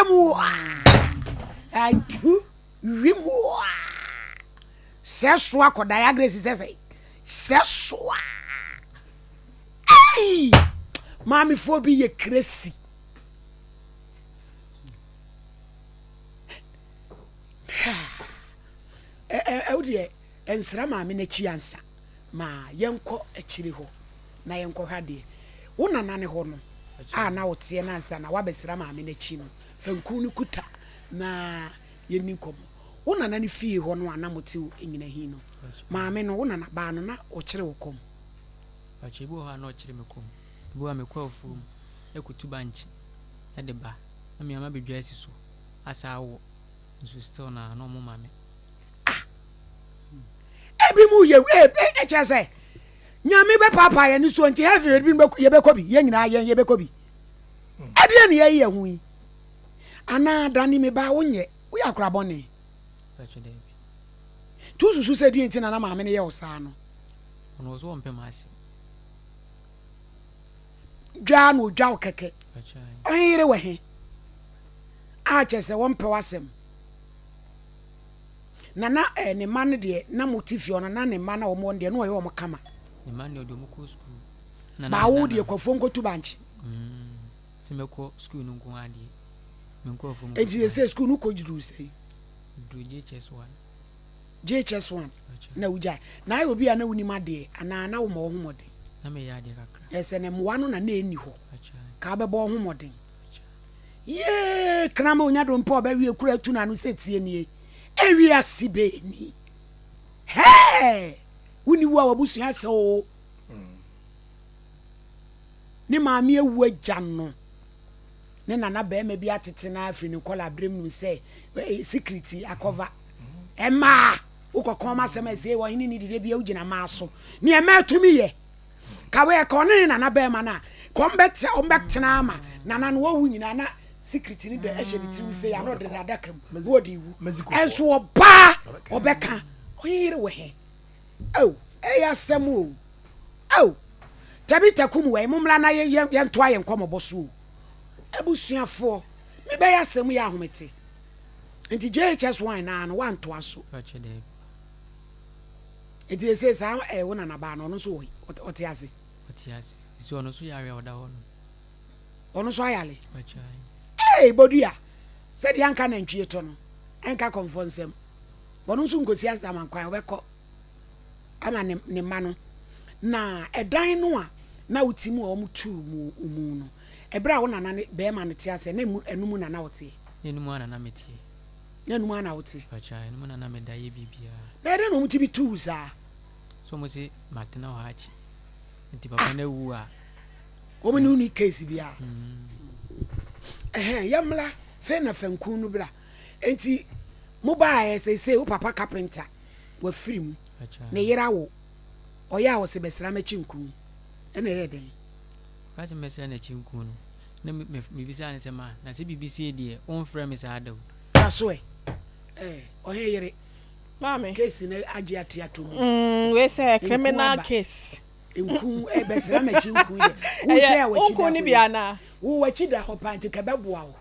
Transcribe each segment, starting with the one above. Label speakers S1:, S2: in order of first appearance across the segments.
S1: Asɛm a adu wim a sɛ so akɔda ya Grace sɛ sɛ sɛ so a ei maamefoɔ bi yɛ kresi. Ɛ wodeɛ nsra maame no akyi ansa ma yɛnkɔ akyire hɔ na yɛnkɔhwɛ adeɛ. Wo nana no hɔ no a na woteɛ no ansa na woabɛsra maame no akyi no, fa nku no kuta na yɛnni nkɔmmɔ. Wo nana no fie hɔ no a na mote Nyinahin no, maame no, wo nana baa no, na ɔkyere wo kɔm?
S2: Mpakyɛ, ebi wɔ hɔ a na ɔkyere me kɔm. Ebi wɔ hɔ a mekɔ afuom kɔtu bankye de ba na me ara mabɛdwa asi so asa awɔ nso still no a na ɔmo ma me.
S1: Ah! Ebi mu yɛ ɛkyɛ sɛ Nyame bɛpaapaa yɛn nisuo nti heaven ebi yɛbɛkɔ bi yɛn nyinaa yɛn yɛbɛkɔ bi. Ɛdeɛ ne yɛyi yɛn ho yi. Anaa Dani me ba wonyɛ woyɛ akora bɔne. Nti wosusu sɛ deɛ nti na na maame no yɛ wo saa no?
S2: Ɔno ɔso ɔmpɛ m'asɛm.
S1: Dwaa na odwa wo kɛkɛ. Ɔhe yere wɔ he? A kyɛ sɛ wɔmpɛ w'asɛm. Na na eh, ne mma no deɛ na mo te fie hɔ no na ne mma na wɔn wɔ no deɛ na ɔyɛ wɔn kama.
S2: Ne mma no deɛ ɔde wɔn kɔ sukuu. Na na
S1: Baa wo
S2: meda
S1: deɛ
S2: no.
S1: kwafuo nkotu bankye.
S2: Mm, sɛ mɛkɔ sukuu no nko ara deɛ, menkɔ afuom
S1: Enti
S2: nkɔtu
S1: sɛ sɛ
S2: bankye.
S1: sukuu no kɔ duru sɛn?
S2: Meduru JHS 1.
S1: JHS 1
S2: Mpakyɛ.
S1: na wogyae. Na ayɛ obi a na wonim adeɛ anaa na woma wo ho mmɔden?
S2: Na meyɛ adeɛ kakra.
S1: Ɛsɛ ne mmoa no na na ɛnni hɔ.
S2: Mpakyɛ.
S1: Ka wobɛbɔ wo ho mmɔden. Yee kraman onya dompe a ɔbɛwe kura atu n'ano sɛ tie nie. Ewiase bɛɛ ni. Hɛɛ! Wonni wu a w'abusua sɛ o. Ne maame awu agya no. Ne nana barima bi atete no afiri ne nkɔla berɛ mu nim sɛ sikiriti akɔva. Ɛmaa wokɔkɔn ma asɛm ɛsɛ ɔhene ne dide bia wogyina maa so. Nea ɛmaa tumi yɛ. Ka wei ɛka ɔne ne nana bɛrima no a, ka ɔmbɛtena ama nana no wawu nyinaa na secret no da ɛhyɛ ne tirim sɛ ano ɔde n'adaka mu na ɔde wu. Ɛnso ɔbaa ɔbɛka ɔyɛ yere wɔ he. Oh, ɛyɛ asɛm o. Oh, Tabitha kum wɔ mommra na yɛntoa yɛn nkɔmmɔbɔ so o. Abusuafoɔ, mebɛyɛ asɛm yɛ ahomete. Nti JHS 1 naa no wantoa so. Nti sesei saa eh, wo nana baa no ɔno nso wɔ he? Ɔte ase?
S2: Ɔte ase. Sisi ɔno nso yare a ɔda hɔ no.
S1: Ɔno nso ayare? Ee, Bodua, sɛdeɛ anka nantwie to no, ɛnka kɔmfoɔ nsam. Ɔno nso nkosi asaman kwan, ɔbɛkɔ ama ne, ne mma no. Na ɛdan no a na wote mu a wɔtuu mu mu no, ɛberɛ a wo nana ne bɛrima no te aseɛ, na ɛno mu na na woteɛ?
S2: Na ɛno mu ara na na meteɛ.
S1: Na ɛno mu ara na wote?
S2: Mpakyɛw, ɛno mu na na meda yɛ biribiara.
S1: Na ɛdɛn na wɔn tumi tuu wo saa?
S2: So wɔn se matena hɔ akye nti papa no awu a.
S1: Wɔn ne wo ni case biara. Ɛhɛn, yɛmmra fei na fankun no bra. Nti mo baeɛ seesei wo papa carpenter wafiri mu, ne yere awo, ɔyɛ a ɔse bɛsra m'akyi nkun, ɛna ɛyɛɛ dɛn?
S2: Ɔka sɛ mɛsra n'akyi nkun no, na mebisaa no sɛ ma, na sɛ biribi sei deɛ womfrɛ me saa da o.
S1: Twa so ɛ, eh, ɔhene yere.
S3: Maame.
S1: Case no agye ate ato mu.
S3: Mm, wei sɛ
S1: Nku
S3: criminal
S1: aba.
S3: case.
S1: Nku eh, bɛsra m'akyi nku deɛ. Wo sɛ
S3: Ɛyɛ
S1: a w'akyi da
S3: nku no
S1: hɔ
S3: bi
S1: yi.
S3: anaa?
S1: Wo w'akyi da hɔ paa nti ka ɛbɛboa wo.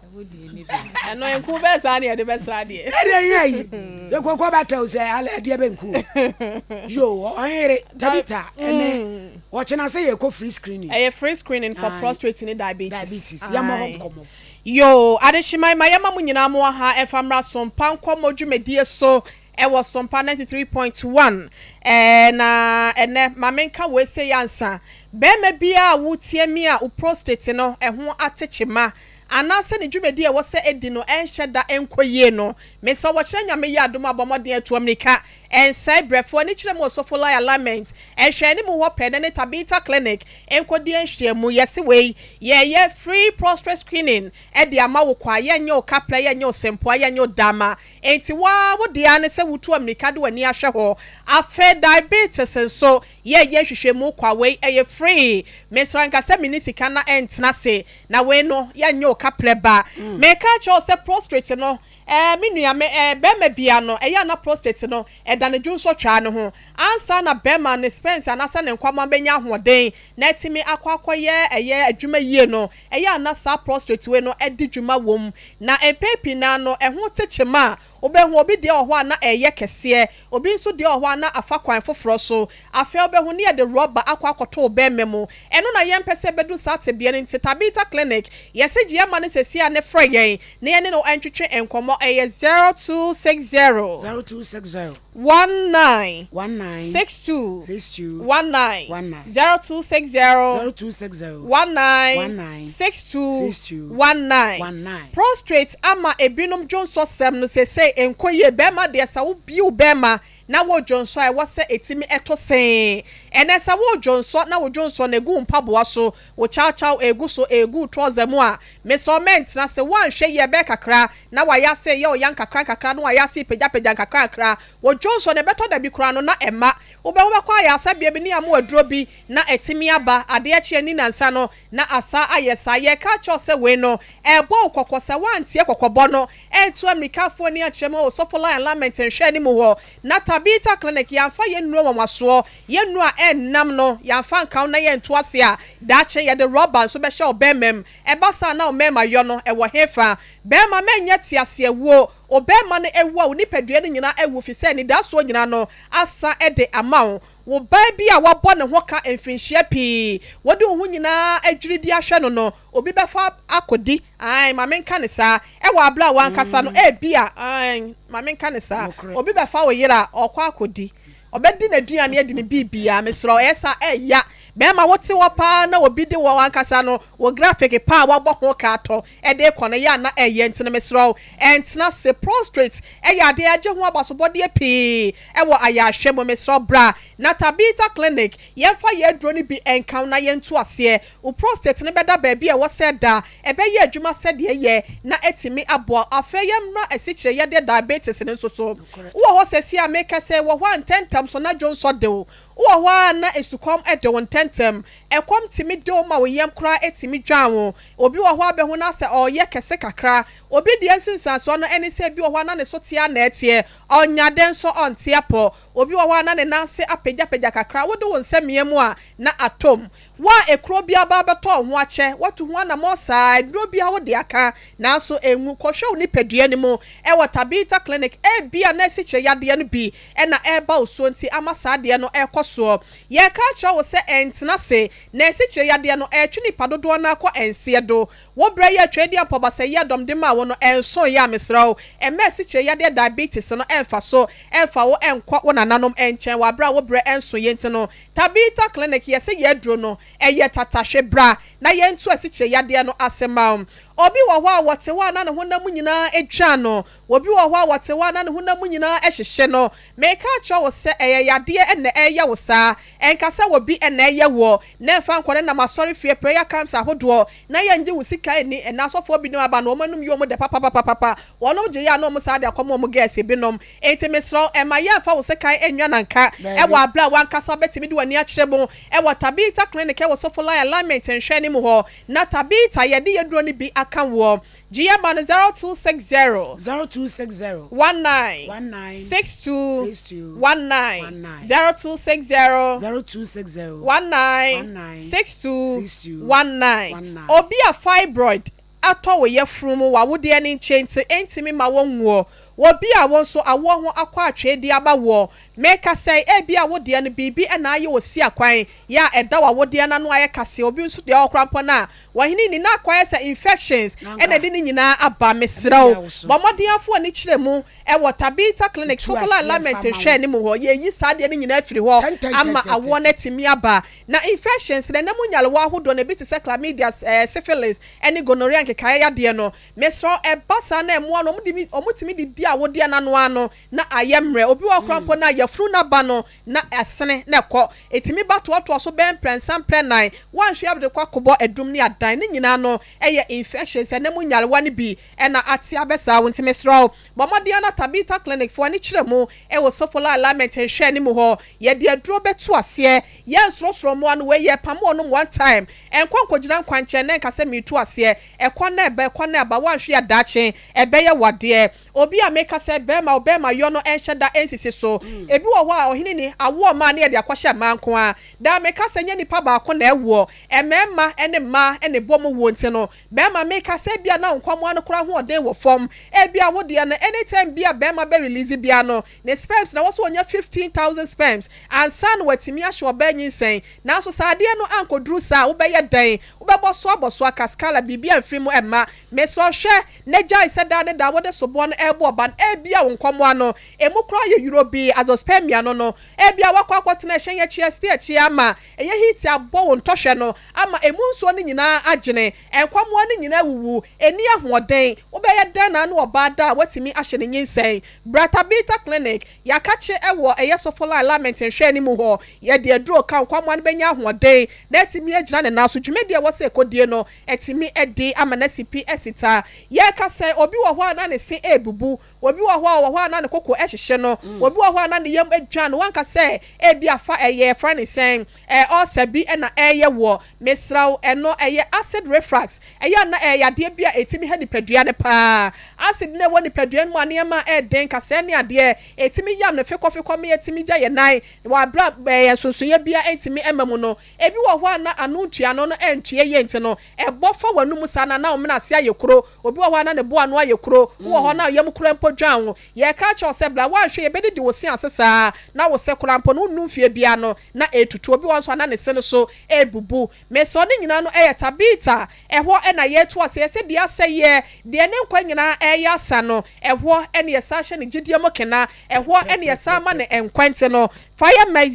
S3: Ɛno nku bɛɛ saa ne yɛde bɛsra deɛ.
S1: Ɛdeɛ yɛ yi. Sɛ koko bɛtɛw sɛ alɛ ɛdeɛ bɛ nku. Yo, ɔhere Tabitha ɛnɛ ɔkyena sɛ yɛkɔ free screening.
S3: Ɛyɛ free screening for
S1: Aye.
S3: prostate ne diabetes.
S1: Diabetes. Yɛmmɔ hɔ
S3: Aye.
S1: nkɔmmɔ.
S3: Yoo, Adehyeman ma yɛma mo nyinaa mo aha ɛmfa mmra Sompa nkɔmmɔ dwumadie so ɛwɔ Sompa 93.1 ɛɛ na ɛnɛ ma menka wei sei ansa. Barima biara a wotie me a wo prostate no ɛho ate kyema anaasɛ ne dwumadie a ɛwɔ sɛ ɛdi no ɛnhyɛ da ɛnkɔ yie no, mesrɛ wo ɔkyena Nyame yɛ adom a bɔ mmɔden atu amirika ɛnsɛe berɛ. Fa w'ani kyerɛ mu wɔ Sofolai Alignment nhwɛanimu hɔ pɛɛ na ne Tabitha Clinic Nkɔdi nhyiamu, yɛse wei yɛyɛ free prostrate screening de ama wo kwa, yɛnyɛ wo kaprɛ, yɛnyɛ wo sempoa, yɛnyɛ wo dama, enti wo ara wo deɛ ara ne sɛ wotu amirika de w'ani ahwɛ hɔ. Afei diabetes nso yɛyɛ nhwehwɛmu kwa, wei ɛyɛ free, mesrɛ nka sɛ menni sika na ɛntena ase, na wei no yɛnyɛ wo. kaprɛ ba. Meka akyerɛ wo sɛ prostrate no, ɛɛ me nua, me ɛɛ bɛrima bia no, ɛyɛ a na prostate no ɛda ne dwonsɔtwaa no ho. Ansa na bɛrima ne sperms anaasɛ ne nkwammoa bɛnya ahoɔden na atumi akɔ akɔyɛ ɛyɛ adwuma yie no, ɛyɛ a na saa prostrate wei no di dwuma wɔ mu. Na mpɛn pii no ara no, ɛho te kyema a, wobɛhu obi deɛ wɔ hɔ a na ɛreyɛ kɛseɛ, obi nso deɛ wɔ hɔ a na afa kwan foforɔ so. Afei wobɛhu ne yɛde rɔba akɔ akɔto wo bɛrima mu. Ɛno na yɛmpɛ sɛ ɛbɛdu saa tebea no nti, Tabitha Clinic, yɛse gye yɛn ma no seesei ara na frɛ yɛn na yɛne no ntwetwe nkɔmmɔ. Ɛyɛ 0260.
S1: 0260.
S3: 19.
S1: 19.
S3: 62.
S1: 62.
S3: 19.
S1: 19.
S3: 0260.
S1: 0260.
S3: 19.
S1: 19.
S3: 62.
S1: 62.
S3: 19.
S1: 19.
S3: Prostrate ama ebinom dwonsɔsɛm no seesei ɛnkɔ yie. Bɛrima deɛ sɛ wobue wo bɛrima na wodwonsɔ a ɛwɔ sɛ ɛtumi ɛto see. Ɛnɛ sɛ wodwonsɔ na wo dwonsɔ no ɛgu wo mpaboa so, wo kyawkyaw ɛgu so, ɛgu wo trɔsa mu a, mesrɛ wo mɛntena ase. Woanhwɛ yie ɛbɛyɛ kakra na wayɛ ase reyɛ wo ya nkakra nkakra na wayɛ ase repagyapagya nkakra nkakra. Wo dwonsɔ no ɛbɛtɔ da bi koraa no na ɛmma. Wobɛhu bɛkɔ ayaresabea bi ne yɛama wo aduro bi na atumi aba. Adeɛ kye anni nansa no na asa ayɛ saa. Yɛreka akyerɛ wo sɛ wei no ɛrebɔ wo kɔkɔ sɛ woantie kɔkɔbɔ no antu ammirika afoɔ ani ankyerɛ mu wɔ Sɔfo Lion Lament nhwɛanim hɔ na Tabitha Clinic yɛamfa yɛn nnuro nwanwasoɔ, yɛn nnuro a ɛnnam no yɛamfa anka wo na yɛantu ase a, daakye yɛde rɔba nso bɛhyɛ wo bɛrima mu. Ɛba saa a na wo mmarima yɔ no ɛwɔ hefa? Barima mɛnyɛ teaseawuo. Wo barima no awu a wo nipadua no nyinaa awu fisɛ anidasoɔ nyinaa no asa de ama wo. Wo baa bi a wabɔ ne ho ka mfirinhyia pii, wode wo ho nyinaa adwiri de ahwɛ no no, obi bɛfa akɔdi, aane, ma menka no saa, ɛwɔ aberɛ a w'ankasa no, ebia, aane, ma menka no saa, obi bɛfa wo yere a, ɔrekɔ akɔdi, ɔbɛdi n'aduane adi ne biribiara, mesrɛ wo, ɛyɛ saa, ɛya, bɛrima wote hɔ paa na obi de wɔ w'ankasa no, wo graphic paa a wabɔ ho ka atɔ de rekɔ no, ɛyɛ a na ɛyɛ, nti no mesrɛ wo, ɛntena ase, prostrate yɛ adeɛ a yɛagye ho abasobɔdeɛ pii wɔ ayarehwɛ mu, mesrɛ wo bra na Tabitha Clinic yɛmfa yɛn aduro no bi nka wo na yɛntu aseɛ. Wo prostate no bɛda baabi a ɛwɔ sɛ ɛda, ɛbɛyɛ adwuma sɛdeɛ ɛyɛ na atumi aboa wo. Afei yɛmmra asikyire yadeɛ diabetes no nso so. Wowɔ hɔ seesei a mekasa yi, wɔ hɔ a ntɛntɛm so na dwonsɔ de wo. Wowɔ hɔ a na esukɔm de wo ntɛntɛm. Ɛkɔm tumi de wo ma wo yam koraa tumi dwan wo. Obi wɔ hɔ a bɛhu no asɛ ɔreyɛ kɛse kakra. Obi deɛ nsunsuansoɔ no ne sɛ ebi wɔ hɔ a na ne so te ara na ɛteɛ. Ɔnya dɛn nso ɔnte apɔ. Obi wɔ hɔ a na ne nan ase apagyapagya kakra, wode wo nsa mia mu a, na atɔ mu. Wo a ekuro bi aba abɛtɔ wo ho akyɛ, woatu ho anammɔn saa, aduro biara wode aka, nanso ɛnwu. Kɔhwɛ wo nipadua no mu wɔ Tabitha Clinic. Ebia na asikyire yadeɛ no bi na ɛreba wo soɔ nti ama saa adeɛ no rekɔ soɔ. Yɛreka akyerɛ wo sɛ ɛntena ase, na asikyire yadeɛ no ɛretwe nnipa dodoɔ no ara kɔ nseɛ do. Wo berɛ yi a Tweaduampɔ Basɛyi adɔm de maa wo no ɛnsoeɛ a, mesrɛ wo, mma asikyire yadeɛ diabetes no ɛmfa so ɛmfa wo nkɔ wo nananom nkyɛn wɔ aberɛ a wo berɛ ɛnsoeɛ nti no. Tabitha Clinic yɛse yɛn aduro no ɛyɛ tatahwe, bra na yɛntu asikyire yadeɛ no ase ma wo. Obi wɔ hɔ a wɔte hɔ a na ne honam mu nyinaa adwa no, obi wɔ hɔ a wɔte hɔ a na ne honam mu nyinaa hyehye no. Meka akyerɛ wo sɛ ɛyɛ yadeɛ na ɛreyɛ wo saa. Ɛnka sɛ obi na ɛyɛ woɔ. Na ɛmfa nkɔ ne nam asɔrefie, prayer camps ahodoɔ, na yɛngye wo sika nni. Ɛnnɛ asɔfoɔ binom aba no wɔn anum yɛ wɔn dɛ papapapapa. Wɔnom gye yɛ a na wɔn san de akɔma wɔn girls binom. Enti mesrɛ wo, mma yɛmfa wo sekan nnwa nanka wɔ aberɛ a w'ankasa wobɛtumi de w'ani akyerɛ mu wɔ Tabitha Clinic wɔ Sofolai Alignment nhwɛanim hɔ. Na Tabitha, yɛde yɛn duro no bi aka woɔ. Gye yɛn ma no 0260.
S1: 0260.
S3: 19.
S1: 19.
S3: 62.
S1: 62.
S3: 19.
S1: 19.
S3: 0260.
S1: 0260.
S3: 19.
S1: 19.
S3: 62.
S1: 62.
S3: 19.
S1: 19.
S3: Obi a fibroid atɔ wo yafunu mu w'awodeɛ no nkyɛn nti ɛntumi ma wonwoɔ. Wɔ bi a wo nso awoɔ ho akɔ atwee de aba woɔ. Meka sɛe ebia wo deɛ no biribi na ayɛ osiakwan yɛ a ɛda w'awodeɛ no ano ayɛ kaseɛ obi nso deɛ ɔkora mpo no a wɔhene nni na akɔyɛ sɛ infections na ɛde ne nyinaa aba. Mesrɛ wo bɔ mmɔden afa w'ani kyerɛ mu wɔ Tabitha Clinic Sokola Alignment nhwɛ anim hɔ. Yɛyi saa adeɛ no nyinaa afiri hɔ ama awoɔ no atumi aba. Na infections no ɛnam nyarewa ahodoɔ no ebi te sɛ chlamydia, syphilis ne gonorrhea nkekaeɛ yadeɛ no. Mesrɛ wo ɛba saa na mmoa no wɔtumi de di awodeɛ no ano ara no na ayɛ mmerɛ. Obi wɔ hɔ koraa mpo no a, yafunu no aba no, na ɛsene na ɛkɔ. Ɛtumi ba toatoa so bɛyɛ mprɛnsa, mprɛnan. Woanhwɛ a wode kɔ akɔbɔ adum ne adan. Ne nyinaa no yɛ infections, ɛnɛ mu nyarewa no bi na ate abɛ saa wo. Nti mesrɛ wo, bɔ mmɔden ara na Tabitha Clinic foɔ ani kyerɛ mu wɔ Sofola Alignment nhwɛani mu hɔ. Yɛde aduro bɛto aseɛ. Yɛnsorosoro mmoa no, wei yɛpamo wɔnom one time. Nkɔ nkɔgyina nkwankyɛn na nka sɛ meretu aseɛ. Ɛkɔ. Ɛkɔ na ɛba, ɛkɔ na ɛba, woanhwe a daakye ɛbɛyɛ wo adeɛ. Obi a meka sɛ bɛrima ɔbɛrima yɔ no nhyɛ da nsisi so. Ebi wɔ hɔ a ɔhene ni, awoɔ mmaa ne yɛde akɔhyɛ mmaa nko ara. Daa meka sɛ nyɛ nipa baako na ɛwoɔ, mmarima ne mmaa na ɛbɔ mu woɔ nti no, bɛrima meka sɛ ebia na wo nkwammoa no koraa ahoɔden wɔ fam. Ebia wo deɛ no anytime bi a bɛrima bɛ release biara no, ne sperms na ɛwɔ sɛ ɔnya 15,000 sperms ansa na watumi ahyɛ ɔbaa nyinsɛn. Nanso sɛ adeɛ no ankɔduru saa a, wobɛyɛ dɛn? Wobɛbɔ so abɔ so aka skala, biribi amfiri mu mma. Mesrɛ wo hwɛ na gyae sɛ daa ne daa wode soboɔ no rebɔ ɔba no. Ebia wo nkɔmmoa no, emu koraa yɛ yurobii, azoospermia no no. Ebia woakɔ akɔtena ɛhyɛn akyi, ɛste akyi ama ɛyɛ heat abɔ wo ntɔhwɛ no ama emu nsuo no nyinaa agyene, nkɔmmoa no nyinaa awuwu, ɛnni ahoɔden. Wobɛyɛ dɛn na ano ɔbaa da a woatumi ahyɛ no nyinsɛn? Bra Tabitha Clinic, yɛakakye wɔ ɛyɛ Sofoline Lament nhwɛani mu hɔ. Yɛde aduro ka nkɔmmoa no bɛnya ahoɔden na atumi agyina ne nan so. Dwumadie a ɛwɔ sɛ ɛkɔdie no, atumi adi ama no asi pi asi ta. Yɛreka sɛ obi wɔ hɔ a na ne se rebubu, obi wɔ hɔ a ɔwɔ hɔ a na ne koko hyehye no, obi wɔ hɔ a na ne yam dwan no, wanka sɛ ebia fa ɛyɛ yɛfrɛ no sɛn, ɛɛ ulcer bi na ɛreyɛ woɔ. Mesrɛ wo, ɛno ɛyɛ acid reflux. Ɛyɛ a na ɛyɛ yadeɛ bi a ɛtumi ha nipadua no pa ara. Acid no a ɛwɔ nipadua no mu a nneɛma a ɛyɛ den, kasɛɛ ne adeɛ, ɛtumi yam no fekɔfekɔ ma yɛtumi gya yɛn nan wɔ aberɛ a ɛɛ nsonsonoeɛ biara ntumi mma mu no. Ebi wɔ hɔ a na ano ntuano no antua yie nti no, ɛbɔ fa w'anomu saa na na wo mene ase ayɛ kuro. Obi wɔ hɔ a na ne bo ano ayɛ kuro. Wowɔ hɔ na wo yam koraa mpo dwan wo. Yɛreka akyerɛ wo sɛ bra, woanhwɛ yɛbɛdidi wo se ase saa na wo se koraa mpo no wonnu mfeɛ biara no na ɛretutu. Obi wɔ hɔ nso a na ne se no so rebubu. Mesrɛ ne nyinaa no yɛ Tabita. Ɛhɔ na yɛreto ase. Yɛse deɛ asɛeɛ, deɛ ne nkwa nyinaa reyɛ asa no, ɛhɔ na yɛsan hyɛ no gyidie mu kena. Ɛhɔ na yɛsan ma no nkwa nti no, Fa yɛ mɛ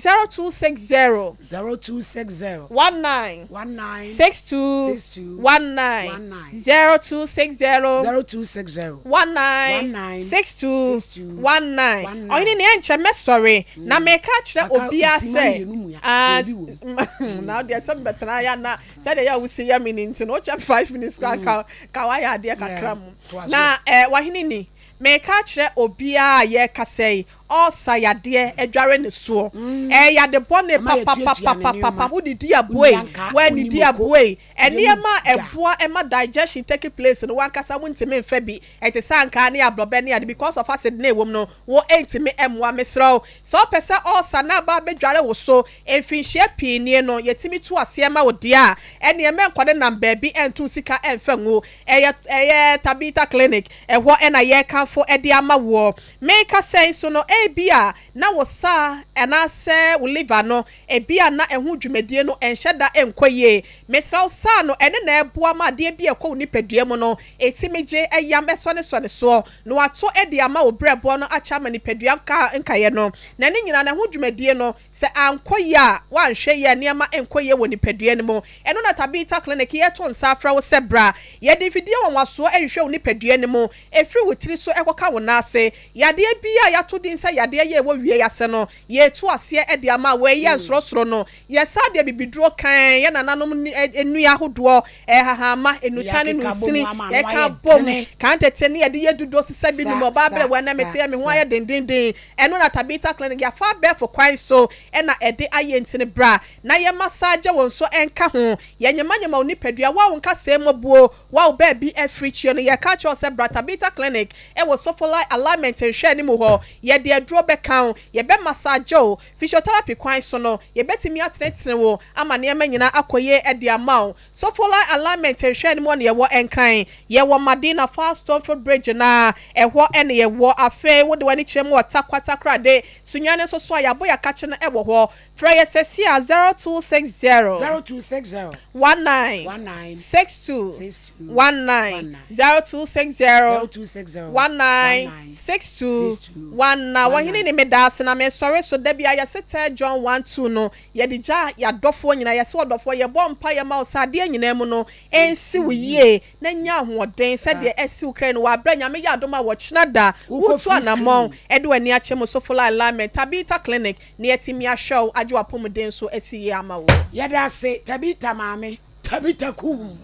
S3: 0260.
S1: 0260.
S3: 19.
S1: 19.
S3: 62.
S1: 62.
S3: 19.
S1: 19.
S3: 0260.
S1: 0260.
S3: 19.
S1: 19.
S3: 62.
S1: 62.
S3: 19.
S1: 19.
S3: Ɔhene nea ɛnkyɛ mɛsɔre na meka akyerɛ
S1: Aka
S3: obiara
S1: nsima
S3: sɛ
S1: mmienu mua,
S3: ah,
S1: sɛ obi wɔ mu.
S3: na wodeɛ sɛ mebɛtena yɛ na sɛdeɛ yɛ a wosi yɛ me no nti no wokyɛ 5 minutes koraa ka ka woayɛ adeɛ kakra
S1: Yeah,
S3: mu
S1: toa so.
S3: na eh, wahene ni meka akyerɛ obiara a yɛrekasa yi Ɔɔsa yadeɛ adware ne soɔ. Ɛyɛ yade bɔne papapapapapa. Wodidi aboe, woannidi aboe. Nneɛma a ɛboa ma digestion take place no w'ankasa wontumi mfa bi. Ɛte sɛ ankaa ne abrɔbɛ ne ade because of acid no a ɛwɔ mu no wo ntumi mmoa. Mesrɛ wo sɛ wopɛ sɛ ɔɔsa no aba abɛdware wo so mfinhyia pii nie no yɛtumi tu aseɛ ma wo deɛ a ɛneɛ mɛnkɔ nenam baabi nto sika mfa ngu. Ɛyɛ ɛyɛ Tabitha Clinic ɛhɔ na yɛrekamfo de ama woɔ. Merekasa yi so no, ebia na wo saa anaasɛ wo liver no, ebia na ɛho dwumadie no nhyɛ da nkɔ yie. Mesrɛ wo, saa no, ɛno na ɛboa ma adeɛ bi a ɛkɔ wo nipadua mu no, ɛtumi gye, ɛyam, ɛsɔnesɔne soɔ, na wato de ama wo berɛboɔ no akyɛ ama nipadua nkaeɛ no. Na ne nyinaa no, ɛho dwumadie no, sɛ ankɔ yie a, woanhwɛ yie a, nneɛma nkɔ yie wɔ nipadua no mu. Ɛno na Tabitha Clinic yɛreto nsa afrɛ wo sɛ bra. Yɛde mfidie nwanwasoɔ rehwehwɛ wo nipadua no mu, ɛfiri wo tiri so kɔka wo nan ase. Yadeɛ biara a yɛato din sɛ yadeɛ yɛ ɛwɔ wie yi ase no, yɛretu aseɛ de ama wo. Wei yɛ nsorosoro no. Yɛsan de abibiduro kan yɛn nananom nnua ahodoɔ, nhahamma, nnutan ne nnunsini, yɛka bom, kan tete ne yɛde yɛ dudo sesa bi nom. Ɔbaa berɛ wɔ ɛnnɛ mete yɛ me ho ayɛ dendenden. Ɛno na Tabitha Clinic yɛafa abɛɛfo kwan so na ɛde ayɛ nti no bra na yɛ massage wo nso nka ho. Yɛnyemanyema wo nipadua, wo a wo nkasɛɛ mu abuo, Wo a wo baabi afiri kyie no, yɛreka akyerɛ wo sɛ bra Tabitha Clinic wɔ Sofolai Alignment nhwɛanim hɔ. Yɛde aduro bɛka wo, yɛbɛ massage wo, physiotherapy kwan so no, yɛbɛtumi atenetene wo ama nneɛma nyinaa akɔ yie de ama wo. Sofolai Alignment nhwɛanim hɔ na yɛwɔ Nkran. Yɛwɔ Madina Far Stonefield Bridge no ara, ɛhɔ na yɛwɔ. Afei wode w'ani kyerɛ mu wɔ Tarkwa Takoradi, Sunyani nso so a, yɛabɔ yɛn akakye no wɔ hɔ. Frɛ yɛ sɛsi a 0260.
S1: 0260.
S3: 19.
S1: 19.
S3: 62.
S1: 62.
S3: 19.
S1: 19.
S3: 0260.
S1: 0260.
S3: 19.
S1: 19.
S3: 62.
S1: 62.
S3: 19. Ɔhene
S1: 19.
S3: ni meda ase na mesɔre so da biara yɛse 3 John 1 2 no yɛde gya yɛadɔfoɔ nyinaa yɛse ɔdɔfoɔ yɛbɔ mpaeɛ ma wo sɛ adeɛ nyinaa mu no ɛnsi wo yie na nya ahoɔden sɛdeɛ ɛsi wo kra no wɔ aberɛ a Nyame yɛ adom a wɔkyena da
S1: Wokɔ
S3: wotu
S1: free
S3: anamɔn
S1: screening.
S3: ɛde w'ani akyɛ mu Sofola Alignment Tabitha Clinic Na yɛatumi ahwɛ wo, agye w'apɔmuden nso asi yie ama wo.
S1: Yɛda ase Tabitha maame. Tabitha kum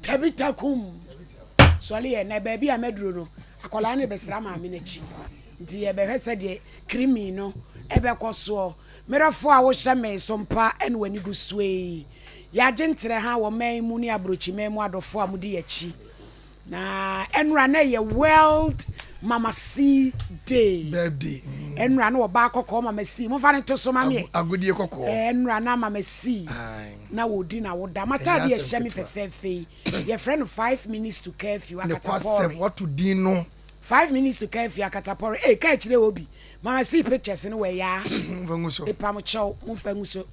S1: Tabitha kum sɔle yɛ na baabi a maduro no akwadaa no rebɛsra maame no akyi nti yɛbɛhwɛ sɛdeɛ krimi no ɛbɛkɔ soɔ. Medɔfoɔ a wohyɛ me so mpa ɛna w'ani gu soɔ yi. Yɛagye nterɛ ha wɔ man mu ne abrokyiman mu adɔfoɔ a modi yɛakyi. Na ɛnora na ɛyɛ World Mama C Day.
S4: Birthday.
S1: Ɛnora na ɔbaa kɔkɔɔ Mama C. Momfa no nto so ma meɛ.
S4: Agodie kɔkɔɔ.
S1: Ɛnora na Mama C. Na wɔdi na woda. M'ataadeɛ ɛhyɛ me fɛfɛɛfɛ yi. Yɛfrɛ no 5 minutes to curfew akatapɔre.
S4: Nokwasɛm, wato din no.
S1: 5 minutes to curfew akatapɔre. Ei, ka akyire obi. Mama C pictures no wɔ ɛyaa.
S4: Momfa ngu so.
S1: Mepa mo kyɛw, momfa ngu so.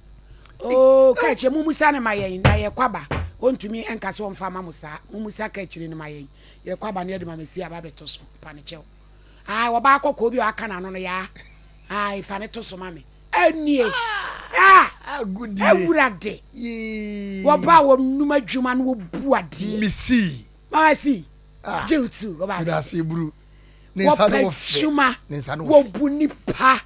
S1: Oo, ka akyire, mommusa no ma yɛn, na yɛkɔ aba. Ɔntumi nka sɛ ɔmfa mma mo saa. Mommusa ka akyire no ma yɛn. Yɛkɔ aba na yɛde Mama C aba abɛto so. Mepa no kyɛw. Ae, ɔbaa kɔkɔɔ bi a waka n'ano no, yaa. Ae, fa no to so ma me. Ɛnnie. Ah! Awurade. Wɔba a wɔnum adwuma na wɔbu adeɛ.
S4: Misi.
S1: Mama C. Gye wo tu. Ɔbaa
S4: sɛ.
S1: Wɔpɛ adwuma. Wɔbu nipa.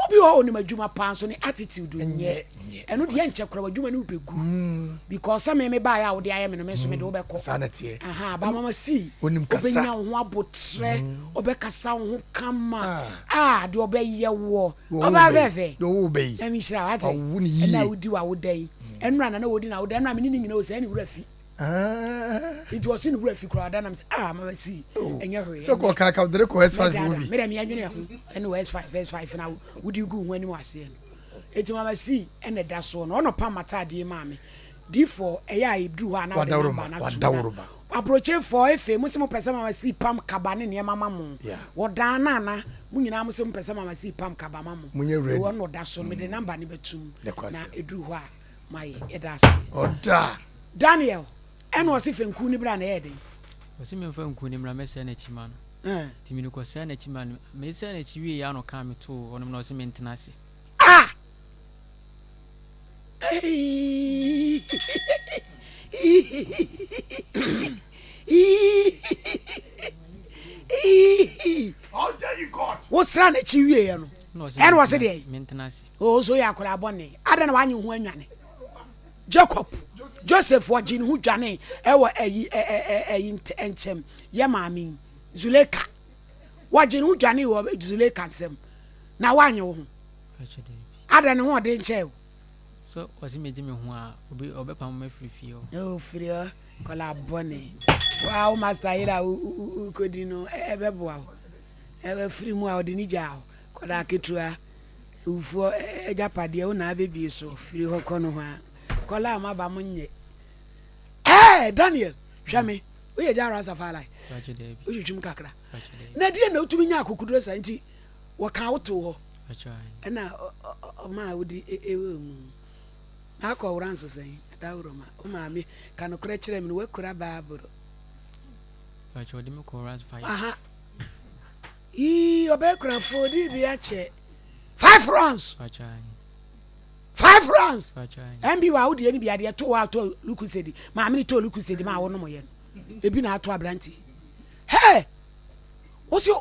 S1: Obi wɔ hɔ a onim adwuma paa nso ne attitude nyɛ. Ɛno deɛ ɛnkyɛ koraa w'adwuma no bɛgu. Because sɛ me mebaeɛ a wode ayɛ me no me nso mede wo bɛkɔ.
S4: Saa na ɛteɛ.
S1: Ahaa, but mama see,
S4: Onim kasa.
S1: ɔbɛnya wo ho abotrɛ, ɔbɛkasa wo ho kama, ah, deɛ ɔbɛyɛ woɔ. Ɔbaa fɛɛfɛ.
S4: Deɛ ɔwɔ wo bɛ yi.
S1: Nyame nhyira wo, wate?
S4: Wawo no yie.
S1: Ɛna a wodi w'awoda yi. Ɛnora na na wɔdi n'awoda, ɛnora me ne no nyina o, sɛɛ ne werɛ afi. Nti ɔse ne wura fi koraa da nam sɛ ah mama si ɛnyɛ hwee.
S4: Sɛ kɔ kaka dere kɔ S5 wo bi.
S1: Mede me adwene ho ɛne wɔ S5 S5 na wodi gu ho anim aseɛ no. Eti mama si ɛna da soɔ no ɔno pam mataadeɛ maa me. D4 ɛyɛ a ɛduru hɔ a na wode namba no ato na aburokyefoɔ efe mo se mo pɛ sɛ mama si pam kaba ne nneɛma ma mo. Wɔdan no ana mo nyinaa mo se mo pɛ sɛ mama si pam kaba ma mo. Ɛwɔ no da so no mede namba no bɛtum na ɛduru hɔ a mayɛ yɛda ase.
S4: Ɔda.
S1: Daniel, ɛna ɔse fa nku no bra na ɛyɛ den.
S2: Ɔse memfa nku no mmra mɛsɛe n'akyi ma no. Nti mede kɔsɛe n'akyi ma no. Mesɛe n'akyi wieɛ a na ɔkaa me too hɔ nom na ɔse mentena ase.
S1: Ah! Wosra n'akyi wieɛ no, ɛna ɔse deɛ?
S2: Mentena ase.
S1: Oo, so woyɛ akwadaa bɔne? Adɛn na woanye wo ho anwane? Jacob, Joseph ɔgye ne ho dwane ɛwɔ ayi ɛyi nkyɛm yɛ maame yi, Zuleka. Wɔgye ne ho dwane wɔ Zuleka nsam. Na woanye wo ho. Adɛn ne ho ɔden kyɛɛ wo?
S2: So ɔse megye me ho a, obi ɔbɛpam me afiri fie hɔ.
S1: Oo, firi hɔ, akwadaa bɔne. Wo a wo master yere a wokɔdi no ɛbɛboa wo. Ɛfiri mu a ɔde ne gyaa wo, akwadaa ketewa. Awufoɔ agyapadeɛ wo na abɛbie so firi hɔ kɔ nohoa. Kɔla a maba mo nyɛ. Ɛɛ Daniel hwɛ me woyɛ gya Rastafari wotwitwim kakra na deɛ na wotumi nya akokoduro saa nti wɔka wo too hɔ ɛna ɔmaa wode ɛwɔ mu na akɔ wora nso sɛn adaworoma wo maame ka nokorɛ kyerɛ me no woakura baaboro. Aha. Yii ɔbɛyɛ kunafo odi bi akyɛ five rounds five rounds ɛnbi wa awo deɛ ni bi adeɛ to wa ato lukusedi maame ni to lukusedi ma awo nom yɛ no ebi na ato aberanteɛ hɛɛ wosi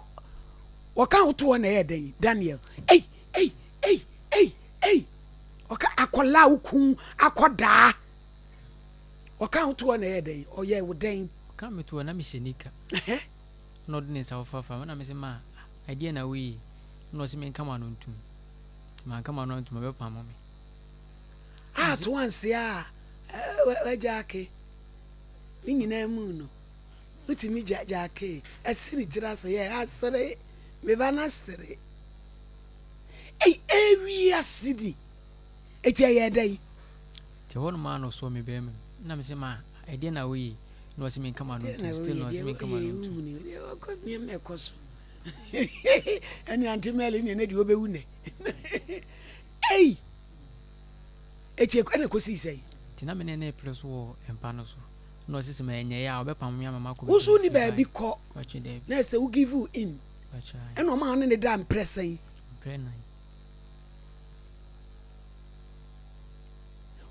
S1: wɔka awo to hɔ na ɛyɛ dɛn Daniel ei ei ei ei ei ɔka akɔla okun akɔdaa ɔka awo to hɔ na ɛyɛ dɛn ɔyɛ wo dɛn.
S2: Ɔka mi to hɔ na mi hyɛ nika. Ɛna ɔde ne nsa fofafaa me, ɛna mese, Ma, ɛdeɛn na woyɛ yi? Ɛna ɔse menka m'ano ntom. Nti manka m'ano antom, ɔbɛpamo me.
S1: A to anse a wagyaake ne nyinaa mu no, wotumi gya gyaake ɛse ne tiri ase yɛ asere, me ba no asere. Ei, ewiase ni, eti ɛyɛɛ dɛn?
S2: Nti ɛhɔ nom ara na ɔsɔɔ me bɛɛma mu, ɛna mese, Ma, ɛdeɛn na woyɛ yi? Na ɔse menka m'ano
S1: ntom,
S2: still na ɔse menka m'ano ntom.
S1: Nneɛma ɛkɔ so. Ɛne ante Mary ne ɛnɛ deɛ ɔbɛwu nɛ. Ei! Eti ɛna ɛkɔsii sɛn?
S2: Nti na me ne no repere so wɔ mpa no so. Na ɔse sɛ manyɛ a ɔbɛpamo me ama makɔ
S1: Wo nso wonni baabi kɔ. Na ɛsɛ wo give in. Ɛna ɔma wo ne no da mprɛ sɛn?
S2: Mprɛ nan.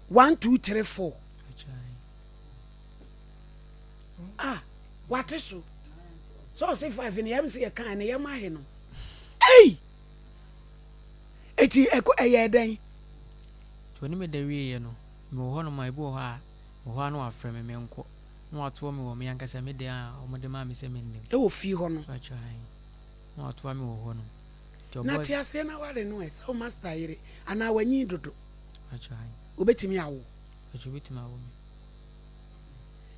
S1: 1 2 3 4. Ah, wate so. Sɛ ɔse five no yɛm sɛ yɛkae no yɛm ahe no. Ei! Eti ɛkɔ ɛyɛɛ dɛn?
S2: Nti ɔne me da wieeɛ no, mewɔ hɔnom a, ebi wɔ hɔ a, wɔ hɔ a na wafrɛ me, menkɔ. Na watoa me wɔ me ankasa me dan a wɔde maa me sɛ menna mu.
S1: Ɛwɔ fie hɔ no?
S2: Mpakyɛw, aane. Na watoa me wɔ hɔnom. Nti
S1: Na
S2: ɔbɔɔ.
S1: te aseɛ na ware no ɛ, sɛ wo master yere anaa wanyin dodo?
S2: Mpakyɛw, aane.
S1: Obetumi awo?
S2: Mpakyɛ obetumi awo me.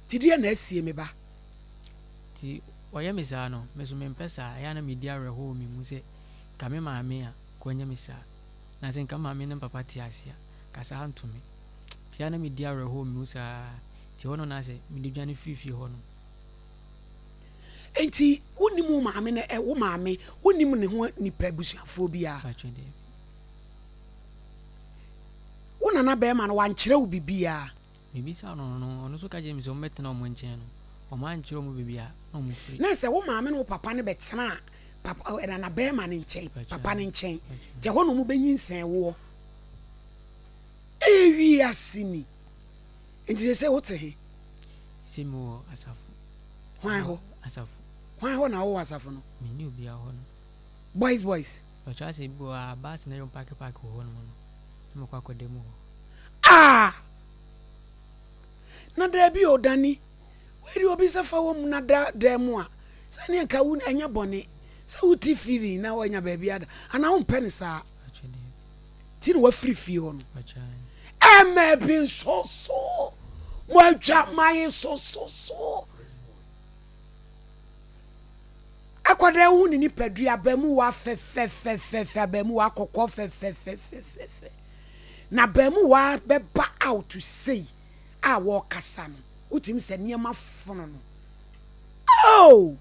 S1: Nti deɛ na asie me ba?
S2: Nti ɔyɛ me saa no, me nso mempɛ saa. Ɛyɛ a na medi awerɛhoɔ wɔ me mu sɛ nka me maame a, nka ɔnyɛ me saa. Na sɛ nka me maame ne me papa te ase a, nka saa nto me. Nti ɛyɛ a na medi awerɛhoɔ wɔ me mu saa. Nti ɛhɔ no na asɛ mede dwane firi fie hɔ nom.
S1: Enti wonnim wo maame no ɛ, wo maame, wonnim ne ho nipa abusuafoɔ biara?
S2: Mpakyɛ daabi.
S1: Wo nana bɛɛma no wankyerɛ wo biribiara?
S2: Mebisaa no no, ɔno nso ka kyerɛɛ me sɛ wɔmmɛtena wɔn nkyɛn no, wɔankyerɛ wɔn baabi a na wɔfiri.
S1: Na sɛ wo maame ne wo papa no bɛtenaa papa, ɛ, nana bɛɛma no nkyɛn, papa no nkyɛn, nti ɛhɔ na wɔbɛnyinsɛn woɔ. Ɛyɛ wiase ni. Nti seesei wote he?
S2: Seesei mewɔ asafo.
S1: Hwan hɔ?
S2: Asafo.
S1: Hwan hɔ na wowɔ asafo no?
S2: Menni obiara hɔ nom.
S1: Boys boys.
S2: Ɔkyerɛ sɛ ebi wɔ hɔ a bus na ɛyɛ paake paake wɔ hɔ nom no, na mekɔ akɔda mu hɔ.
S1: Ah! Na daabi o Danny, wei deɛ obi sɛ fa wɔ mu na da dan mu a, sɛdeɛ nka wo ɛnyɛ bɔne sɛ wote feeling na woanya baabi ada anaa wompɛ no saa? Nti na wafiri fie hɔ no. Ɛmɛ bi nso so mo atwa man nso so so. Akwadaa hu ne nipadua abamuwa fɛfɛfɛfɛ abamuwa kɔkɔɔ fɛfɛfɛfɛfɛ na abamuwa bɛba out sei a wɔrekasa no wotumi sɛ nneɛma fono no oh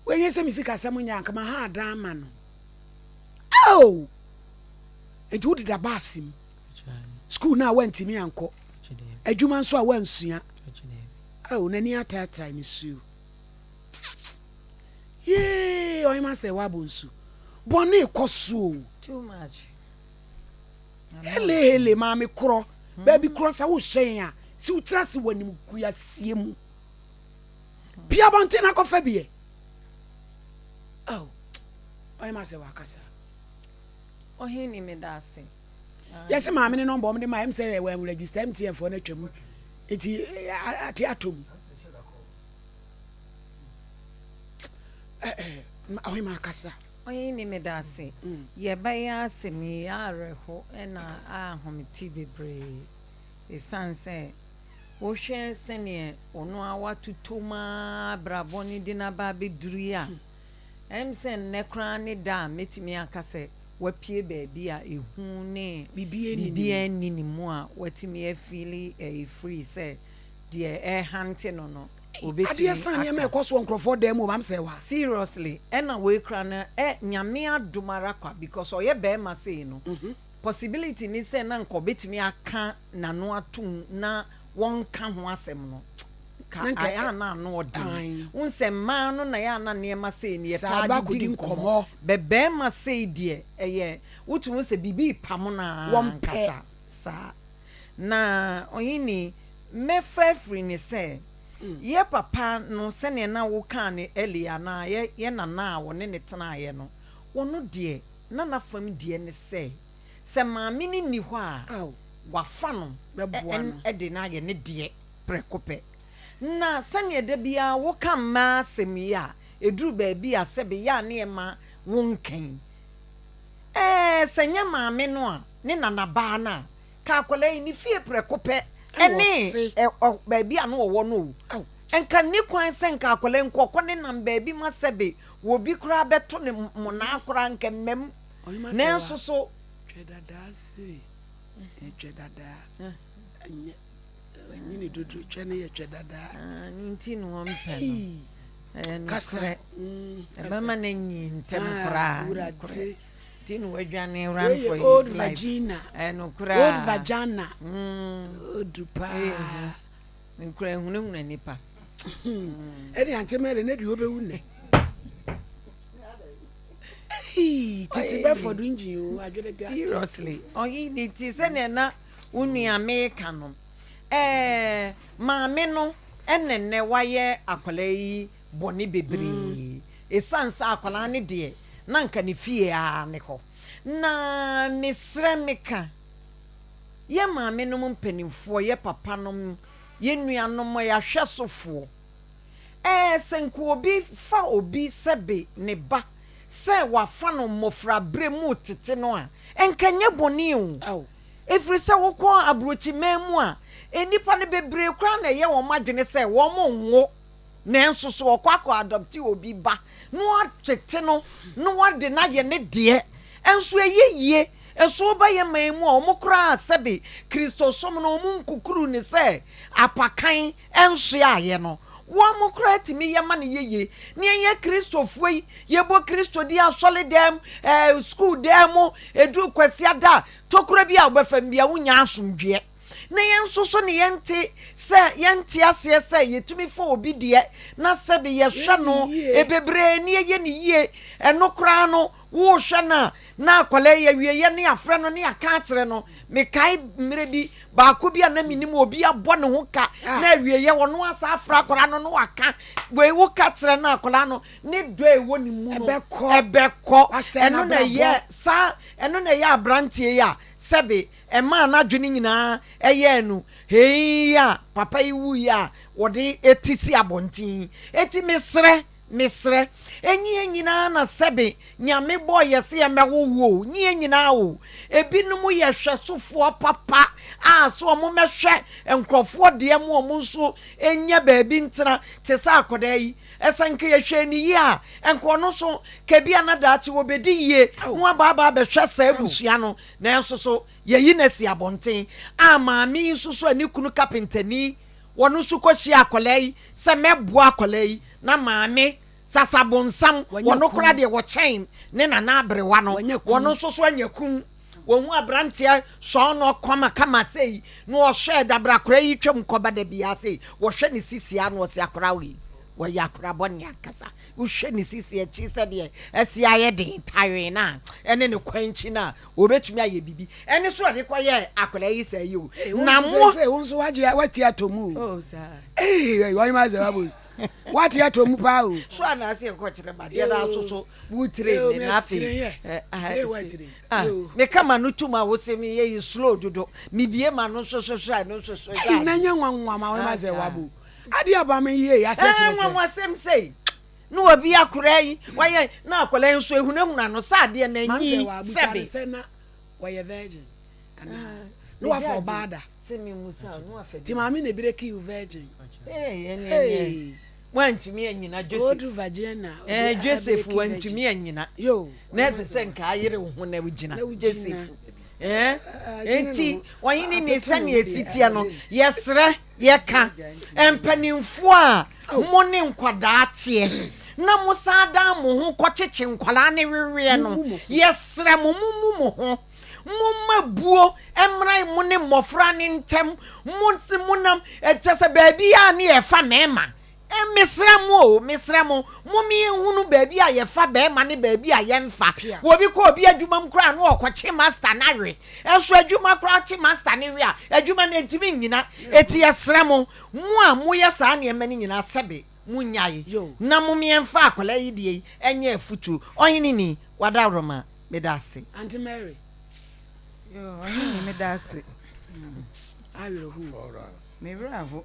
S1: wɔnyɛ sɛ me sikasɛm nyɛ anka ma ha adan ama no oh nti wodeda baase mu sukuu no a woantumi ankɔ adwuma nso a woansua oh n'ani ataatae ne suo Yee ɔhema sɛ wabɔ nsu. Bɔne kɔ so o.
S5: Too much.
S1: Hele hele maame korɔ. Baabi korɔ sɛ wohyɛ yɛn a si wo tiri ase wɔ animguaseɛ mu. Pia abɔnten na kɔfa bi ɛ. Oh, ɔhema sɛ wakasa.
S5: Ɔhene meda ase.
S1: Yɛse maame ne nɔmba ɔmo de ma ɛm sɛ wɔn register MTN foɔ no atwa mu eti ate atom. Ɔhema akasa.
S5: Ɔhene medase. Yɛbɛyɛ asɛm yi awerɛho na ahomete bebree ɛsiane sɛ wohwɛ sɛdeɛ ɔno ara watotɔ mu ara abrabɔ no de no aba abɛduru yi a, ɛm sɛ nnɛ koraa ne da a mɛtumi aka sɛ wapue baabi a ehu ne biribiara nni ne mu a watumi afeeli free sɛ deɛ ɛrehante no no obetumi
S1: Adeɛ san nneɛma
S5: aka.
S1: ɛkɔ so wɔ nkorɔfoɔ dan mu o mam sɛ wa.
S5: Seriously ɛna wei koraa no ɛ Nyame adom ara kwa because ɔyɛ bɛɛma sei no possibility ne sɛ na nka ɔbɛtumi aka n'ano atom na wɔnka ho asɛm no ka
S1: Na nka
S5: ayɛ a na ano ɔden.
S1: Ae.
S5: Wohu sɛ mmaa no na ɛyɛ a na nneɛma sei no
S1: Saa
S5: yɛtaa
S1: ba
S5: de di
S1: kɔdi
S5: nkɔmmɔ
S1: nkɔmmɔ.
S5: but bɛɛma sei deɛ ɛyɛ wotumi hu sɛ biribi repamo no ara
S1: Wɔmpɛ.
S5: ankasa saa. Na ɔhene, mɛfa afiri no sɛ, yɛ papa no, sɛdeɛ na wokaa no earlier anaa yɛ, yɛ nana a wɔne no tenaeɛ no, ɔno deɛ, na n'afam deɛ ne sɛ, sɛ maame no nni hɔ a, wafa no de no ayɛ ne deɛ prɛko pɛ. Na sɛdeɛ da biara woka mmaa asɛm yi a, ɛduru baabi a sɛbe yɛ a ne ɛma wonka yi. Ɛɛ, sɛ nyɛ maame no a, ne nanabaa no a, Ka akwadaa yi ne fie prɛko pɛ ne ɛ baabi a na ɔwɔ no o. Nka nni kwan sɛ nka akwadaa yi nkɔkɔ ne nam baabi ma sɛbe wɔ bi koraa bɛto ne monaa koraa nka mmam. Nanso so.
S1: Twɛ dadaa sei, twɛ dadaa, ɛnyɛ ɛnyini dodo, twɛ no yɛ twɛ dadaa.
S5: Ne nti na wɔmpɛ no. Ɛyɛ nokorɛ. Ɛbɛma no anyi ntɛm koraa. Nokorɛ. Nti na wadwane run
S1: Wei
S5: for
S1: yɛ old
S5: his life.
S1: vagina.
S5: Ɛyɛ nokorɛ
S1: Old
S5: a.
S1: vagina. Old paa.
S5: Ɛyɛ hu. Nokorɛ ehunahuna nipa.
S1: Ɛne Auntie Mary ne deɛ ɔbɛwu nnɛ. Ei, tete bɛfɔ do engine o, adwene ga.
S5: Seriously, ɔyi ne ti sɛnea na wo nua meka no. Ɛɛ, maame no ɛna nnɛ wayɛ akwadaa yi bɔne bebree. Esiane sɛ akwadaa no deɛ na anka ne fie ara ne hɔ. Na mesrɛ meka yɛn maamenom mpanimfoɔ, yɛn papanom, yɛn nuanom, yɛn ahwɛsofoɔ, ɛɛ sɛ nka obi fa obi sɛbe ne ba sɛ wafa no mmɔfraberɛ mu retete no a, nka ɛnyɛ bɔne o. Ɛfiri sɛ wokɔ aburokyiman mu a, nnipa no bebree koraa na ɛyɛ wɔn adwene sɛ wɔn nwo, nanso so wɔkɔ akɔ adopte obi ba na wɔatete no na wɔde no ayɛ ne deɛ, nso ɛyɛ yie. Nso woba yɛn man mu a, wɔn koraa sɛbe Kristosom no wɔn nkukuru ne sɛ apakan nsoaeɛ no, wɔn koraa tumi yɛ ma no yɛ yie. Ne yɛn Kristofoɔ yi, yɛbɔ Kristo din asɔredan mu, sukuu dan mu, ɛduru Kwasiada a, tokuro bi a wobɛfa mu biara wonnya asomdwoeɛ. Na yɛn nso so ne yɛnte sɛ yɛnte aseɛ sɛ yɛtumi fa obi deɛ na sɛbe yɛhwɛ no bebree ne yɛyɛ no yie. Ɛno koraa no, wohwɛ no a, na akwadaa yi awieeɛ ne afrɛ no ne aka akyerɛ no. Mekae mmerɛ bi, baako bi a na menim obi abɔ ne ho ka na awieeɛ ɔno asa afrɛ akwadaa no na waka wei, woka kyerɛ no akwadaa no ne dɔ a ɛwɔ ne mu no ɛbɛkɔ. Ɛno na ɛyɛ saa, ɛno na ɛyɛ aberanteɛ yi a sɛbe ɛmaa n'adwene nyinaa yɛɛ no hei a papa yi wuiɛ a wɔde ti si abɔnten yi. Enti mesrɛ, mesrɛ, ɛnyɛ yɛn nyinaa na sɛbe Nyame bɔɔ yɛ sɛ yɛmmɛwo wo o, nyɛ yɛn nyinaa o. Ebinom yɛ hwɛsofoɔ papa a sɛ wɔn mmɛhwɛ nkurɔfoɔ deɛ ma wɔn nso nya baabi ntena te sɛ akwadaa yi. Sɛ nka yɛhwɛɛ no yie a, nka ɔno nso, ka ebia na daakye ɔbɛdi yie na waba aba abɛhwɛ saa abusua no. Nanso so yɛayi no asi abɔnten? A Maame yi nso so a ne kunu kapentani, ɔno nso kɔhyiaa akwadaa yi sɛ mɛboa akwadaa yi, na maame sasabonsam, ɔno koraa deɛ ɔkyɛn ne nana aberewa no, ɔno nso so anya kun. Wɔhu aberanteɛ sɔɔ no kamakama sei, na ɔhwɛ dabere akwadaa yi twam kɔba da biara sei, wɔhwɛ ne sisi a na ɔse akwadaa wei, wɔyɛ akwadaa bɔne ankasa. Wohwɛ ne sisi akyi sɛdeɛ asi ayɛ den tawee no a, ɛne ne kwan akyi no a, wɔbɛtumi ayɛ biribi. Ɛne so ɔde kɔyɛɛ akwadaa yi saa yi o.
S1: Na mo. Wo nso wagye wate atɔ mu o.
S5: Oh, saa.
S1: Ee, wɔn ma sɛ wabo. Wate atɔ mu paa o.
S5: So anaasɛ yɛkɔ kyerɛ ma deɛ na asoso wo tire ne na afei. Meka ma no tum a wose meyɛ yi slow dodo. Mebie ma no nso so so a ɛno nso so.
S1: Ɛyi na nyɛ nwanwa ma wɔn ma sɛ wabo. Adeɛ aba me yie aseɛ kyerɛ sɛ.
S5: Ɛɛ nwanwasɛm sei na obi akora yi wayɛ na akwadaa yi nso ehunahuna no sɛ adeɛ na enyi
S1: sɛbe. Sɛ na wɔyɛ virgin anaa na wafa ɔbaa da. Ti maame na ebire kill virgin.
S5: Ee wantumi anyina Joseph.
S1: Odu vagina.
S5: Ɛɛ Joseph wantumi anyina.
S1: Yo.
S5: Na ɛsɛ sɛ nka ayere wo ho na wogyina Joseph. Ɛɛ enti ɔhene ni sɛnea esi teɛ no yɛsrɛ. Yɛka mpanimfoɔ a mo ne nkwadaa teɛ na mosan dan mo ho kɔkyekye nkwadaa no weweɛ no, yɛsrɛ mo mommu mo ho. Momma buo mmra mo ne mmɔfra no ntam. Mo se monam, kyerɛ sɛ baabi a ne yɛfa mmarima. Mesrɛ mo o, mesrɛ mo, mom yɛnhunu baabi a yɛfa barima ne baabi a yɛmfa. Obi kɔ obi adwuma mu koraa na ɔkɔkye master no awe. Nso adwuma koraa kye master no we a, adwuma no ntumi nnyina. Enti yɛsrɛ mo, mo a moyɛ saa nneɛma no nyinaa, sɛbe monnyae na mom yɛmfa akwadaa yi deɛ yi nyɛ afotuo. Ɔhene ni, wadaworoma, meda ase.
S1: Aunty Mary.
S6: Yoo, ɔhene meda ase.
S1: Awerɛhow.
S6: Me werɛ aho.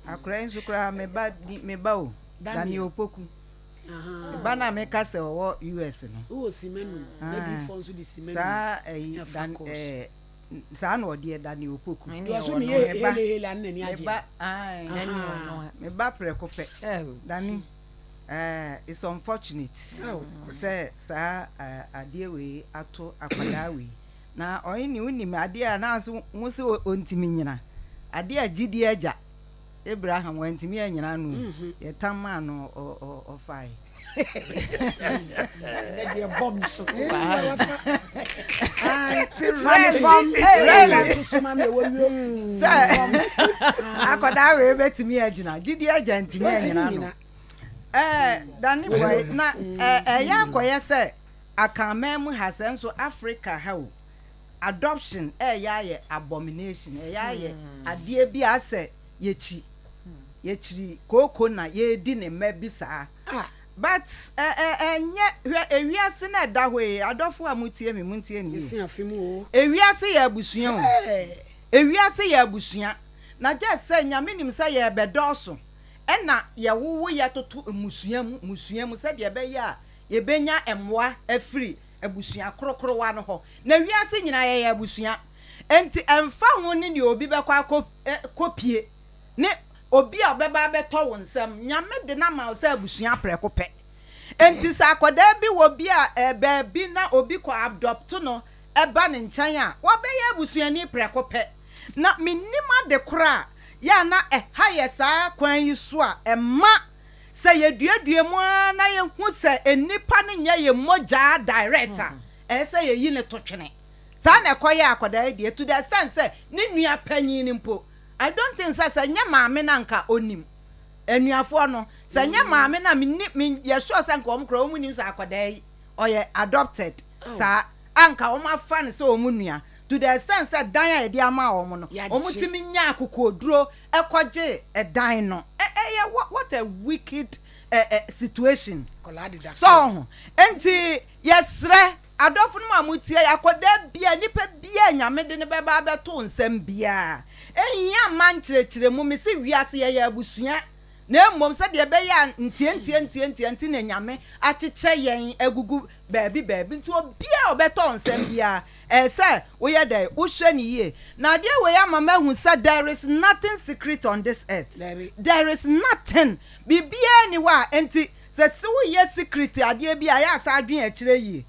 S6: Akora yi nso koraa me ba di me ba o Daniel Opoku me ba no a meka sɛ ɔwɔ US no.
S1: Wowɔ sima num na diifoɔ nso de sima num
S6: saa ɛyi dan ɛɛ saa na ɔdeɛ Daniel Opoku.
S1: Deɛ ɔso meyɛ hele hele ano n'ani agye.
S6: Me ba ae me ba prɛko pɛ Dani ɛɛ it's unfortunate sɛ saa adeɛ wei ato akwadaa wei. Na ɔnye ne wonim adeɛ a na nso mo se ɔntumi nyina, adeɛ a gyidie agya Abraham wantumi anyina ano o, yɛtam maa no ɔfae.
S5: Ɛnɛ deɛ bɔm so
S6: Sɛ akɔdaa wei bɛtumi agyina, gyidie agya ntumi anyina no. Ɛɛ Dane boy na ɛyɛ akɔyɛ sɛ Akanman mu ha sɛ nso Africa ha o, adoption ɛɛyɛ ayɛ abomination, ɛyɛ ayɛ adeɛ bi a asɛ yɛkyi, yɛkyiri kooko na yɛredi ne mma bi saa. But ɛnyɛ, hwɛ ewiase no a ɛda hɔ yi, adɔfo a motie me, montie no yie. Ewiase yɛ abusua o, ewiase yɛ abusua, na gyɛ sɛ Nyame nim sɛ yɛrebɛdɔɔso, ɛna yɛwowo yɛtoto mmusua mu, mmusua mu sɛdeɛ ɛbɛyɛ a Yɛbɛnya mmoa afiri abusua korokorowa no hɔ. Na wiase nyinaa yɛyɛ abusua. Enti ɛmfa ho ne nea obi bɛkɔ akɔ kɔpie ne obi a ɔbɛba abɛtɔ wo nsam, Nyame de no ama wo sɛ abusua prɛko pɛ. Enti sɛ akwadaa bi wɔ bi a baabi na obi kɔ adopt no ba ne nkyɛn a, wabɛyɛ abusuani prɛko pɛ. Na mennim ade korɔ a yɛ a na ɛha yɛ saa kwan yi so a ɛma sɛ yɛduadua mu ara na yɛhu sɛ nnipa no nyɛ yɛn mogyaa direct a, ɛyɛ sɛ yɛyi no to twene. Saa na ɛkɔyɛɛ akwadaa yi deɛ to the extent sɛ ne nua panyin no mpo, I don't think sɛ sɛ ɛnyɛ maame no a nka ɔnim. Anuafoɔ no, sɛ ɛnyɛ maame no a menni, me yɛ sure sɛ nka wɔn koraa wɔn nim sɛ akwadaa yi ɔyɛ adopted saa a nka wɔn afa no sɛ wɔn nua to the extent sɛ dan a yɛde ama wɔn no wɔn tumi nya akokoɔduro kɔgye dan no. Ɛ ɛyɛ what a wicked ɛ ɛ situation. So ho nti yɛsrɛ adɔfo no mu a motie yɛ akwadaa biara nipa biara Nyame de no bɛba abɛto nsɛm biara ɛnhia mma nkyerɛkyerɛmu mese wiase yɛyɛ abusua na mmom sɛdeɛ ɛbɛyɛ a ntiantia ntiantia nti na Nyame akyekyɛ yɛn agugu baabi baabi nti obiara a ɔbɛtɔ nsɛm biara ɛyɛ sɛ woyɛ dɛn wohwɛ no yie na adeɛ wei ama mahu sɛ there is nothing secret on this earth there is nothing biribiara nni hɔ a nti sɛ se woyɛ secret adeɛ bi a ɛyɛ a saa adwene akyire yie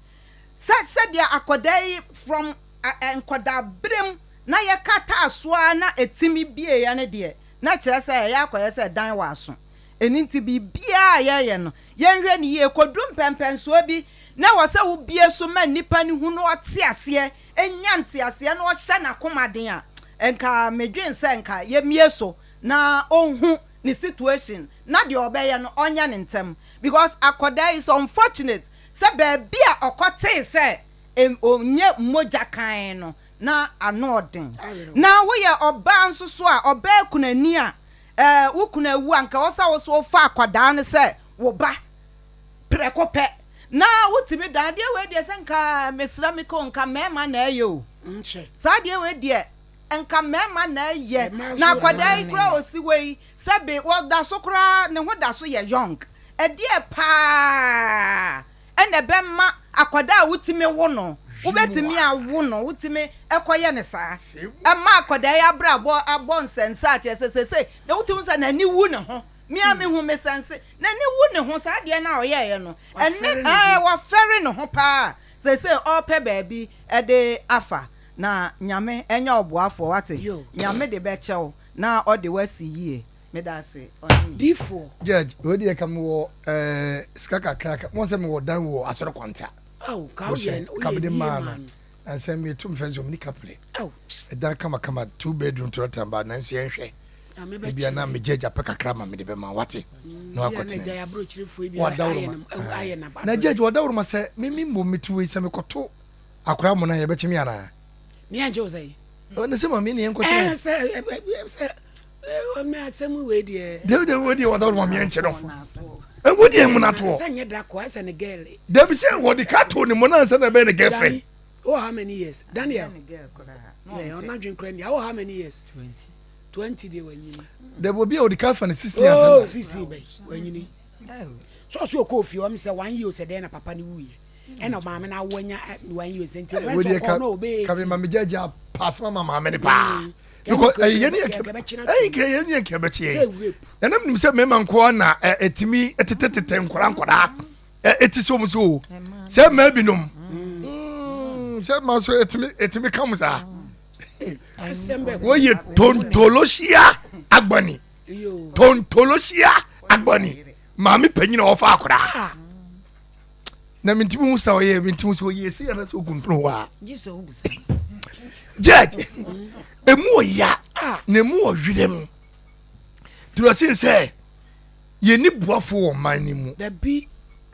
S6: sɛ sɛdeɛ akwadaa yi from nkwadaa berɛ mu na yɛkataa so ara na ɛtumi bieeɛ no deɛ na kyerɛ sɛ ɛyɛ akɔyɛ sɛ dan wɔ aso. Ɛno nti biribiara a yɛyɛ no, yɛnhwɛ no yie. Kɔduru mpɛnpɛnsoɔ bi na ɛwɔ sɛ wobue so ma nnipa no hu na ɔte aseɛ, nya nteaseɛ na ɔhyɛ n'akoma den a, nka medwene sɛ nka yɛmmue so na ɔnhu ne situation na deɛ ɔbɛyɛ no ɔnyɛ no ntɛm because akwadaa yi it's unfortunate sɛ baabi a ɔkɔtee sɛ ɔnyɛ mogya kann no na ano ɔden. Na woyɛ ɔbaa nso so a, ɔbaa kunani a, ɛɛ wo kunu awu a, nka ɛwɔ sɛ wo nso wofa akwadaa no sɛ wo ba prɛko pɛ. Na wotumi dan adeɛ wei deɛ sɛ nka mesrɛ me ko nka mmarima na ɛyɛ o. Saa adeɛ wei deɛ nka mmarima na ɛyɛ. Na akwadaa yi koraa ɔsi hɔ yi, sɛbe ɔda so koraa ne ho da so yɛ young. Ɛdeɛ paa na ɛbɛma akwadaa a wotumi wo no, wobɛtumi awo no, wotumi kɔyɛ no saa. Ɛma akwadaa yi abrabɔ abɔ nsɛnsa a kyerɛ sɛ seesei na wotumi sɛ n'ani wu ne ho. Me a mehu me sɛnse, n'ani wu ne ho saa adeɛ no a ɔyɛeɛ no. Ɛne ɛɛ wafɛre ne ho paa seesei ɔrepɛ baabi de afa. Na Nyame nyɛ ɔboafoɔ wate. Nyame de bɛkyɛ wo na ɔde wo asi yie. Meda ase ɔhene.
S1: Difoɔ.
S4: Judge, wei deɛ ka mewɔ eh, sika kakra ka, wɔn sɛ mewɔ dan wɔ asɔre kwanta.
S1: Aw, ka woyɛ
S4: Bɔhyɛ, ka
S1: woyɛ
S4: mede
S1: bie
S4: maa
S1: maa
S4: no.
S1: no.
S4: Na sɛ metu mfɛn sɛ ɔmni kaplɛ.
S1: Aw.
S4: Ɛdan kamakama, two bedroom toilet and bath, nanso yɛnhwɛ.
S1: Nyame
S4: Ebia na
S1: bɛkyerɛ.
S4: me judge apɛ kakra ma mede bɛma, wate? Na
S1: Bia na
S4: wakɔtena
S1: agya
S4: mu.
S1: yɛ aburokyirifoɔ yi bi ayɛ
S4: Wɔadaworoma.
S1: no ayɛ
S4: Ae.
S1: no
S4: Na
S1: abadɔyɛ.
S4: judge, wɔadaworoma sɛ me me mmom mete wei sɛ mekɔto akwadaa mono a yɛbɛkye me anaa?
S1: Ne yɛnkye wo sɛn?
S4: Ɔ, ne sɛ ma me ne yɛnkɔkyerɛ.
S1: Ɛɛ sɛ ɛ ɛ sɛ ɛ ɔmɛ asɛm wei deɛ.
S4: Dabi dabi wei deɛ wɔda ma meɛnkye no. Ɛwɔ deɛ mmonatoɔ.
S1: Sɛ nyɛ da kɔ ɛsɛ ne girl.
S4: Dabi sɛ wɔde ka too ne mmona ansa na ɛbɛyɛ ne girlfriend.
S1: Dani, wowɔ how many years? Daniel. Yeah, ɔnadwen kora ni. Wowɔ how many years?
S2: 20.
S1: 20 deɛ wanyini.
S4: Dabi obi a ɔde ka fa ne 16 ansa na.
S1: Oh, 16 bɛyi wanyini. So ɔso ɔkɔ ofie ɔm sɛ one year sɛ dɛn na papa ne wuyɛ. Ɛna maame no awo anya one year sɛ nti ɔfɛn sɛ ɔkɔ no ɔbɛyɛ
S4: ka me ma me gyagya pass ma ma maame no paa. Because ɛyɛ ne yɛ ɛyɛ kɛ yɛ ne yɛ kɛ bɛkye yɛ. Ɛnam nim sɛ mmarima nkoa na ɛtumi tetetete nkwadaa nkwadaa ɛti sɛ wɔn so o sɛ mmaa binom sɛ mmaa so ɛtumi ɛtumi ka mo saa. Wɔyɛ tontolosia agbani tontolosia agbani maame panyin a ɔfa akwadaa. Na mentumi hu sɛ ɔyɛ mentumi sɛ ɔyɛ sɛ yɛn sɛ oguntunu hɔ a. Judge emu wɔ ya na emu wɔ werɛm turɔsin sɛ yɛni boafo wɔ ɔman no mu.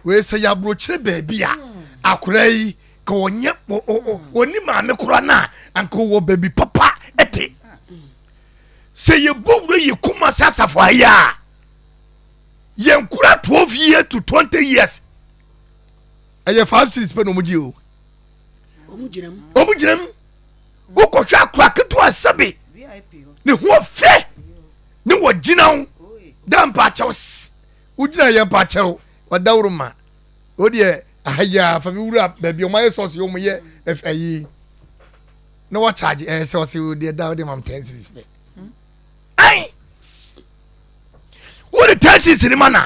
S4: Wei sɛ yɛaburokyerɛ baabi a akora yi ka wɔnyɛ wɔni maame kora no a anka wɔ baabi papa ɛte. Sɛ yɛbɔ wura yɛ kuma sɛ asafo ayɛ a yɛn kura 12 years to 20 years ɛyɛ 5 6 pɛ na wɔn gye o.
S1: Wɔn gyina mu.
S4: Wɔn gyina mu. Wokɔhwɛ akora ketewa sɛbe ne ho ɔfɛ ne wɔgyina wo da mpaakyɛw s wogyina yɛ mpaakyɛw wadaworo ma o deɛ ahaya fa mi wura baabi ɔmo ayɛ sɔs yɛ ɔmo yɛ ɛyi. Na wɔkyagye ɛɛ sɛ ɔse wo deɛ da wode mam 10 cedis pɛ. Ai! Wode 10 cedis ni ma na.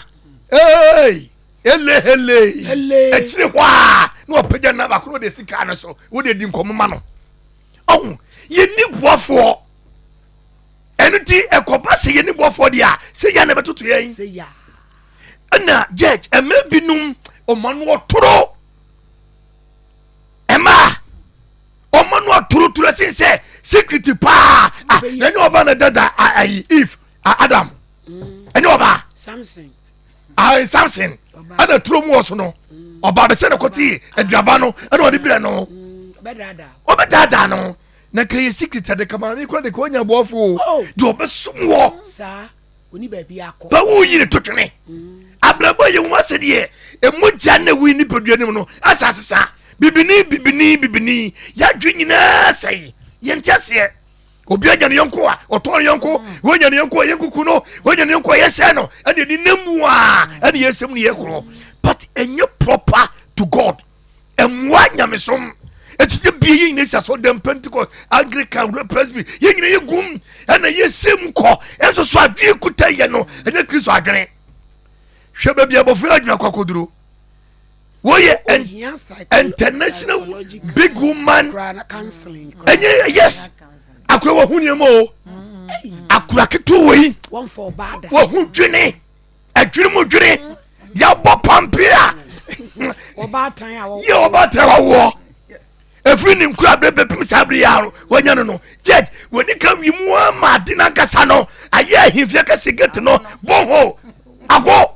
S4: Hey! Ele hele. Akyire hɔ a na ɔpagya na baako na ɔde asi kaa no so. Wode di nkɔmmɔ ma no. Ɔho, yɛnni boafoɔ. Ɛno nti ɛkɔba sɛ yɛnni boafoɔ deɛ a, sɛ yɛ na ɛbɛtoto yɛn. Ɛna judge, ɛmɛ binom ɔma no ɔtoro. Ɛma ɔma no ɔtorotoro ɛsen sɛ secret paa. Ah, na ɛnyɛ ɔba na dada ayi Eve, Adam. Ɛnyɛ ɔba.
S1: Samson.
S4: Ayi Samson. Ɛna turo mu wɔ so no. Ɔba bɛsɛ na kɔte aduaba no ɛna ɔde brɛ no. Ɔbɛdaadaa no. Na ka yɛ secret ade kama ne kura de ka ɔnya boafo o.
S1: Oh.
S4: Deɛ ɔbɛsom wɔ.
S1: Saa. Oni baabi akɔ.
S4: Ba wo yi ne to twene. Abrabɔ yɛ mu ase deɛ emogya na ewu nipadua no mu no asa asesa. Bibini bibini bibini yɛadwe nyinaa sɛe. Yɛnte aseɛ. Obi anya ne yɔnko a ɔtɔn ne yɔnko, wɔnya ne yɔnko a yɛnkuku no, wɔnya ne yɔnko a yɛsɛe no, ɛne ɛde nam mu a ɛne yɛsɛm ne yɛkorɔ. But ɛnyɛ proper to God. Ɛmmoa nyamesom. Ɛti sɛ bie yɛ nyina si asɔ dɛm Pentecost, Anglican, Presby, yɛ nyina yɛ gum ɛna yɛsɛ mu kɔ. Ɛnso so adwene kuta yɛ no, ɛnyɛ Kristo adwene. Hwɛ baabi abɔfra adwene akɔ akɔduro. Wɔyɛ international big woman. Ɛnyɛ yes. Akora wɔho nneɛma o. Akora ketewa wɔ yi. Wɔho dwene. Adwene mu dwene. Yɛabɔ pampe a. Yɛ ɔbaatan wawoɔ. Ɛfiri ne nkura berɛ bɛpem saa bere yi a wanya no no. Judge, wɔdi ka wi mu ama ade no ankasa no ayɛ ahemfie kɛse gate no bɔnhɔ ago.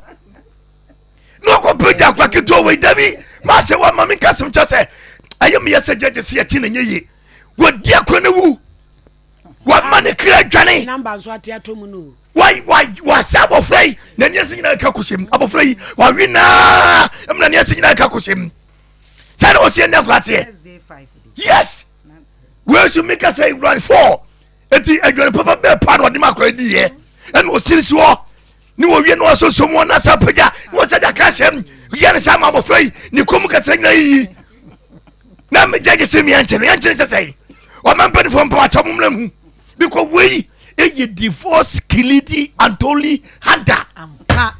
S4: Na ɔkɔpɛ gya akora ketewa wei dabi ma sɛ wama me nkasɛm kyɛ sɛ ɛyɛ meyɛ sɛ gyagye sɛ yɛkye na nyɛ yie. Wɔdi akora no wu. Wama ne kra adwane. Wasɛ abɔfra yi na ne ase nyinaa ka kɔhyɛ mu. Abɔfra yi wawe naa ɛmu na ne ase nyinaa ka kɔhyɛ mu. Sɛ na ɔsi ɛnɛ akora teɛ. Yes. Wei so mi kasa ewura fɔ. Eti aduane papa bɛɛ paa na ɔde ma akora di yɛ. Ɛna ɔsiri soɔ. Ne wɔwie na wɔsosɔ mu ɔna sa pagya na wɔsɛ de aka hyɛm yɛ ne saa ma abɔfra yi ne kɔn mu kasa nyina yiyi na megya gye sɛ miɛnkyɛ no yɛnkyɛ ne sɛ sɛe ɔma mpanimfoɔ mpa wakyɛ mo mmra mu bikɔ wei ɛyɛ divorce kilidi antoli hada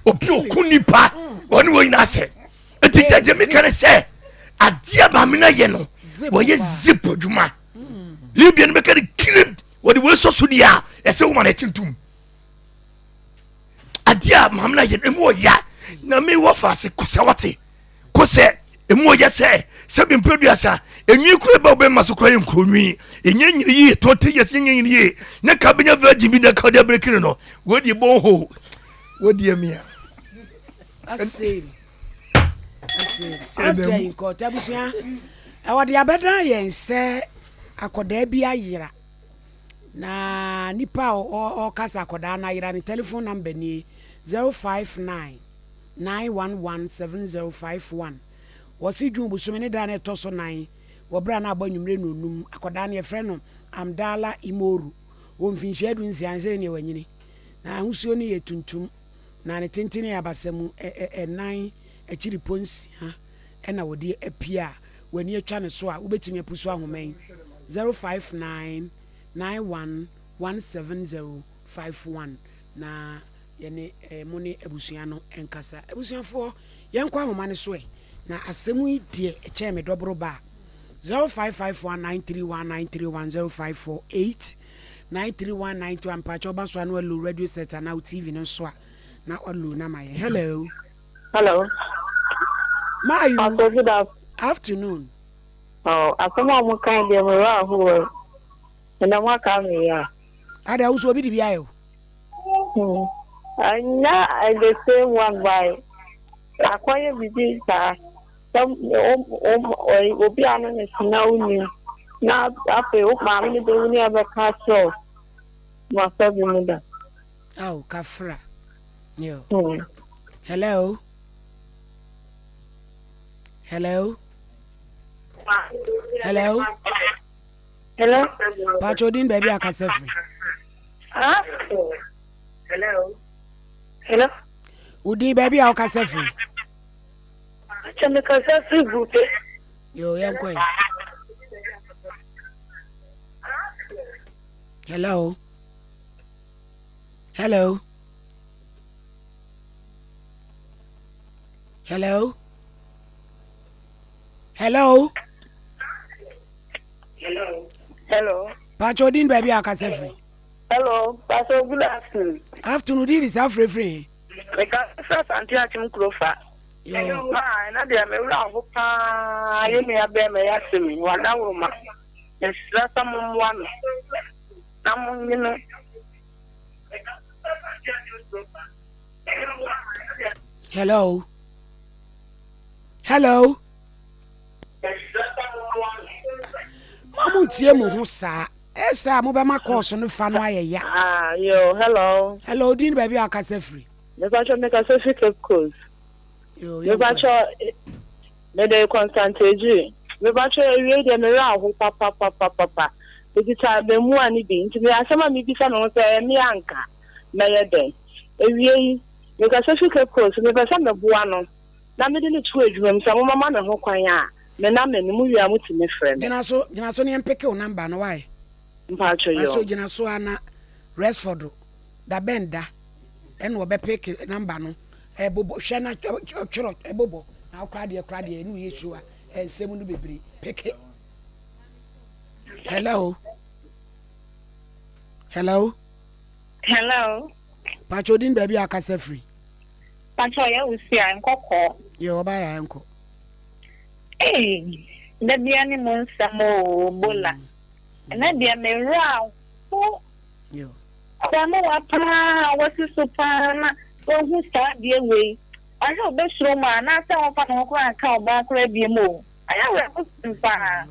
S4: obi ɔku nipa ɔne wɔ nyina sɛ ɛti gyagye meka ne sɛ adeɛ maame no ayɛ no wɔyɛ zip adwuma libia no bɛka ne kirib wɔde wei sɔ so deɛ a ɛsɛ woma no akyi ntom adeɛ a maame no ayɛ no emu ɔya na me wɔ faase kosɛ wate kosɛ emu ɔyɛ sɛ sɛbi mpere duasa enwi kura ba ɔbɛn ma so kura yɛ nkuro nwi enye nyini yie 20 years nye nyini yie ne ka benya virgin bi na ka ɔde abirikiri no wɔdi bɔn ho wɔdi emia.
S1: Asem asem ɔdɛ nkɔtɛ abusua ɛwɔ de abɛdan yɛn sɛ akɔdaa bi ayera. Na nipa a ɔka sɛ akɔdaa no ayera ne telephone number nie, 059 911 7051. Wɔse June bosome ne da a na ɛtɔ so nan wɔ berɛ a na abɔ anwummere nnɔnnum. Akɔdaa no yɛfrɛ no Amdala Imoru. Wɔ mfinhyia du-nsia no sɛ neɛ wanyini. Na ahosuo no yɛ tuntum na ne tenten yɛ abasamu ɛnan akyiripɔ nsia na wɔde apue a w'ani atwa ne so a wobɛtumi apusu ahoma yi 059 91 17051 na yɛne mo ne abusua no nkasa. Abusuafoɔ, yɛnkɔ ahoma no so ɛ, na asɛm yi deɛ ɛkyɛn me dɔboro ba a. 0551 931 931 0548 931 931 Mpakyɛ woba so a na walow radio set anaa wo TV no nso a na walow no ama yɛn. Hello.
S7: Hello.
S1: Mayu.
S7: Pastor, good
S1: afternoon.
S7: Oh, asɛm a wɔn kan deɛ mo werɛ ahoɔ. Ɛnna mo aka mi ya.
S1: Ada wusu obi di bi ayɛ o.
S7: Ɛnyɛ the same one by akɔyɛ bibi saa sɛ obi a no ne tena wo nim na afei wo maame no bɛwu ne ɛbɛka kyerɛ ma sɛ bi mu da.
S1: Aw kafra. Yo. Hello. Hello. Hello.
S7: Hello.
S1: Pacho din baabi akasa firi.
S7: Ah. Hello. Hello.
S1: Wodin baabi a wokasa firi.
S7: Akyɛ me kasa firi Bupe.
S1: Yo, yɛnkɔ yi. Hello. Hello. Hello. Hello.
S7: Hello. Hello.
S1: Pacho din baabi a akasa firi.
S7: Hello, Pastor, good afternoon.
S1: Afternoon, di sa frefre.
S7: Meka sɛ Asante Akyem kuro fa.
S1: Yo.
S7: Maa ɛna deɛ me wura ho paa yɛ nua bɛrima yɛ asɛm yi wadaworo ma. Mesrɛ sɛ mommoa no na monye no.
S1: Hello. Hello. Mo mo ntie mo ho saa. Ɛsɛ a mobɛma kɔɔso no fa no ayɛ ya.
S7: Ah, yo, hello.
S1: Hello, din baabi a akasa firi.
S7: Mepacho mekasa fi Cape Coast.
S1: Yo, yɛnkɔ.
S7: Mepacho mede Constant Egyiri. Mepacho awie deɛ me werɛ aho papapapapa. Mekita abɛmua no bi nti me asɛm a mebisa me ho sɛ ɛyɛ me anka mɛyɛ dɛn. Awie yi mekasa fi Cape Coast mepɛ sɛ meboa no na mede no to adwuma mu sɛ momama me ho kwan a me number ni mo wie a motumi frɛ me.
S1: Gyina so, gyina so na yɛmpeke wo number no why?
S7: Mpacho
S1: Pacho
S7: yo.
S1: gyina so a na Resford da bɛn da ɛna ɔbɛpeke number no ɛbobɔ hwɛ na twerɛ ɛbobɔ na wokora deɛ kora deɛ ɛne woyɛ sure a nsɛm no bebree peke. Hello. Hello.
S7: Hello.
S1: Pacho din baabi a akasa firi.
S7: Pacho yɛ wusia nkɔkɔɔ.
S1: Yɛ ɔba yɛ nkɔ.
S7: Ei, da bia ne mu nsɛm oo, Bola. Ɛnɛ deɛ me werɛ aho.
S1: Yo.
S7: Abaamua paa a wasi so paa na wahu saa adeɛ wei. Ɔhwɛ ɔbɛsuro mu a anaasɛ ɔmfa ne ho koraa nka ɔbaa koraa biom o. Ayɛ awerɛhosɛm paa.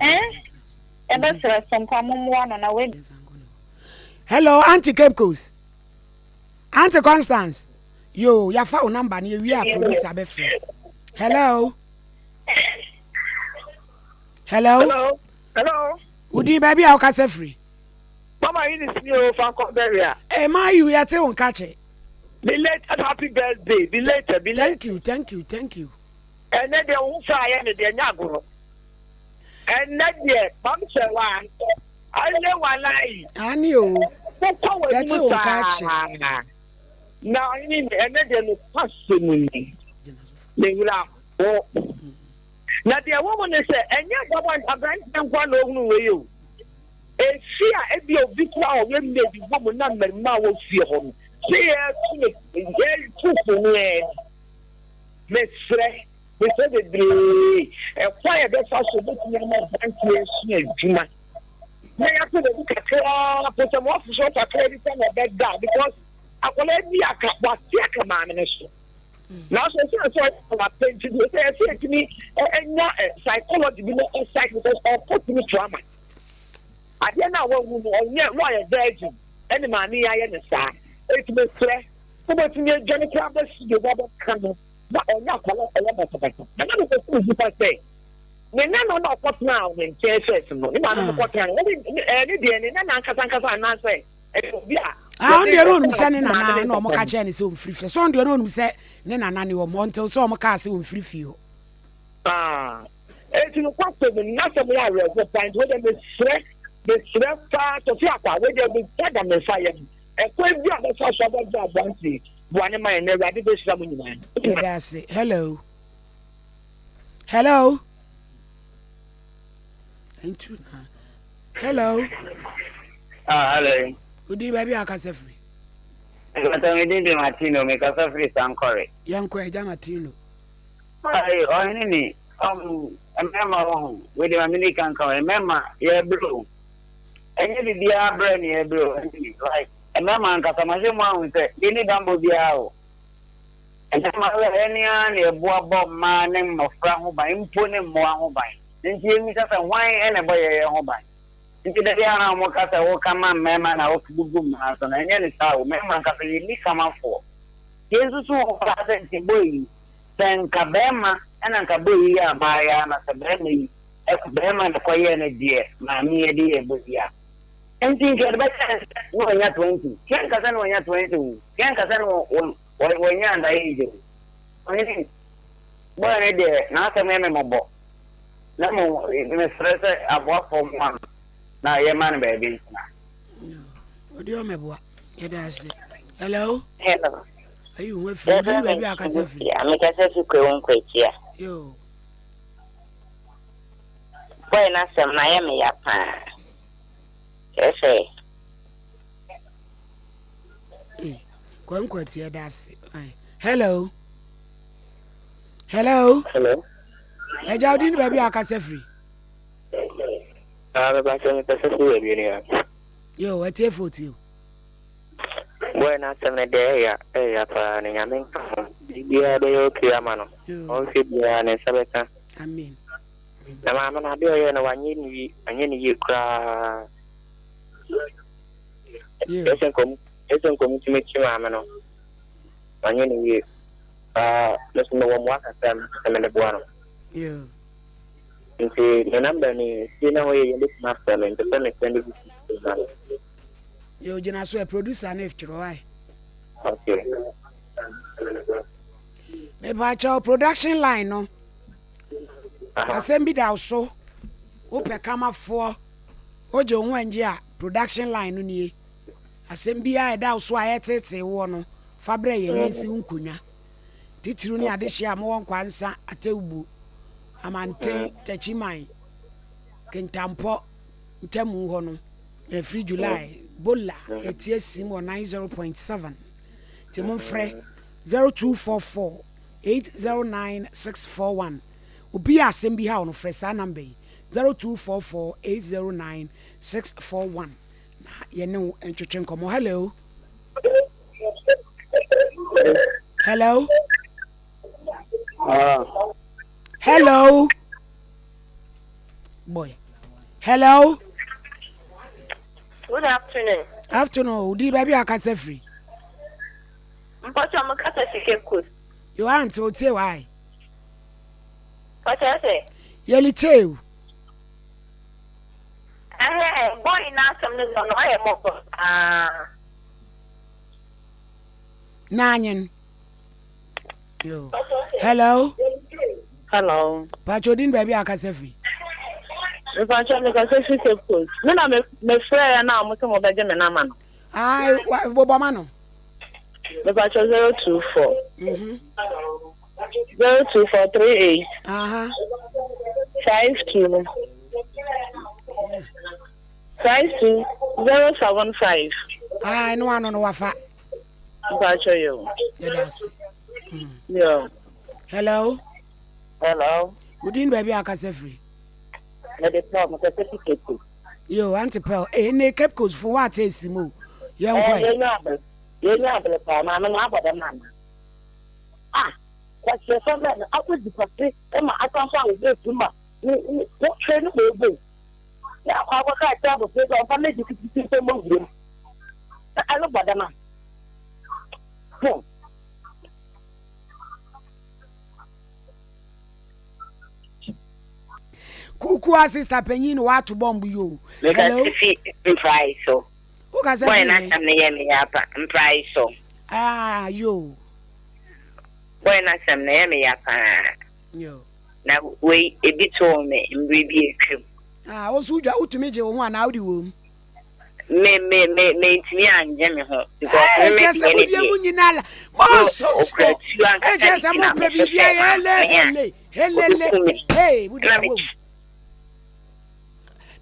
S7: Eh? Yɛbɛsrɛ so mpa mommoa no na wei.
S1: Hello, Auntie Cape Coast. Auntie Constance. Yo, yafa wo number no yɛwie a producer bɛfrɛ. Hello. Hello.
S7: Hello. Hello.
S1: Wodin baabi a wokasa firi.
S7: Mama Eunice ni o fa nkɔ bɛria.
S1: Eh, ma you yɛte wo nka kye.
S7: Belated happy birthday. Belated, belated.
S1: Thank you, thank you, thank you.
S7: Ɛnɛ deɛ wo ho fa ayɛ ne deɛ nyɛ agorɔ. Ɛnɛ deɛ mam sɛ wa ayɛ wa lai.
S1: Ani o.
S7: Wokɔ
S1: Yɛte
S7: w'anim
S1: wo nka kye.
S7: saa. Na ɔhene ni ɛnɛ deɛ no kwasɛ mu ni. Ne wura ho. Na deɛ ɛwɔ mu ne sɛ ɛnyɛ baba aberanteɛ nko a na ɔhunu wei o. Efi a ebi obi kura a ɔyɛ maid wɔ mu na mmarima a wɔ fie hɔ no sɛ yɛtu ne yɛtu fo no ɛ mesrɛ mesrɛ bebree ɛkwan a yɛbɛfa so bɛtumi ama aberanteɛ asua adwuma na yɛato baabi kakraa po sɛ moafo so kakraa bi sɛ na ɔbɛda because akwadaa bi aka wate aka maame no so nanso ɛsɛ sɛ ɔyɛ wapɛ nti deɛ sɛ ɛsɛ ɛtumi ɛnya psychology bi na ɔpsych because ɔkɔ tumi trauma adeɛ no a wahu no ɔnyɛ na ɔyɛ virgin ɛne maame yi ayɛ ne saa eti mesrɛ wobɛtumi adwane koraa bɛsi deɛ wabɛka no na ɔnyɛ akwadaa ɔyɛ basabasa na na mekɔsi ne nipa sɛ ne nana na ɔkɔtena ne nkyɛn first no ne maame no kɔtena no wɔde ɛɛ ne deɛ ne nana ankasa ankasa anaasɛ ɛyɛ obi a.
S1: Ah, ɔno deɛ na onim sɛ ne nana na ɔmo ka kyerɛ ne sɛ ɔmfiri fie sɛ ɔno deɛ na onim sɛ ne nana ne ɔmo ɔntew sɛ ɔmo kaa sɛ ɔmfiri fie hɔ.
S7: Ah, eti no kwasɛ mu n'asɛm yɛ awerɛho paa nti wɔde mesrɛ mesrɛ paa tɔfi akwa wɔde mesrɛ da me nsa yam ɛkwan bi a bɛfa so abɛbɔ aberanteɛ boa ne ma yɛn na awurade bɛhyira mo nyinaa.
S1: Yɛda ase. Hello. Hello. Ntu na. Hello.
S8: Ah, hello.
S1: Odi baabi a akasa firi.
S8: Nkata mi din de Martino, mi kasa firi Sankore.
S1: Yɛnkɔ agya Martino.
S8: Ayi, ɔhene ni, um, mmarima wɔ ho, wei de ma mi ni kankan, mmarima yɛ brɛ o. Ɛnyɛ biribiara brɛ ne yɛ brɛ o, ɛnyɛ ni, like, mmarima ankasa, ma hwɛ mu ahu sɛ, yɛn ni bambɔ biara o. Mmarima wɛ ɛne ara na ɛboa bɔ mmaa ne mmɔfra ho ban, mpo ne mmoa ho ban. Nti yɛmmisa sɛ, hwan ɛna ɛbɔ yɛyɛ ho ban? Nti da biara na wɔn ka sɛ wɔka ma mmarima na wɔbubu mmaa so no, ɛnyɛ ne saa o. Mmarima ankasa yɛnni kamafoɔ. Yɛn nso so wɔ hɔ sɛ nti bɔ yi, sɛ nka bɛrima ɛna nka bɔ yi yɛ abaayewa na sɛ bɛrima yi bɛrima na kɔyɛɛ no deɛ maame yɛ de yɛ bɔ yi a. Nti nka yɛde bɛkyɛ sɛ na wɔnya 20. Hwɛ nka sɛ na wɔnya 20 o. Hwɛ nka sɛ na wɔnya under age o. Ɔhene, bɔyɛ no deɛ n'asɛm yɛ me mmɔbɔ. Na mo mesrɛ sɛ aboafoɔ mmoa no na yɛma no baabi ntena.
S1: Ɔde ɔmɛboa. Yɛda ase. Hello.
S9: Hello.
S1: Ayi ho afiri. Wodi baabi a akasa firi.
S9: Ya, mekasa fi Kwawu Nkwatia.
S1: Yo.
S9: Boy n'asɛm na ayɛ me ya paa. Kyerɛ sɛ.
S1: Ee, Kwawu Nkwatia da ase. Hello. Hello.
S10: Hello.
S1: Ɛgya wodi ne baabi a akasa firi.
S10: Ah, meba sɛ mepɛ sɛ sɛ yɛ nua.
S1: Yo, atiefo tie o.
S10: Boy n'asɛm no deɛ ɛya ɛya paa na Nyame nka ho. Biribiara bɛyɛ okay ama no. Ɔnhwɛ biara ne nsa bɛka.
S1: Amen.
S10: Na maame no adeɛ ɔyɛɛ no wanyɛ ne yie wanyɛ ne yie koraa. Ɛsɛ nkɔm ɛsɛ nkɔm tumi kyi maame no wanyɛ ne yie paa. Me so mewɔ mmoa kakra a mepɛ sɛ mede boa no. Nti me number ni sie na hɔ yɛ yɛ bɛtumi afrɛ me mpɛ sɛ me send bi ma no.
S1: Yo gyina so ɛ producer no twerɛ ae.
S10: Okay.
S1: Mepakyɛw production line no asɛm bi da wo so wopɛ kamafoɔ wogye wo ho angye a production line no nie asɛm biara ɛda wo so a ɛreteetee woɔ no fa brɛ yɛn na ɛnsi wo nkonnwa titiriw ne adehyeɛ a mowɔ Nkwansa, Atewbu, Amanten, Takyiman, Kintampo ntamu hɔ no na ɛfiri July Bola ɛte asim wɔ 90.7 nti momfrɛ 0244 809 641 obi a asɛm bi haw no frɛ saa number yi 0244 809 641 na yɛne wo ntwetwe nkɔmmɔ. Hello. Hello. Hello. Boy. Hello.
S7: Good afternoon.
S1: Afternoon. Odi baabi a akasa firi.
S7: Mpɔtɔ mo kasa fi Cape Coast.
S1: Yo aunt o tie wa.
S7: Mpɔtɔ sɛ.
S1: Yɛli tie o.
S7: Ɛhɛn boy n'asɛm no dɔ no ɔyɛ mɔbɔ paa.
S1: Nanyen. Yo. Hello.
S7: Hello.
S1: Pacho din baabi a akasa firi.
S7: Mpacho me kasa firi Cape Coast. Me na me me frɛ ya na mo sɛ mo bɛgye me nama no.
S1: Ai, bobɔ ma no.
S7: Me pacho 024.
S1: Mhm.
S7: 02438.
S1: Aha.
S7: 52. 52075.
S1: Ah, ɛno ano no wafa.
S7: Mpacho yo.
S1: Yɛda ase.
S7: Yo.
S1: Hello.
S9: Hello.
S1: Wodin baabi a akasa firi?
S9: Mede Pearl, mekasa fi Cape Coast.
S1: Yo, Auntie Pearl. Eh, ne Cape Coast fo wa ate esi mu. Yɛn kɔ.
S9: Eh, yɛnya abere. Yɛnya abere paa, maame no abɔ dɛm ana. Ah, kwakyerɛ sɛ bɛn no akɔdi pase ma atamfo a wɔbɔ etu ma wo wo hwɛ no ma ebo. Na akɔ akɔka akyerɛ abɔfra sɛ ɔmfa mmɛgye tititi sɛ mmɔ wuram. Na ɛno bɔ dɛm a. Hmm.
S1: Kukua sister panyin na wato bɔmbo yi o. Hello.
S9: Mekasa fi mprae so.
S1: Wokasa
S9: Boy
S1: fi he?
S9: n'asɛm no yɛ me ya pa mprae so.
S1: Ah yo.
S9: Boy n'asɛm no yɛ me ya paa.
S1: Yo.
S9: Na wei ebi too me mmere bi atwam.
S1: Ah wo so wodwa wotumi gye wo ho anaa wode wom?
S9: Me me me mentumi angye me ho because me
S1: Ee
S9: me
S1: kyerɛ sɛ
S9: deɛ
S1: mo
S9: ne
S1: deɛ
S9: deɛ.
S1: mo nyina la mo
S9: No
S1: nso so
S9: okura tuo
S1: ee
S9: ankasa
S1: kyerɛ
S9: de
S1: sɛ mo
S9: gyina
S1: pɛ
S9: me so
S1: biribi
S9: sɛ
S1: ayɛ hele
S9: maame a
S1: hele helele
S9: obeku me.
S1: ee mo deɛ
S9: Na me
S1: awom.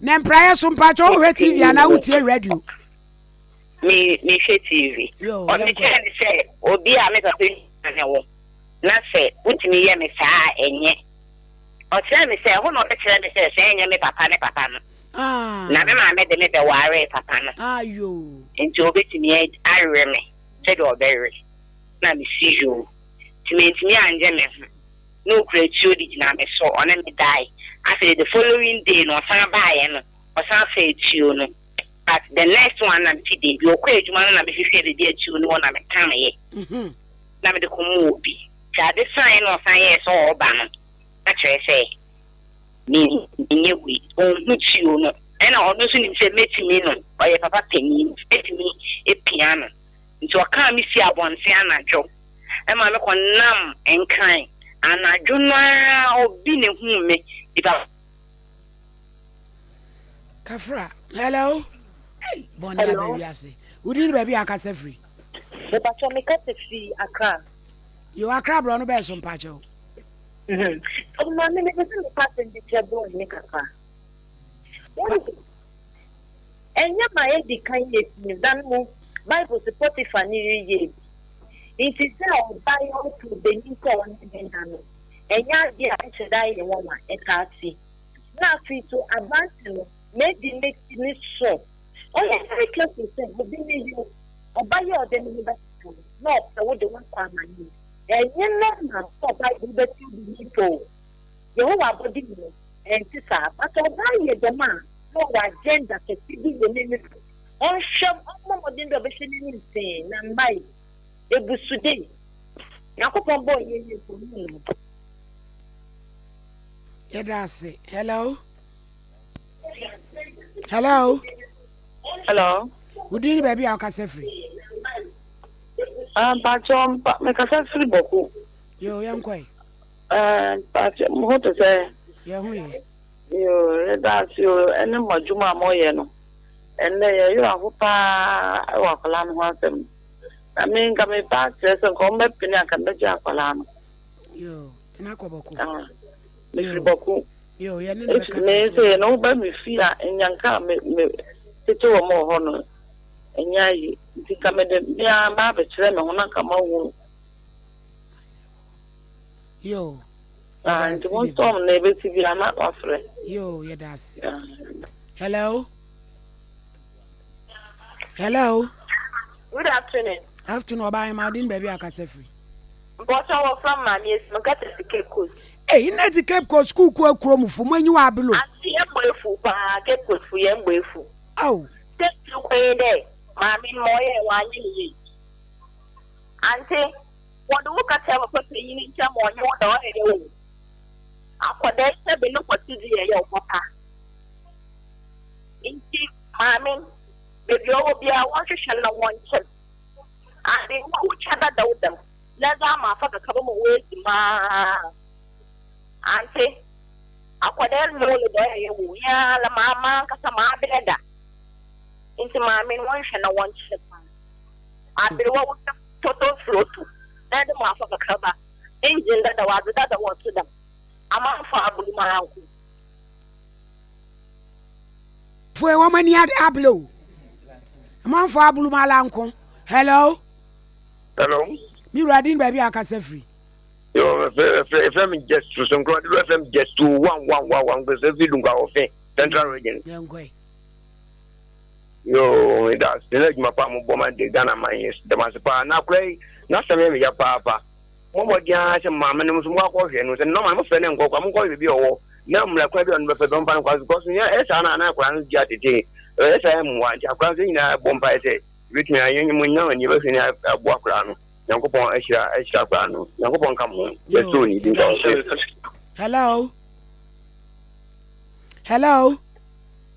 S1: Na mpraeɛ so mpakyɛ wohwɛ TV anaa wotie radio?
S9: Me mehwɛ TV.
S1: Yo
S9: Ɔ
S1: yɛnkɔ.
S9: mekyerɛ ne sɛ obi a me papa nua ne wo na sɛ wotumi yɛ me saa a ɛnyɛ. Ɔkyerɛɛ me sɛ ɛhɔ na ɔbɛkyerɛ me sɛ sɛ ɛnyɛ me papa ne papa no na me maame de me bɛwaree papa no nti ɔbɛtumi awe me sɛdeɛ ɔbɛwe na mesi yoo nti mantumi angye me ho na ɔkura tuo de gyina me so ɔne me dae afei the following day no ɔsan baeɛ no ɔsan faa tuo no but the next one na mete deebi ɔkɔ adwuma no na mehwehwɛ baabi a tuo no wɔ na mekameɛ na mede kɔmaa obi nti ade saeɛ na ɔsan yɛɛ sɛ ɔreba no na kyerɛ sɛ me menyɛ wei ɔnhu tuo no ɛna ɔno nso nim sɛ mɛtumi no ɔyɛ papa panin nti mɛtumi apia no nti ɔkaa me si abɔnten anadwo ɛma me kɔ nam nkran anadwo no ara obi na ehuu me nipa
S1: Kafra, hello. Hey, bɔne aba
S7: Hello.
S1: wiase. Wo din ne baabi a akasa firi?
S11: Mepakyɛw me kasa firi Accra.
S1: Yoo Accra brɔ no bɛɛ so mpakyɛw.
S11: Sɔfo maame mepɛ sɛ meka asɛm bi kyerɛ boy ne kakra. Wonim ɛnyɛ ma edi kan yɛ fi dan mu Bible se Potiphar ne yere yɛɛ bi. Nti sɛ ɔbaa yi ɔto banyin sɛ ɔne ne nna no ɛnyɛ adeɛ a ɛnhyɛ da yɛ nwanwa ɛtaa si. Na afei so aberante no madi n'akyi ne so Ɔyɛ very careful sɛ obi ne yere, ɔba yi a ɔde ne ho bɛtoto no na ɔpɛ wo de wo akɔ amane mu. Ɛnyɛ normal sɛ ɔbaa yi de wo bɛto obi nipa o. Yehowa abɔde mu no, ɛnte saa. But ɔbaa yɛ dɛm a, na ɔwɔ agenda kɛse bi wɔ n'ani so. Ɔnhwɛ, ɔmmɔ mmɔden dɛ ɔbɛhwɛ n'anim tee na mma yi, ebusude. Nyankopɔn bɔɔ yɛn yie nso, ɔno nnim.
S1: Yɛda ase. Hello. Hello.
S12: Hello.
S1: Wo din ne baabi a wokasa firi?
S12: Ah, mpakyɛ mpa mekasa firi Bɔko.
S1: Yo, yɛn kɔe.
S12: Eh, mpakyɛ mo ho te sɛ?
S1: Yɛn ho yɛ.
S12: Yo, yɛda ase o, ɛne mo adwuma a moyɛ no. Ɛnnɛ yɛyerɛ aho paa wɔ akwadaa no ho asɛm. Na me nka mepa akyerɛ sɛ nka wɔbɛpene anka mɛgye akwadaa no.
S1: Yo, na kɔ Bɔko.
S12: Ah, mefiri Bɔko.
S1: Yo, yɛne no bɛkasa
S12: Me
S1: so.
S12: sɛ na woba me fie a nyanka a me me tete wɔn wɔ hɔ no ɛnyɛ ayi nti nka mede me ara ba abɛkyerɛ me ho na nka mahu.
S1: Yo,
S12: Ah,
S1: yɛda
S12: nti
S1: ase
S12: mo
S1: bebree.
S12: nsɔm na ebesi bi a na wafrɛ.
S1: Yo, yɛda ase. Hello. Hello.
S13: Good afternoon.
S1: Afternoon, ɔbaa ahema ɔde ne baabi a akasa firi.
S13: Mpɔkyɛ wɔ from Maame Esi, me kasa fi Cape Coast.
S1: Ei nna dze Cape Coast skuul kɔ ekurow mu fo, mo enyiwa aber o.
S13: Ase yɛn bɔ efuw paa, Cape Coast fo yɛn bɔ efuw.
S1: Ao.
S13: Siantsir kor nye dɛ maame no ma ɔyɛe ɔannyɛ ne yie. Antse, wɔdze wo kɛkyerɛ papa panyin nkyɛn ma ɔnye wo da ɔyɛ yaw o. Akɔdaa yi sɛbe no kɔtse dze yɛ yaw papa. Ntsi maame no, beebi a ɔwɔ biara wɔnhwehwɛ no na wɔnkyɛ no. Ade wo wo twa dada wo dam na dza ama afa kakraba ma woedzi mu aa Ante akɔdaa no mu no dza ɔyɛ yɛ wo yi ara la maa mankasa mabrɛ da Ntsi maame no wɔnhwɛ na wɔnkyerɛ kwan Aberewa wo twa tɔtɔ floto na edze ma afa kakraba Engine dada wo adze dada wo ɔtse dɛm Amanfo abor mu ara nko.
S1: Foe wɔn ani abere o. Amanfoɔ abulu mu ala nko. Hello.
S14: Hello.
S1: Mi wura din baabi a akasa firi.
S14: Yo, efrɛ mi just sosonkoro de efrɛ mi just 1111 nkese fi dunkwa ɔfe central region.
S1: Yɛnkɔe.
S14: Yo, da ase na adwuma pa a mobɔ ma de Ghana man yi da mo ase paa na akora yi n'asɛm yɛ me ya paapa. Mo mmɔden ara sɛ maame no nso mo akɔhwɛ no sɛ nɔɔma no mofrɛ no nkɔ kwa monkɔhwɛ baabi a ɔwɔ na mmara kwan bi a ɔno bɛfa bi ɔmfa no nkɔ because nyɛ ɛyɛ saa na na akora no gye atete ɛyɛ saa mmoa nti akora nso nyinaa bɔ mpaeɛ sɛ ebɛtumi ayɛ mo nyina ani bɛhwɛ ne aboa akora no Nyankopɔn ahyira ahyira akora no Nyankopɔn nka mo ho yɛsoo ne din
S1: Hello Hello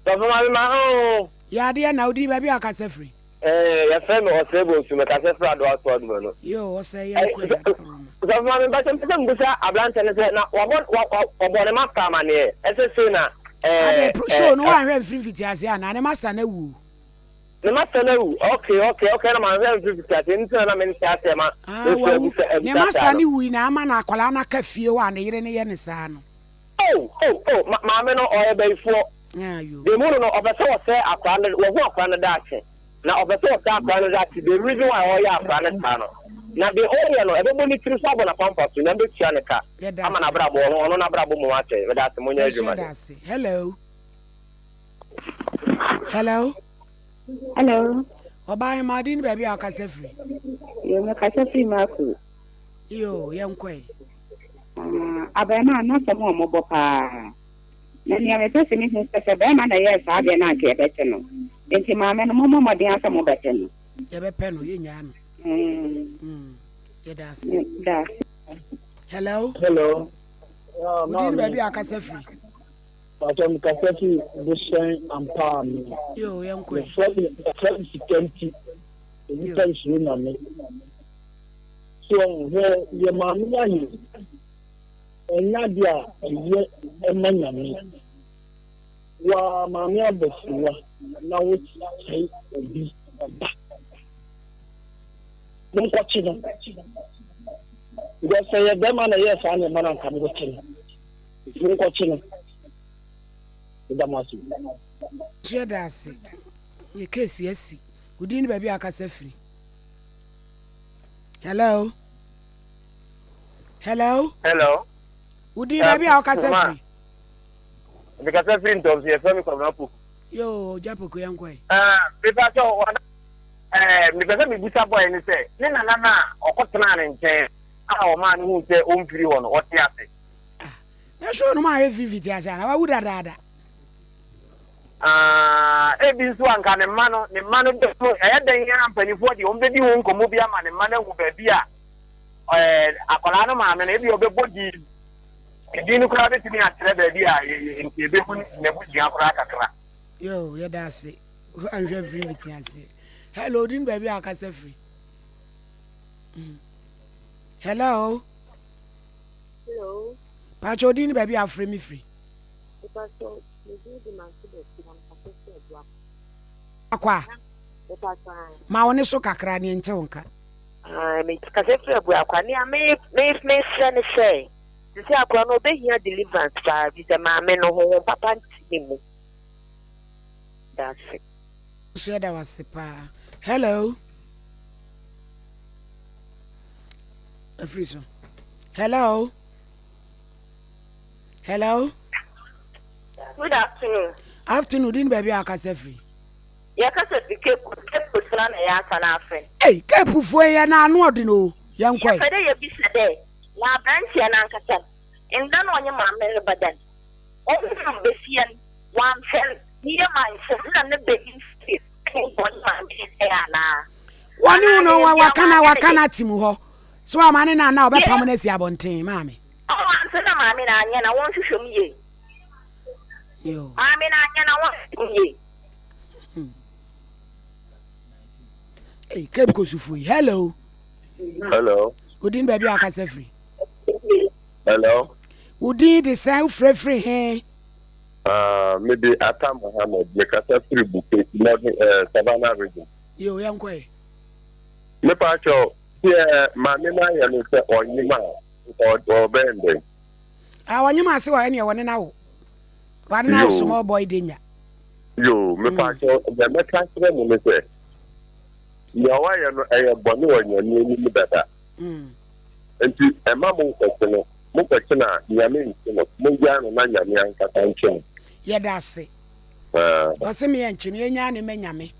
S10: Sɔfo maame ma ho.
S1: Yɛ adeɛ na wodin baabi a wakasa firi.
S10: Eh, yɛfrɛ me Ɔsɛe Bonsu, mekasa firi Adoa Soadoma no.
S1: Yoo, Ɔsɛe yɛn kɔ yɛ Adaworoma.
S10: Sɔfo maame, mpakyɛ mpɛ sɛ mbusa aberanteɛ no sɛ na wabɔ wɔbɔ ne master amaneɛ ɛsɛ sei na
S1: ɛɛ. Ade pro show no wanhwɛ mfiri mfitiaseɛ anaa ne master no awu o.
S10: Ne master no awu okay okay okay na manhwɛ mfiri mfitiaseɛ nti na na mente aseɛ ma
S1: Ah
S10: mefiri
S1: wawu
S10: abusa
S1: ne
S10: abusa saa
S1: master
S10: no.
S1: no wui na ama no akwadaa no aka fie hɔ a ne yere no yɛ no saa no.
S10: Oh oh oh ma maame no ɔyɛ bayifoɔ.
S1: Ah yoo.
S10: Deɛ mu no no ɔpɛ sɛ ɔsɛe akwadaa no wahu akwadaa no daakye na ɔpɛ sɛ ɔsɛe akwadaa no daakye the reason why ɔyɛ akwadaa no saa no na deɛ ɔyɛ no ɛbɛbɔ ne tiri so abɔ n'apampa so Nyame bɛtua ne ka
S1: Yɛda
S10: ama
S1: ase.
S10: n'abrabɔ ɔno ɔno n'abrabɔ mmom asɛe meda ase monyɛ
S1: Yɛn nso
S10: adwuma
S1: yɛda
S10: de.
S1: ase. Hello. Hello.
S15: Hello.
S1: Ɔbaa hemaa din ne baabi a ɔkasa firi.
S15: Yo, mekasa firi Makuru.
S1: Yo, yɛnkɔ ɛ.
S15: Ah, abarimaa no asɛm a ɔmɔbɔ paa. Na nea mepɛ sɛ mehu sɛ sɛ bɛrima na ɛyɛɛ saa adeɛ no anka yɛbɛte no. Nti maame no mommɔ mmɔden ara sɛ mobɛte no.
S1: Yɛbɛpɛ no, yɛnnyaa no.
S15: Mm.
S1: Yɛda ase.
S15: Da ase.
S1: Hello.
S16: Hello.
S1: Wo din ne baabi a akasa firi.
S16: Pakyɛ me kasa fi Bohyɛn Ampaa me.
S1: Yoo yɛn kɔ ɛ.
S16: Yɛfrɛ me yɛfrɛ me sika nti nnipa nsuro Nyame. So hwɛ yɛ maame yi ayɛ yi ɛnyɛ adeɛ a ɛyɛ ɛma Nyame. Waa maame abɔfra na wo sɛe obi ba. Monkɔkye no. Because sɛ ɛyɛ bɛrima na ɛyɛɛ saa nneɛma no a anka mobɛkye no. Nti monkɔkye no. Meda mo ase.
S1: Nso yɛda ase. Yɛ case asi. Wo din ne baabi a wakasa firi. Hello. Hello.
S14: Hello.
S1: Wo din baabi a wakasa firi.
S14: Mekasa firi ntɔm so yɛfrɛ me Kwabena Poku.
S1: Yoo, Gya Poku yɛnkɔ ɛ.
S14: Ah, mepa sɛ ɔda eh, mepɛ sɛ mebusa bɔe ne sɛ ne nana no a ɔkɔtenaa ne nkyɛn a ɔmaa no huu sɛ ɔmfiri hɔ no ɔte ase.
S1: Ah, na show no ma ayɛ firi fiti ase ana wawu dadaada.
S14: Ah, ebi nso anka ne mma no ne mma no dɔ no ɛyɛ dɛn a mpanimfoɔ deɛ wɔn bɛdi ho nkɔmmɔ bi ama ne mma no ahu baabi a ɛɛ akwadaa no maame no ebi ɔbɛbɔ din Edin no koraa bɛtumi akyerɛ baabi a yɛbɛhu n'abusua koraa kakra.
S1: Yo, yɛda ase. Anhwɛ firi mfiti aseɛ. Hello, din baabi a akasa firi. Mm. Hello.
S7: Hello.
S1: Pacho din baabi a afrɛ mi firi.
S7: Pacho, me din de Mante Bɛsi na mekasa firi Abuakwa.
S1: Akwa. Ma wo ne so kakra ne nte wo nka.
S11: Ah, me kasa firi Abuakwa. Nea me me mesrɛ ne sɛ Sisi akora no ɔbɛhia deliverance paa efisɛ maame no honhom papa nte ne mu. Dase.
S1: Nso yɛda wo ase paa. Hello. Afiri so. Hello. Hello.
S13: Good afternoon.
S1: Afternoon, din baabi a akasa firi.
S13: Yɛkasa fi Cape Coast, Cape Coast na na yɛasa no afrɛ.
S1: Ei, Cape foɔ yɛ na ano ɔden o. Yɛnkɔ
S13: ɛ. Yɛpɛ dɛ yɛbisa dɛ, Na aberantsɛ no ankasa no, nda no ɔnye maame reba da no, ohun basia no, ɔammfɛr, ne yamu annhye no, nna ne banyin so dze, nna ɔnye maame no dae anaa?
S1: Wɔne wo
S13: Anaa
S1: no,
S13: beebi a
S1: waka na
S13: ɔannyɛ ne
S1: waka
S13: dɛ?
S1: no atem hɔ. Sɛ wama ne na anaa ɔbɛpam no asi abɔnten, maame.
S13: Ɔwɔ ansa na maame no anyɛ na wɔnhwehwɛ mu yie.
S1: Yo.
S13: Maame no anyɛ na wɔnhwehwɛ mu yie.
S1: Hey, Cape Coast fo yi, hello.
S10: Hello.
S1: Wo din baabi a akasa firi.
S10: Hello.
S1: Wo din de sɛn wofirafiri he?
S10: Uh, me de Ata Mohammed, me kasa firi Buke, Northern, uh, Savannah region.
S1: Yo, yɛn kɔ yi.
S10: Me pa kyɛw, deɛ maame no ayɛ no sɛ ɔnyem a, ɔbɛn dɛn?
S1: Ah, ɔnyem ase wɔ ɛneɛ wɔne no awo. Wɔne no awo small boy danger.
S10: Yo, me pa kyɛw, deɛ mɛka kyerɛ mo ne sɛ, Nea wayɛ no, ɛyɛ bɔne wɔ Nyame anim dada. Enti mma monnkɔkye no. Mokɔkye no a, Nyame nnkye no. Mongyaa no na Nyame ankasa nkye no.
S1: Yɛda ase. Ɔse me yɛnkye no, yɛnyaa no mma Nyame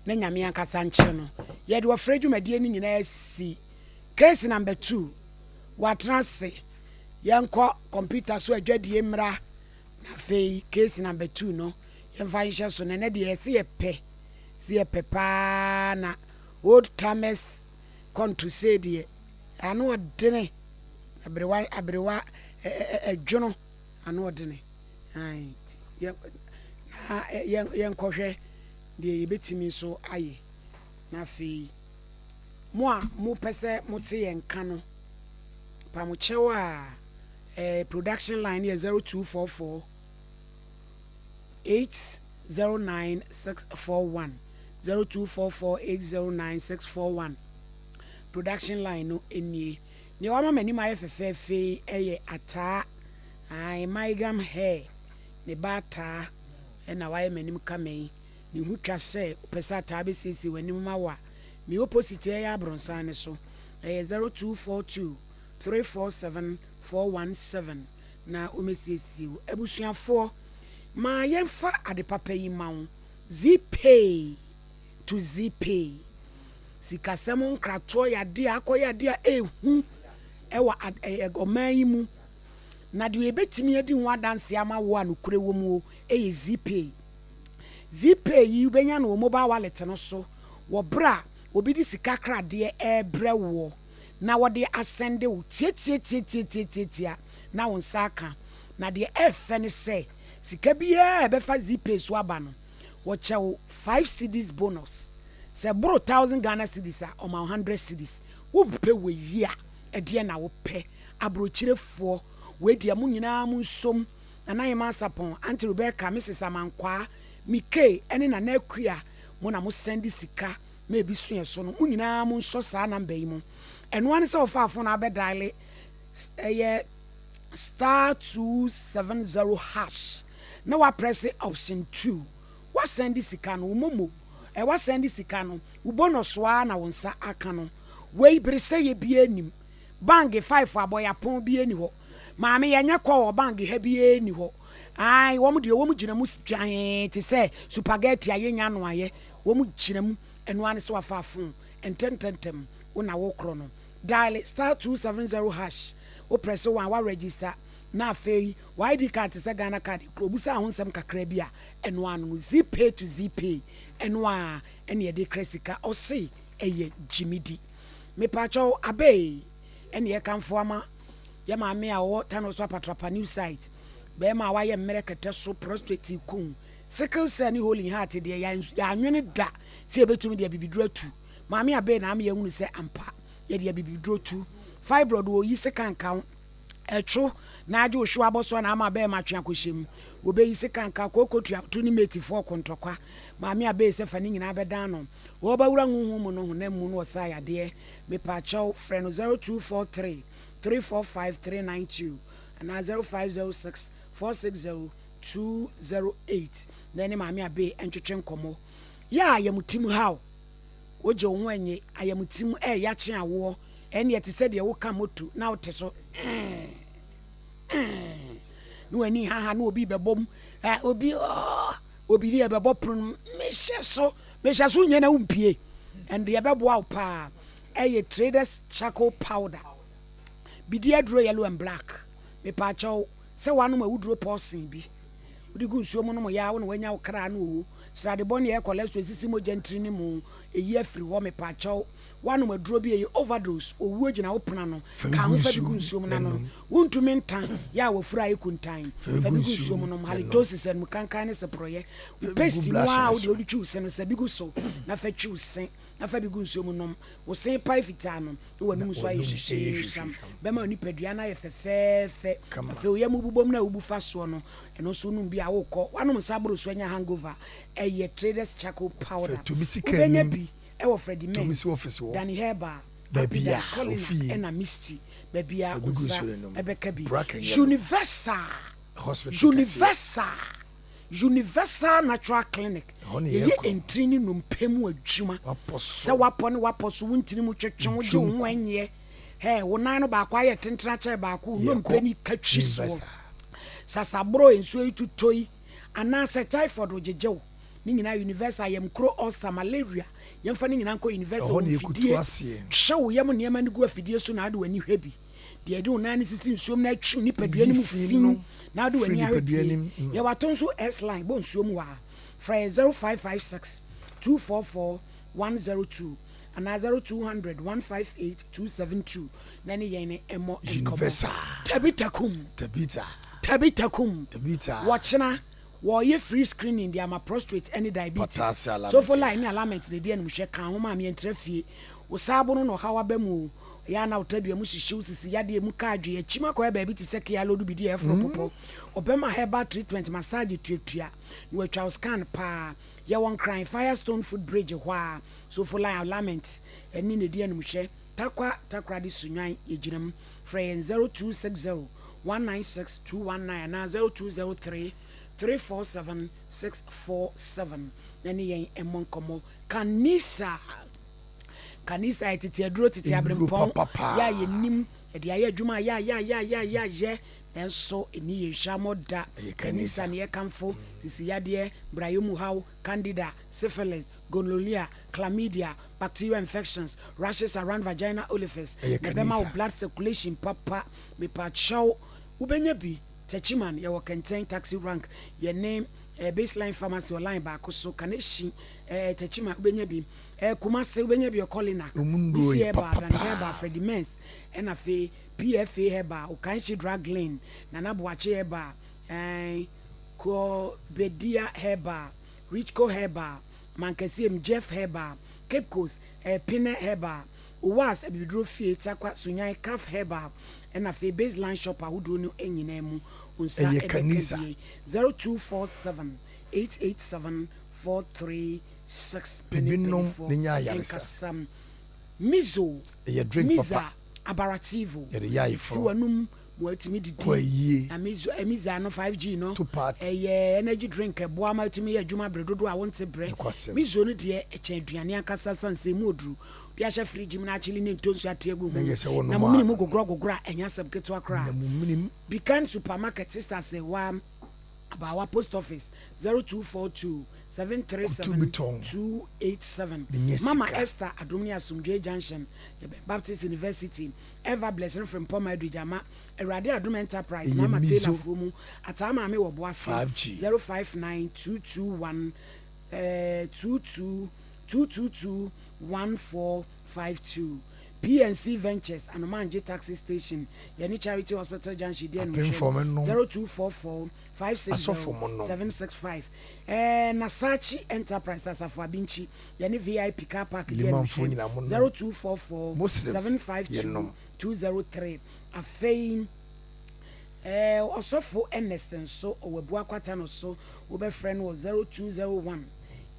S1: na Nyame ankasa nkye no. Yɛde ɔfrɛ dwumadie no nyinaa asi case number two. Watena ase. Yɛnkɔ computer so adwadie mmra na afei case number two no yɛmfa nhyɛ so. Na ɛnɛ deɛ yɛse yɛpɛ. Se yɛpɛ paa na old timers kɔnto sei deɛ ano ɔdene aberewa aberewa ɛdwono ano ɔdene ae nti yɛ na yɛnkɔhwɛ deɛ yɛbɛtumi nso ayɛ na afei mo a mopɛ sɛ mote yɛn nka no pamokyɛw a eh, production line yɛ 0244 809641, 0244809641 Production line no nie. Nea wama m'anim ayɛ fɛfɛɛfɛ yi yɛ Ataa, ae, Maigam Hair, ne ba Ataa na wayɛ m'anim kama yi. Ne ho twa sɛ wopɛ sɛ Ataa bɛsiesie w'anim ma wo a, me opposite ɛyɛ abrɔnsan no so. Ɛyɛ 0242 347 417 na wɔmmɛsiesie wo. Abusuafoɔ, ma yɛmfa ade papa yi mma wo, Zeepay to Zeepay. Sikasɛm nkratoɔ yɛ adeɛ a akɔyɛ adeɛ a ɛhu wɔ ɔman yi mu. Na deɛ yɛbɛtumi adi ho adanseɛ ama wo a nokorɛ wɔ mu yɛ Zeepay. Zeepay yi wobɛnya no wɔ mobile wallet no so wɔ berɛ a obi de sika kradeɛ rebrɛ woɔ. na wɔde asɛnde wo tiatiatiatiatiatia na wo nsa aka. Na deɛ ɛɛfɛ ne sɛ, sika biara a ɛbɛfa Zeepay so aba no, wɔkyɛ wo five cedis bonus. Sɛ ɛboro thousand Ghana cedis a, wɔma wo hundred cedis. Wompɛ wei a, ɛdeɛn na wopɛ? Aburokyirefoɔ, wei deɛ mo nyinaa monsom. Nana Hemaa Sarpong, Auntie Rebecca, Mrs Amankwaa, Mikey ne Nana Akua, mo na mosɛnde sika. ma ebi so yɛ so no, mo nyinaa mo nsɔ saa number yi mu. Ɛno ara ne sɛ wofaa phone a wobɛ diale ɛyɛ star 270 hash na woaprɛse option 2. Woasɛnde sika no, wo momo, ɛ woasɛnde sika no, wo bonus ara na wo nsa aka no. Wei beresɛeɛ biara nnim. Bange five abɔyapɔn biara nni hɔ. Maame yɛnyɛ kɔ wɔ bange ha biara nni hɔ. Ae wɔn deɛ wɔn gyina mu dwann te sɛ supagɛti a yɛnnya anoayɛ. Wɔn gyina mu. Ɛno ara ne sɛ wafa phone ntɛntɛntɛm wo na wokorɔ no. Dial *270 hash wo prɛse one wa register na afei wo ID card te sɛ Ghana card kura obusaa ho nsɛm kakra bi a ɛno ara no no Zeepay to Zeepay ɛno ara ɛna yɛde kra sika ɔse ɛyɛ gyimidi. Mepaakyɛw abee ɛne yɛkamfo ama yɛ maame a ɔwɔ Tano so Apatrapa new site bɛɛma a wayɛ mmerɛ kɛtɛ so prostrate kun sickle cell ne hole in heart deɛ yɛanwene da sɛ yɛbɛtumi de abibiduro atu maame abee na ama yɛahunu sɛ ampa yɛde abibiduro tu fibroid wɔ yi sekan ka ho ɛtwo na agye wo hyew abɔsoɔ na ama bɛɛma atwe akɔhyɛ mu wɔbɛyi sekan ka kooko tua to ne mate foɔ ko ntɔkwa maame abee sɛ fa ne nyinaa bɛdan no Wɔbɛwura honhom mu no honam mu na wɔsaa yadeɛ. Mepaakyɛw, frɛ no 0243 345 392 anaa 0506 460 208 na ɛne Maame Abey ntwetwe nkɔmmɔ. Yɛ a ayamtim haw, wogye wo ho nnye, ayamtim ɛɛya kye awoɔ, ɛnneɛ te sɛ deɛ woka moto na wote so ɛɛn ɛɛn na w'ani haha na obi rebɛbɔ mu, obi oh, obi deɛ ɛbɛbɔ pono no mu, mehyɛ so. Mehyɛ so nyɛ na wompie. And deɛ ɛbɛboa wo paa ɛyɛ traders charcoal powder. Bidi aduro yellow and black. Mepaakyɛw sɛ woanom awuduro pɔɔsen bi. Wode gu nsuo mu nom yaa wo na woanya wo kra no oo. Srade bɔne a ɛyɛ cholesterol esisi mogya ntini no mu eyi afiri hɔ. Mepaakyɛw woanom aduro bi ɛyɛ overdose owuo gyina wo pono ano. Ka ho fa bi gu nsuo mu na nom. Wontumi nta yɛ a wafuru ayɛ kuntann. Fa bi gu nsuo mu nom. Halitosis, animkankan ne seporɔyɛ. Wo paste no ara a wode wode twi wo se no, sa bi gu so na fa twi wo se na fa bi gu nsuo mu nom. Wo se pae fitaa no na w'anum nso ayɛ hyehyeehyeam. Bɛma wo nipadua no ayɛ fɛfɛɛfɛ. Afei wo yam bobom no a wobu fa soɔ no, ɛno nso wonom bi a wokɔ. Woanom nsa aboro so anya hangover a, ɛyɛ Traders Charcoal Powder. Wobɛnya bi wɔ Freddie Mens, Danny Herbal, Abidan, Colina ɛna Misty. Baabiara wo nsa bɛka bi. Universal! Universal! Universal Natural Clinic, Yɛyɛ ntini ne nnompe mu adwuma. Sɛ woapɔ ne woapɔ so, wo ntini mu twetwe, wogye wo ho ɛnyeɛ, hɛ, wo nan no baako ayɛ tenten akyɛn baako, wo nnompe no ka twi soɔ, sasaboro, nsuo yi tutɔ yi, anaasɛ typhoid wogyegye wo. Ne nyinaa Universal, yamkuro, ulcer, malaria, yɛmfa ne nyinaa nkɔ Universal wɔ mfidie. Twe wo yam nneɛma no gu afidie so na wode w'ani hwɛ bi. Deɛ ɛde wo nan no sisi nsuom na ɛtwe wo nipadua no mu fi na wode w'ani ahwɛ pie. Yɛwɔ atɔ nso S-line bɔ nsuo mu hɔ a. Frɛ yɛ 0556 244 102 anaa 0200 158 272 na ɛne yɛn mmɔ nkɔmmɔ. Tabitha kum. Tabitha kum. Wɔkyena. Wɔreyɛ free screening de ama prostrate ne diabetes. Sofo line ne alignment na edi animhwɛ ka ho maame ɛntra fie. Wo saabo no na ɔhaw aba mu o. Ɛyɛ a na wo tadua mu hyehye wo sisi yadeɛ emu ka adwe akyim akɔyɛ baabi te sɛ kea lodu bidi a ɛforo popɔ. Ɔbɛma herbal treatment, massage tuatua na watwa wo scan paa. Yɛwɔ Nkran, Firestone foot bridge hɔ ara. Sofo line alignment ne na edi animhwɛ. Tarkwa Takoradi Sunyani yɛgyina mu. Frɛ yɛn 0260 196 219 anaa 0203 347 647 na ne yɛn mmɔ nkɔmmɔ. Kanisa Kanisa yɛ tete aduro, tete aberempɔn, yɛ a yɛnim, yɛde ayɛ adwuma a yɛ a yɛ a yɛ a yɛ a yɛ a yɛ, nanso ɛnni yɛn hwammɔ da. Kanisa ne yɛkamfo, sisi yadeɛ, brayɛ mu haw, candida, syphilis, gonorrhea, chlamydia, bacterial infections, rashes around vagina orifice, na ɛbɛma wo blood circulation papa. Mepakyɛw, wobɛnya bi? Techiman, yɛwɔ Kɛntɛn taxi rank, yɛne eh, Baseline Pharmacy wɔ line baako so, Kaneshie, eh, Techiman, wobɛnya bi. Eh, Kumasi, wobɛnya bi wɔ Kolinak, Bisi Herbal, Dani Herbal, Freddie Mens, ɛna afei PFA Herbal, Okanshi Drug Lane, Nana Boakye Herbal, eh, Kuobedia Herbal, Richco Herbal, Mankesiem, Jeff Herbal, Cape Coast, eh, Pine Herbal, Owas Abibiduro Fie, Tarkwa, Sunyani, Caf Herbal, ɛna afei Baseline Shop ahodoɔ no nyinaa mu wo nsa
S4: Ɛyɛ
S1: bɛka
S4: Kanisa.
S1: bie. 0247 887 439. 6
S4: Pɛ
S1: ne
S4: bi nom
S1: mpanimfoɔ
S4: na nya ayaresa.
S1: nkasa. Mizo,
S4: Ɛyɛ drink
S1: Miza,
S4: papa.
S1: Abarativo,
S4: Yɛde yɛ
S1: ɛti
S4: ayeforɔ.
S1: w'anum ma watumi
S4: Kɔ
S1: didi.
S4: ayie.
S1: Na Mizo, eh, Miza no 5G no,
S4: To party.
S1: ɛyɛ energy drink ɛboa ma atumi yɛ adwuma bere dodoɔ a wonte brɛ.
S4: Nokwasɛm.
S1: Mizo no deɛ ɛkyɛn aduane ankasa sane sɛ emu oduru. Wode ahyɛ fridge mu na akyele ne ntonsu ate agu
S4: Na
S1: ho.
S4: nyɛ sɛ wonom
S1: Na mo mene
S4: a.
S1: mu gogorɔ gogorɔ a ɛnyɛ asɛm ketewa koraa.
S4: Na mo menem.
S1: Bikan Supermarket, Sister Sewa, Abawa Post Office, 0242
S4: Kutu
S1: 737
S4: tɔn.
S1: 287.
S4: Menya
S1: Mama
S4: sika.
S1: Esther Adom ne Asomdwoe Junction, yɛbɛn Baptist University. Eva Bless no Frimpong Adugyama, Awurade Adom Enterprise,
S4: Ɛyɛ
S1: Mama
S4: Mizo
S1: Taylor fuo mu, Ataa Maame wɔ Boase,
S4: 5G.
S1: 059 221 eh, 22 222 1452. PNC Ventures, Anomangye Taxi Station, yɛne Charity Hospital Junction di
S4: Apemfoɔ
S1: animhwɛ,
S4: mo nom.
S1: 0244 560
S4: Asɔfo mo nom.
S1: 765. Eh, Nasachi Enterprise, Asafo Abinkyi, yɛne VIP Car Park di
S4: Limanfoɔ
S1: animhwɛ,
S4: nyinaa mo nom.
S1: 0244
S4: Muslims
S1: 752
S4: yɛnom.
S1: 203. Afei, eh, Ɔsɔfo Ernest nso, ɔwɔ Abuakwata no so, wobɛfrɛ no wɔ 0201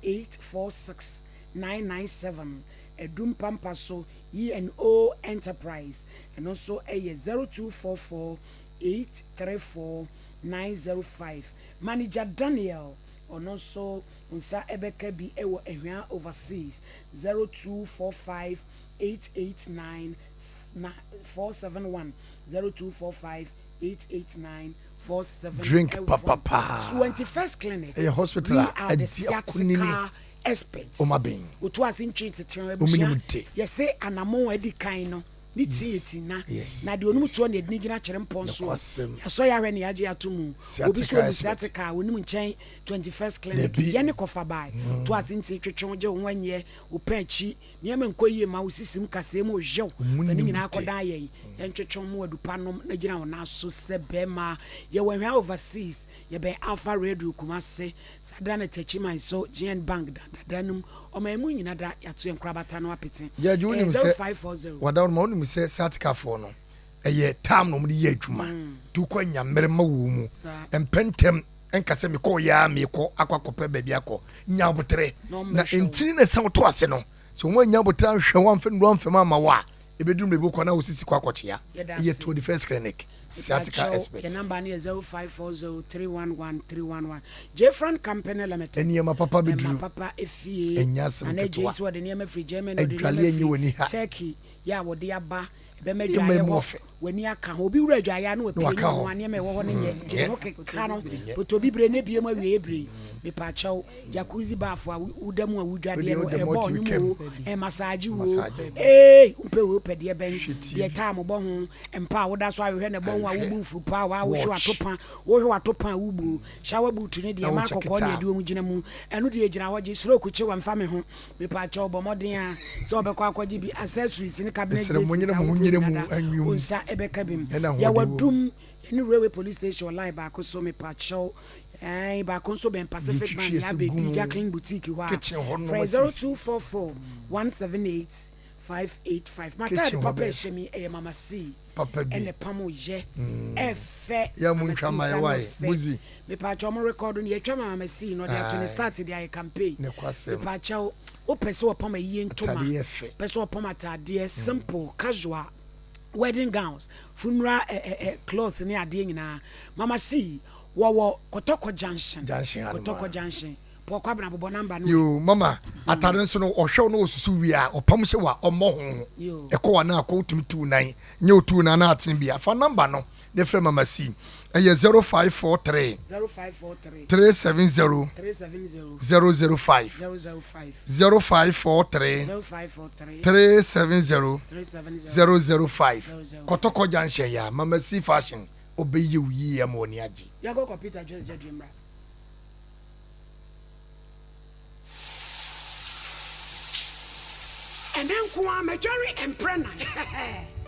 S1: 846 997. Adum Pampa so, E&O Enterprise, ɛno nso yɛ 0244 834 905. Manager Daniel, ɔno nso wo nsa bɛka bi wɔ Ahwea Overseas, 0245 889 471, 0245 889
S4: Drink
S1: 471.
S4: papa paa.
S1: Suwanti First Clinic,
S4: Ɛyɛ hospital
S1: we
S4: a
S1: are the
S4: adi akunini.
S1: sciatica experts.
S4: Oma ben.
S1: Otu ase ntwi tete
S4: Ominim
S1: abusua.
S4: de.
S1: Yɛse anammɔn a adi kan no ne ti yɛ ti na.
S4: Yes.
S1: Na deɛ onim toɔ na yɛde ne gyina kyerɛ mpɔn soɔ.
S4: Nokwasɛm.
S1: Yɛasɔ yɛ ahwɛ na yɛagye ato mu. Obi so
S4: Sciatica
S1: onim
S4: expert.
S1: sciatica a onim nkyɛn 21st Clinic.
S4: Dabi.
S1: Yɛne kɔfa bae. To ase nti twetwe wo gye wo ho anyɛ wo pɛ akyi. Nneɛma nkɔ yie ma wo sisim kasɛɛ mu hyew. Fa ne
S4: Omunim
S1: nyinaa
S4: de.
S1: kɔdan yɛn. Yɛntwetwe wo mu adupa nom na gyina wo nan so sɛ bɛrima. Yɛwɔ Ahwea Overseas. Yɛbɛn Alpha Radio Kumase. Saa da no Techiman so GN Bank dan dada no mu. Ɔman mu nyina da yɛato yɛn nkorabata no apete.
S4: Judge
S1: Ɛyɛ
S4: wonim sɛ
S1: 0540.
S4: wadaworo ma wonim sɛ sciatica-foɔ no ɛyɛ time na wɔde yɛ adwuma nti wokɔ anya mmerɛ ma wɔ mu
S1: Saa.
S4: mpɛ ntɛm nka sɛ mekɔ yɛ a mekɔ akɔ akɔpɛ baabi akɔ nya aboterɛ
S1: Na
S4: na
S1: ɔmmɛhwɛ wo.
S4: ntini na ɛsɛ woto ase no sɛ wɔn anya aboterɛ anhwɛ wɔn amfɛ nnuro amfɛm ama wo a ɛbɛduru baabi wokɔ na wo sisi kɔ akɔkyea.
S1: Yɛda
S4: Ɛyɛ
S1: ase.
S4: 21st Clinic sciatica
S1: Mepakyɛw,
S4: expert.
S1: yɛn number no yɛ 0540311311. Jfran Company Limited.
S4: Nneɛma papa
S1: Ɛma
S4: bɛduru.
S1: papa efie.
S4: Ɛnyɛ asɛm
S1: Nana Adjei
S4: ketewa.
S1: sɛ ɔde nneɛma firi Germany, ɔde
S4: Adwale
S1: nneɛma
S4: ɛnyɛ
S1: firi
S4: w'ani ha.
S1: Turkey yɛ a wɔde aba. Ɛbɛma
S4: Nneɛma
S1: adwaeɛ
S4: mu
S1: hɔ
S4: ɔfɛ.
S1: w'ani aka ho. Obi wura adwaeɛ a na
S4: Na
S1: wapue
S4: waka
S1: ne
S4: hɔ.
S1: ho a nneɛma ɛwɔ hɔ no nyɛ. Nti ne ho keka no.
S4: Nyɛ.
S1: Potɔ bibire ne bie mu awie bere yi. Mepakyɛw, jacuzzi bath a woda mu a wodwadeɛ
S4: Wodeɛ
S1: no,
S4: woda mu
S1: ɛbɔ
S4: a wotumi
S1: ɔnwom
S4: kam.
S1: o, ɛmasaagye o.
S4: Massage.
S1: Ee, wompɛ wei wopɛ deɛ bɛn?
S4: Hwɛ TV.
S1: Deɛ time bɔ ho, mpa a woda so ahwehwɛ na ɛbɔ ho a
S4: Ahwehwɛ.
S1: wobu mfu pa a wohwɛ
S4: Watch.
S1: w'atopa, wohwɛ w'atopa a wobu. Shower boot ne deɛ
S4: Na
S1: ɛma
S4: wokyɛ
S1: akɔkɔɔ ne
S4: ketaa.
S1: ɛde wɔn gyina mu. Ɛno deɛ gyina hɔ gye stroke kye wɔ mfa me ho. Mepakyɛw bɔ mmɔden a sɛ wɔbɛkɔ akɔgye bi accessories ne cabinet
S4: Mesrɛ mo
S1: bases
S4: nyere mo ho
S1: ahodoɔ
S4: nyere mu
S1: nyinaa da
S4: anwum.
S1: wo nsa ɛbɛka bi mu.
S4: Ɛna ahoɔden
S1: Yɛwɔ
S4: wɔ mu.
S1: Dum yɛne Railway Police Station line baako so mepakyɛw. Ɛn baako nso bɛn Pacific Bank
S4: Yɛtwitwi
S1: yɛ
S4: ɛsɛ
S1: abɛbi
S4: gu mu.
S1: Jacqueline Boutique hɔ a.
S4: Kitchen hɔ nom
S1: Frɛ
S4: asiesie.
S1: 0244 178 585. M'ataade
S4: Kitchen hɔ
S1: papa
S4: bɛyɛ
S1: ɛhyɛ mi ɛyɛ Mama C.
S4: Papa bi.
S1: Ɛna pam yɛ. Ɛfɛ.
S4: Yɛ mo
S1: Mama
S4: ntwa
S1: C
S4: ma
S1: sa
S4: yɛ
S1: no
S4: wae.
S1: fɛ.
S4: Buzi.
S1: Mepakyɛw mo record no yɛtwa ma Mama C na ɔde ato ne
S4: Aye.
S1: start de ayɛ campaign.
S4: Ne kwasɛm.
S1: Mepakyɛw wopɛ sɛ wɔpam ayie ntoma.
S4: Atadeɛ yɛ fɛ.
S1: Pɛ sɛ wɔpam ataadeɛ simple casual wedding gowns funeral clothes ne adeɛ nyinaa. Mama C wɔwɔ Kɔtɔkɔ Junction.
S4: Junction ha nom
S1: Kɔtɔkɔ
S4: a.
S1: Junction. Paul Kwabena bobɔ number no.
S4: Yo mama atade nso no ɔhwɛ wo na ɔsusu wie a ɔpam hyɛ wo a ɔmmɔ ho.
S1: Yo.
S4: Ɛkɔ wa na akɔ wotumi tu nan nyɛ otu nan na atene bi a fa number no na frɛ mama C ɛyɛ 0543
S1: 0543
S4: 370
S1: 370
S4: 005
S1: 005
S4: 0543
S1: 0543
S4: 370
S1: 370
S4: 005
S1: 005.
S4: Kɔtɔkɔ Junction ya mama C fashion ɔbɛyɛ wo yie ama w'ani agye.
S1: Yɛnkɔ kɔ Peter Joyce Gyadue mmra. Ɛnɛ nko ara madware mprɛ nan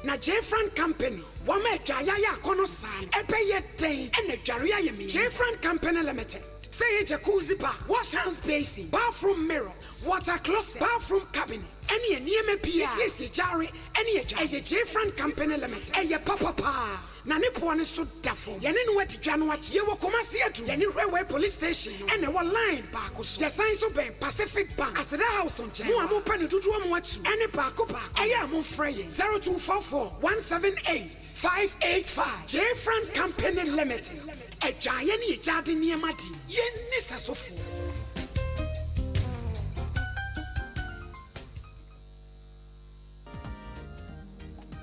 S1: na Jfran Company wɔma adwaeɛ ayɛ akɔnɔ saa no ɛbɛyɛ dɛn na adware ayɛ me yi? Jfran Company Limited sɛ ɛyɛ jacuzzi bar, wash hands basin, bathroom mirror, water closet, bathroom cabinet ɛne nneɛma pii a ɛsiesie gyaare ɛne adwaeɛ. Ɛyɛ Jfran Company Limited ɛyɛ papa paa. Na ne boɔ no so da fam. Yɛne no adi dwa no akyɛ. Yɛwɔ Kumasi Adum. Yɛne Railway Police Station no na ɛwɔ line baako so. Yɛsan nso bɛn Pacific Bank, Aseda House nkyɛn. Mo a mopɛ no dodoɔ mu atu ne baako baako, ɛyɛ a momfrɛ yɛn 0244 178 585. Jfran Company Limited, Adwaeɛ ne agyaade nneɛma deɛ, yɛnni sɛsofoɔ.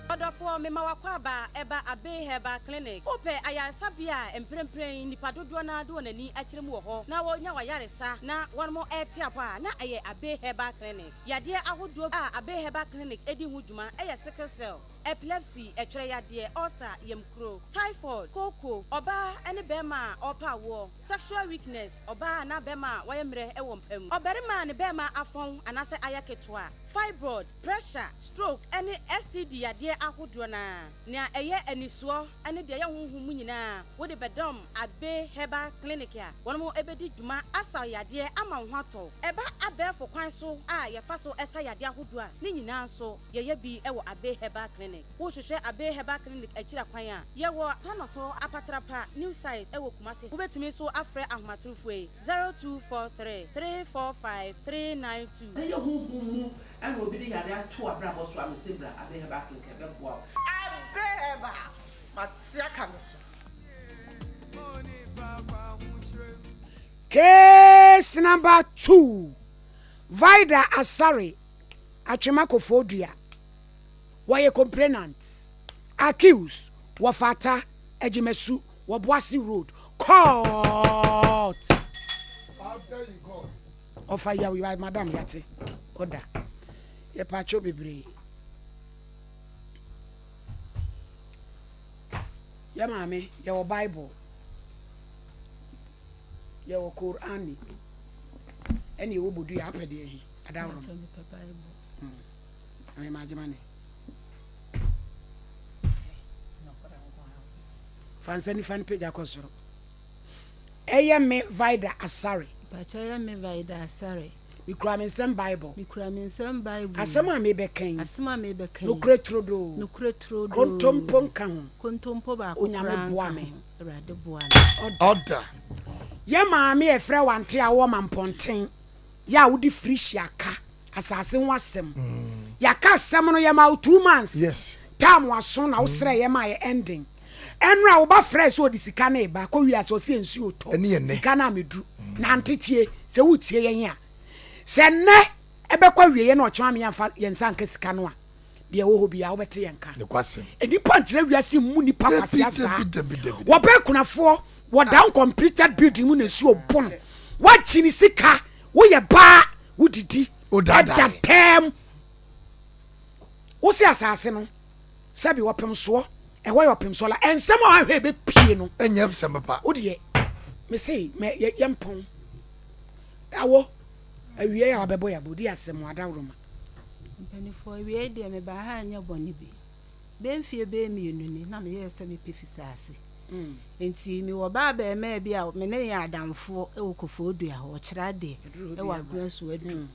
S17: Ɔdɔfoɔ, mema w'akwaaba ɛba Abbey Herbal Clinic. Wopɛ ayaresabea a mprempren nnipa dodoɔ no ara de wɔn ani akyerɛ mu wɔ hɔ na wɔnya w'ayaresa na wɔnom rete apɔ a, na ɛyɛ Abbey Herbal Clinic. Yadeɛ ahodoɔ a Abbey Herbal Clinic di ho dwuma yɛ sickle cell, epilepsy, ɛtwerɛ yadeɛ, ulcer, yamkuro, typhoid, kooko, ɔbaa ne barima a ɔrepɛ awoɔ, sexual weakness, ɔbaa anaa barima a wayɛ mmerɛ wɔ mpa mu, ɔbarima a ne barima afɔn anaasɛ ayɛ ketewa, fibroid, pressure, stroke ne STD yadeɛ ahodoɔ no ara. Nea ɛyɛ anisoɔ ne deɛ ɛyɛ honhom mu nyinaa wode bɛdɔm Abbey Herbal Clinic a wɔn bɛdi dwuma asa wo yadeɛ ama wo ho atɔ wo. Ɛba abɛɛfo kwan so a yɛfa so sa yadeɛ ahodoɔ a, ne nyinaa nso yɛyɛ bi wɔ Abbey Herbal Clinic. Wohwehwɛ Abbey Herbal Clinic akyiri kwan a, yɛwɔ Tanoso Apatrapa New Site wɔ Kumasi. Wobɛtumi nso afrɛ ahomatorofoɔ yi, 0243 345 392.
S18: Sɛ ɛyɛ honhom mu na obi de yare ato w'abrabɔ so a, mese bra Abbey Herbal Clinic ɛbɛboa wo.
S3: Abbey Herbal, mate aka me so.
S1: Case number 2, Vida Asare Atwema Kofoɔdua, wɔyɛ complainant, accused, Wɔfata Agyimasu wɔ Boase Road, Court. Ɔfa yaw yi madam yate ɔda yɛpaakyɛw bebree. Yɛ maame yɛwɔ bible yɛwɔ Qur'ani ɛne yɛwɔ bodua apɛ deɛ he adaworo no. Ɔyɛ magyema ne. Fa nsa nifa no pagya kɔ soro. Ɛyɛ me Vida Asare.
S19: Mpakyɛ ɛyɛ me Vida Asare.
S1: Mekura me nsam Bible.
S19: Mekura me nsam Bible.
S1: Asɛm a mebɛka yi.
S19: Asɛm a mebɛka yi.
S1: Nokorɛ turodoo.
S19: Nokorɛ turodoo.
S1: Kontompo nka ho.
S19: Kontompo baako koraa
S1: nka ho. Onyame boa me.
S19: Awurade boa me.
S4: Ɔda.
S1: Yɛ maame a yɛfrɛ wo Ante a wowɔ Mampɔnten. Yɛ a wode Frisia ka asase ho asɛm. Yɛaka asɛm no yɛmaa wo 2 months.
S4: Yes.
S1: Time aso na wosrɛ yɛ maa yɛ ending. Ɛnora wo ba frɛɛ sɛ ɔde sika no reba kɔ wiase ɔse nsuo tɔ
S4: Ɛne yɛ nnɛ.
S1: sika no ameduru. Nante tie sɛ wotie yɛn a sɛ nnɛ ɛbɛkɔ awieɛ na ɔkyena me yɛmfa yɛn nsa nka sika no a deɛ ɛwɔ hɔ biara wobɛte yɛn nka.
S4: Nokwasɛm.
S1: Nnipa ntra wiase mmu nnipa
S4: Dabi
S1: kwasea saa.
S4: dabi dabi dabi.
S1: Wɔbɛ akunafoɔ wɔda uncompleted building mu na nsuo bo no. Woagye ne sika woyɛ baa wodidi
S4: Wodaadaa
S1: ɛda
S4: yɛn.
S1: dɛm. Wose asase no sɛbi ɔpem soɔ ɛhɔ yɛ ɔpem soɔ la nsɛm a wahwɛ ɛbɛpie no.
S4: Ɛnyɛ nsɛm papa.
S1: Wodeɛ mese mɛ yɛ yɛmpɔn awɔ awiei a wabɛbɔ yɛ abɔ di asɛm wɔ adaworoma.
S19: Mpaninfoɔ awiei deɛ mebaa ha anyɛ bɔne bi. Bɛyɛ mfeɛ bɛyɛ mmienu ni na meyɛɛ sɛ mepɛ Fisaase. Nti mewɔ baa abarimaa bi a me ne no yɛ adamfoɔ wɔ Kofoɔdua hɔ, ɔkyerɛ adeɛ wɔ Agona Suadu.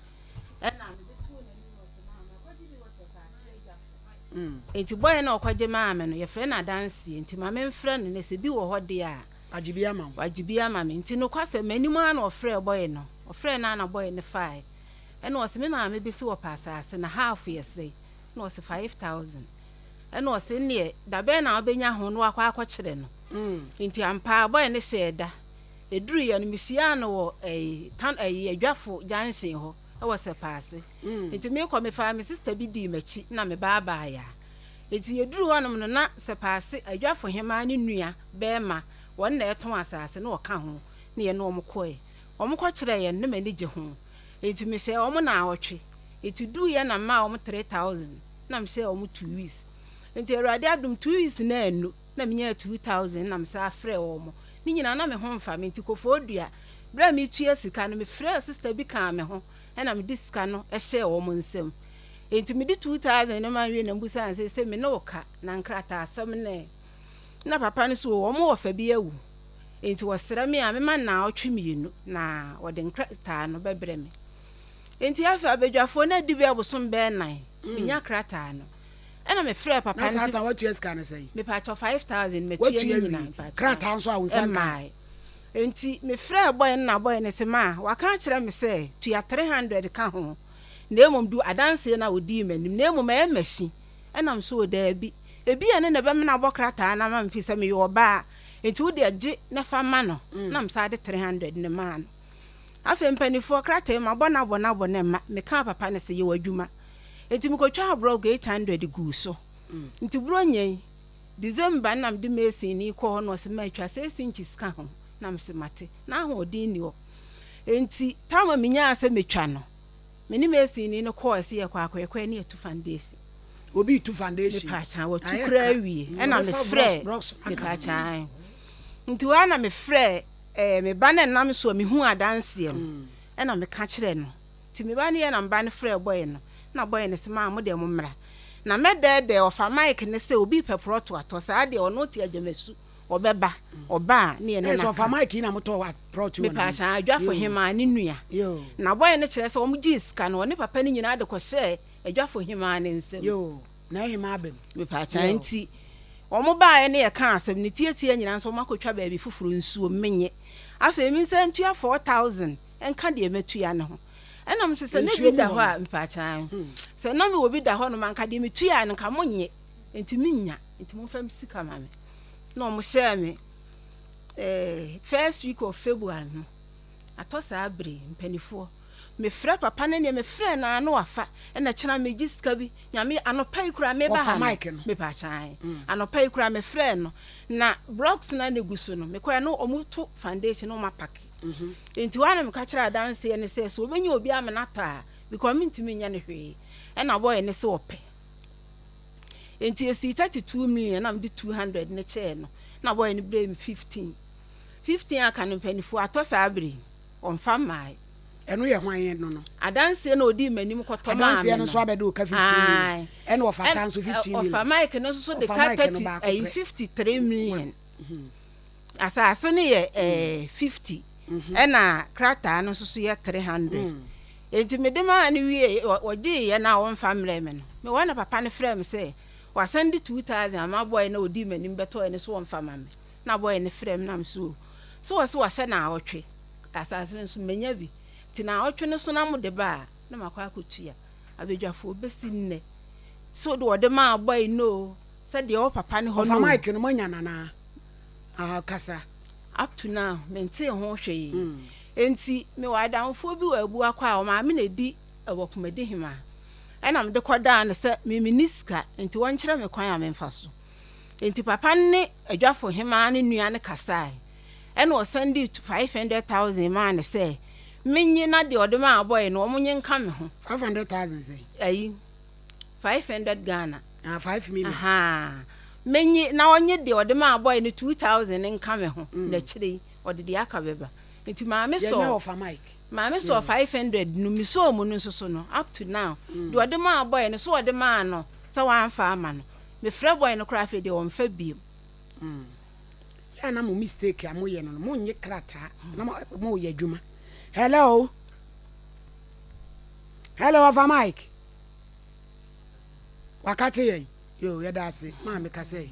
S19: Ɛna mede too n'anim ɔse maame akɔgye bi wɔ Sɛpaase adwafo. Nti bɔyɛ no a ɔkɔgye maa me no yɛfrɛ no adanseɛ nti ma memfrɛ no na sɛ bi wɔ hɔ deɛ a
S1: Wagye bi ama wo.
S19: Wagye bi ama me. Nti nokwasɛm m'anim ara na ɔfrɛɛ bɔyɛ no. Ɔfrɛɛ no ara na bɔyɛ no faeɛ. Ɛna ɔse me maame bi se wɔpɛ asaase na half yɛ sɛn? Ɛna ɔse 5000. Ɛna ɔse nneɛ da bɛn na wobɛnya ho na wakɔ akɔkyerɛ no. Nti ampa ara bɔyɛ no hyɛɛ da. Ɛduruiɛ no mehyiaa no wɔ ɛyi tan ɛyi Adwafo junction hɔ wɔ Sɛpaase. Nti meekɔ mefaa me sister bi dii m'akyi na mebaabaeɛ a. Nti yɛduruu hɔnom no na Sɛpaase Adwafo hemaa ne nua bɛɛma wɔn na ɛtɔn asaase na ɔka ho na yɛne wɔn kɔɛ. Wɔn kɔkyerɛɛ yɛn no na m'ani gye ho. Nti mehyɛɛ wɔn naawɔtwe. Nti duuiɛ na memaa wɔn 3000 na mehyɛɛ wɔn 2 weeks. Nti Awurade adom 2 weeks no annu na menyaa 2000 na mesan frɛɛ wɔn. Ne nyinaa na me ho mfa me nti Kofoɔdua berɛ a metua sika no mefrɛɛ sister bi kaa me ho na mede sika no hyɛɛ wɔn nsam. Nti mede 2000 no ma wie na mebusaa no sɛ sɛ me ne wo ka na nkrataasɛm no ɛ? Na papa no so wɔn wɔfa bi awu nti wɔsrɛ me a mema nnaawɔtwe mmienu na wɔde nkrataa no bɛbrɛ me. Nti afei abadwafoɔ no adi bɛyɛ bosom bɛyɛ nan menya krataa no. Ɛna me frɛɛ papa
S1: Na
S19: no
S1: saa
S19: sɛ.
S1: ta watua sika no sɛn?
S19: Mepaakyɛw 5000 matua
S1: Watua
S19: ne
S1: awie.
S19: nyinaa mpaakyɛw.
S1: Krataa nso a wo nsa nka?
S19: Ɛmaae. Enti me frɛɛ boy no na boy no se ma waka akyerɛ me sɛ tua 300 ka ho na mmom du adanseɛ no a ɔdii m'anim na mmom ɛyɛ machine. Ɛna me so o daabi. Ebia ɛno na ɛbɛmena abɔ krataa no ama me firi sɛ meyɛ ɔbaa enti wo deɛ gye na fa ma no. Na me san de 300 no maa no. Afei mpaninfoɔ krataa yi mabɔ no abɔ no abɔ no ɛmma. Mekaa papa no se yɛ w'adwuma. Enti mekɔtwaa brɔg 800 guu so. Nti Buronya yi, December na mede mason ni kɔɔ hɔ na ɔse matwa six inches ka ho. Na mese mate. Na ahoɔden nni hɔ. Enti time a menyaa sɛ metwa no, me ne mason ni no kɔɔ sɛ yɛkɔ akɔyɛkɔyɛ ne yɛtu foundation.
S1: Obi retu foundation.
S19: Mepaakyɛw, watu
S1: Ayɛ
S19: koraa
S1: ka.
S19: awie. Ɛna
S1: Ɔbɛfa
S19: mefrɛɛ,
S1: blocks blocks no aka ho.
S19: mepaakyɛw. Nti hɔ ara na mefrɛɛ eh, me ba no a ɛnam so a mehuu adanseɛ no, ɛna meka kyerɛɛ no. Nti me ba no yɛ na me ba no frɛɛ bɔe no, na bɔe no se maa mo deɛ mo mmra. Na mɛdɛɛdɛɛ ɔfa mic no sɛ obi repɛ prɔto atɔ, saa deɛ ɔno te agyamasu, ɔbɛba, ɔba a ne yɛne
S1: Ɛɛ
S19: no
S1: sɛ
S19: aka.
S1: ɔfa mic yi na motɔɔ wa prɔto wɔ ne ho.
S19: Mepaakyɛw, Adwafo
S1: Yoo.
S19: Hemaa ne nua.
S1: Yoo.
S19: Na bɔe no kyerɛ sɛ wɔn gyee sika no, ɔne papa no nyinaa de kɔhyɛɛ Adwafo Hemaa no nsam.
S1: Yoo, na ɛhemaa aba mu.
S19: Mepaakyɛw,
S1: Yoo.
S19: nti wɔn baeɛ ne yɛkaa asɛm no tiatia nyinaa nso wɔn akɔtwa baabi foforɔ nsuo, menye. Afei me nsa ntua 4000. nka deɛ matua no ho. Ɛna mese sɛ na bi da hɔ a mpaakyaa sɛ na mewɔ bi da hɔ nom anka deɛ metuaeɛ no nka monnye nti mennya nti momfa me sika ma me. Na wɔn hyɛɛ me eh, first week of February no atɔ saa bere mpanifoɔ mefrɛ papa no neɛ mefrɛ no a na wafa ɛna kyena megye sika bi nyame anɔpa yi koraa meba ha no mepaakyɛn anɔpa yi koraa mefrɛ no na blocks na na egu so no mekɔɛ no wɔn to foundation na wɔn apake Enti hɔ ara na meka kyerɛɛ adanseɛ no sɛ, sɛ ɔbɛnya obi ama no atɔ a, because mentumi nyɛ no hwee. Ɛna boy no se ɔpɛ. Enti ɛsii 32 million na mede 200 no kyɛɛ no. Na boy no brɛɛ me 15. 15 aka no mpanifoɔ atɔ saa bere yi, ɔmfa mmae.
S1: Ɛno yɛ hwan no no?
S19: Adanseɛ na ɔdii m'anim kɔtɔ maa me
S1: Adanseɛ
S19: no.
S1: no nso abɛde wo ka 15 million. Ɛna ɔfata nso 15 million.
S19: Ɔfa mic no nso so de
S1: Ɔfa
S19: ka
S1: mic no
S19: 30,
S1: baako
S19: ɛyi
S1: pɛ.
S19: 53 million. Asase no yɛ ɛɛ 50 ɛna krataa no nso so yɛ 300. Enti mede maa no wiee, ɔgyeeɛ na ɔmfa mmrɛɛ me no, mewɔ hɔ na papa no frɛɛ me sɛ wasan de 2000 ama bɔe no a ɔdii m'anim bɛtɔeɛ no so ɔmfa ma me. Na bɔe no frɛɛ me na me so o, so ɔse wahyɛ naawɔtwe, asase no nso manya bi, nti naawɔtwe no so na mode ba a na makɔ akɔtua. Abadwafoɔ bɛsi nnɛ, so deɛ ɔde maa bɔe no o, sɛ deɛ ɛwɔ papa no hɔ no
S1: Ɔfa
S19: o.
S1: mic no moanya no anaa? Aha kasa.
S19: Up to now mentee ho hwee. Enti mewɔ adamfoɔ bi wɔ Abuakwa a ɔmaame na ɛdi wɔ Kumadihemaa. Ɛna mede kɔdaa no sɛ me menni sika nti ɔnkyerɛ me kwan a memfa so. Enti papa no ne Adwafo hemaa no nua no kasae. Ɛna ɔsan dii 500,000 maa no sɛ menye na deɛ ɔde maa bɔe no wɔnye nka me ho.
S1: 500,000 sɛn?
S19: Ayi. 500 Ghana.
S1: Ah, 5 million.
S19: Ahaa. Menye na ɔnye deɛ ɔde maa boy no 2000 nka me ho. Mm. Na akyire yi, ɔde deɛ aka bɛba. Nti maame sɔɔ.
S1: Yɛnya ɔfa mic.
S19: Maame sɔɔ 500 no, mesɔɔ mu no nso so no, up to now. Mm. Deɛ ɔde maa boy no, so ɔde maa no sɛ wamfa ama no. Mefrɛ boy no koraa afei deɛ ɔmfa biom.
S1: Mm. Yɛ na mo mistake a moyɛ no no, monnye krataa na moyɛ adwuma. Hello. Hello, ɔfa mic. Wakate yɛn. Yo, yɛda ase. Maame kasa yi.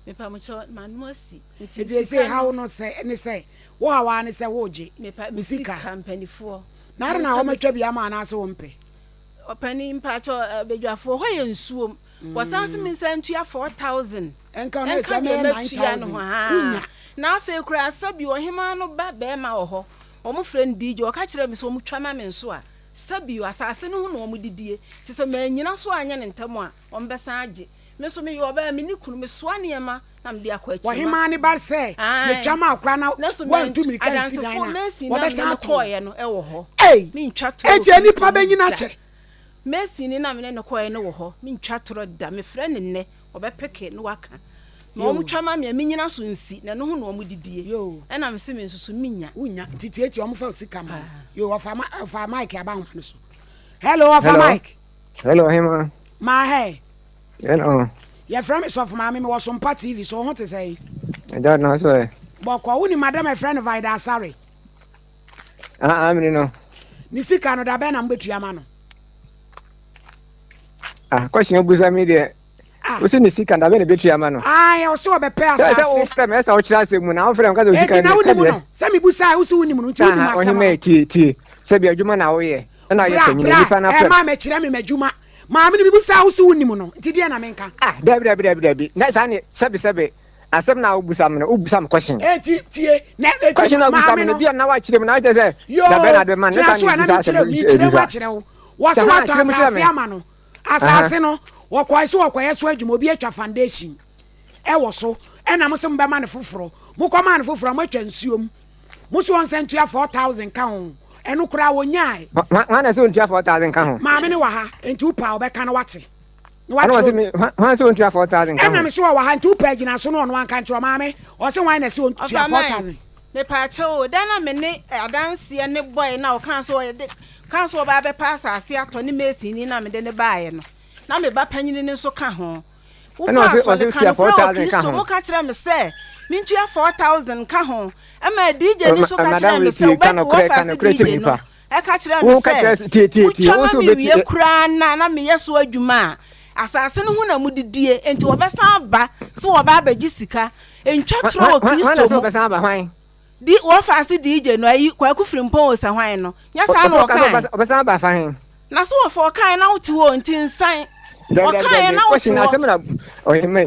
S19: Mepamokyɛw, m'ano asi.
S1: Nti ese haw no sɛ ne sɛ wo haw ara ne sɛ wogye wo sika.
S19: Mepɛ
S1: Na ade na wɔatwa bi ama anaasɛ wompɛ?
S19: Ɔpanin mpakyɛw badwafoɔ hɔ yɛ nsuom. Wɔsan se me nsa ntua 4000.
S1: Ɛnka ɔno ɛsɛ mɛyɛ 9000. Wonya.
S19: Na afei koraa sɛbi ɔhemaa no ba bɛrima wɔ hɔ. Wɔn frɛ no DJ. Ɔka kyerɛɛ me sɛ wɔn twa ma me nso a Sɛ bio, asase no ho na wɔdidie, nti sɛ mannyina so anyɛ no ntɛm a, wɔbɛsan agye. Me nso meyɛ ɔbaa, menni kunu, mesoa nneɛma na mede akɔ akyima.
S1: Ɔhemmaa no ba sɛ,
S19: Aane.
S1: Yɛtwa ma akora na
S19: Nanso
S1: woantu
S19: mantu.
S1: mmirika ansi dan
S19: Adansefoɔ,
S1: no a,
S19: mason no a me ne
S1: wɔbɛsan
S19: no
S1: atɔn.
S19: kɔeɛ no wɔ hɔ.
S1: Ei!
S19: Mentwa torɔ wɔ
S1: Enti
S19: Kristo
S1: nnipa
S19: mu
S1: bɛnyini
S19: da.
S1: akyɛ?
S19: Masonni no a me ne no kɔeɛ no wɔ hɔ. Mentwa torɔ da. Mefrɛ no nnɛ, ɔbɛpeke na waka. Ma
S1: Yoo.
S19: wɔtwa ma me a, mennyina so nsi, na ɛno ho na wɔdidie.
S1: Yoo.
S19: Ɛna mese me nso so mennya.
S1: Wonnya, nti tietie, wɔmfa wo sika ma wo.
S19: Paa.
S1: Yoo, ɔfa ma, ɔfa mic aba ahoma no so. Hello, ɔfa
S14: Hello.
S1: mic.
S14: Hello, Hema.
S1: Maa hɛ.
S14: Hello.
S1: Yɛfrɛ me Sɔfo Maame, mewɔ Sompa TV so, wo ho te sɛn?
S14: Ɛgya na so ɛ.
S1: Bɔkɔ, wonim madam a yɛfrɛ no Vida Asare?
S14: Ah, ah, mene no.
S1: Ne sika no, da bɛn na mobɛtua ama no?
S14: Ah, question obusa me deɛ.
S20: Wosi ne sika da bɛn na ebetua ama no?
S1: Ae, ɔse ɔbɛpɛ
S20: Sɛ
S1: asase.
S20: sɛ wofrɛ me ɛsɛ wokyerɛ asɛm mu na wofrɛ me ka sɛ osika
S1: Enti na
S20: deɛ
S1: wonim
S20: sɛdeɛ.
S1: no? Sɛ mebusa a wose wonim no nti wonim
S20: Aha,
S1: asɛm no.
S20: ɔhemmaa tie tie. Sɛbi adwuma na woyɛ ɛna woyɛ
S1: Bra
S20: panyin
S1: bra
S20: nipa no afrɛ
S1: ɛma mɛkyerɛ me m'adwuma. Maame no mebusa a wose wonim no nti deɛ na menka?
S20: Ah, dabi dabi dabi dabi. Na saa ne sɛbi sɛbi asɛm na wobusa me no wobusa me question.
S1: Enti tie na enti
S20: Question na wobusa
S1: maame
S20: me no
S1: no.
S20: bia na wakyerɛ mu na wokyerɛ sɛ
S1: Yoo,
S20: da bɛn na de ma no ne
S1: gyina
S20: saa
S1: so
S20: ne
S1: a na
S20: ebisa
S1: mekyerɛ
S20: asɛm
S1: mekyerɛ mu
S20: ebisa.
S1: akyerɛ wo. Wɔse
S20: Sɛ ha
S1: watɔ
S20: kyerɛ mu kyerɛ
S1: asase
S20: me.
S1: ama no. Asase no, wɔkɔe sɛ wɔkɔyɛ so adwuma, obi atwa foundation wɔ so, ɛna mo se mobɛma no foforɔ. Mokɔmaa no foforɔ a, moatwa nsuo mu. Mo se ɔnsan ntua 4,000 nka ho. Ɛno koraa wɔnyaae.
S20: Hwan na ɛsɛ ɔntua 4,000 nka ho?
S1: Maame no wɔ ha, enti wopɛ a ɔbɛka na wate. Na
S20: Ɛna
S1: wakyerɛ
S20: ɔse me, hwan sɛ ɔntua 4,000 nka
S1: Ɛna
S20: ho?
S1: me se ɔwɔ ha, nti wopɛ a gyina so na ɔno anka nkyerɛ wo. Maame, ɔse hwan na ɛsɛ ɔntua
S19: Ɔfa
S1: 4,000?
S19: Mepaakyɛw o, da no a me ne adanseɛ no bɔe no a ɔkaa sɛ ɔyɛ de kaa sɛ ɔba abɛpɛ asase atɔ ne masonni no a mede no baeɛ no, na me ba panyini no nso ka ho.
S20: Ɛna
S19: Wokɔ
S20: ɔse
S19: asɔre
S20: ɔse
S19: ka
S20: tua
S19: nokorɛ wɔ
S20: 4,000 ka
S19: Kristo
S20: ho.
S19: mu ka kyerɛ me sɛ mentua 4,000 nka ho. Ɛma DJ no
S20: Ma,
S19: nso ka
S20: madam
S19: kyerɛɛ me
S20: wei
S19: sɛ
S20: tie, ka
S19: wobɛ
S20: nokorɛ,
S19: wɔfa
S20: ka
S19: ase
S20: nokorɛ kyerɛ
S19: DJ no
S20: nipa.
S19: ɛka kyerɛɛ me
S20: Wo ka
S19: sɛ
S20: kyerɛ sɛ, tie tie tie,
S19: wotwa
S20: wo
S19: ma
S20: se
S19: me
S20: wobɛtua.
S19: wie koraa no a na meyɛ so adwuma a, asase no ho na modidie, enti wɔbɛsan aba sɛ wɔba abɛgye sika. Ntwa
S20: Hwan
S19: torɔ wɔ
S20: hwan hwan na
S19: Kristo
S20: ɛsɛ
S19: mu.
S20: ɔbɛsan aba hwan?
S19: Di wɔfa ase DJ no ayi Kwaku Frimpong osɛ hwan no? Nyɛ saa
S20: Ɔsɛ
S19: na
S20: ɔka sɛ
S19: ɔkae?
S20: ɔbɛsan ɔbɛsan aba fa he?
S19: Na so wɔfa ɔkae na wote hɔ nti nsan.
S20: Dabi dabi
S19: Ɔkaeɛ
S20: dabi
S19: na wote
S20: question
S19: hɔ.
S20: asɛm na ɔhema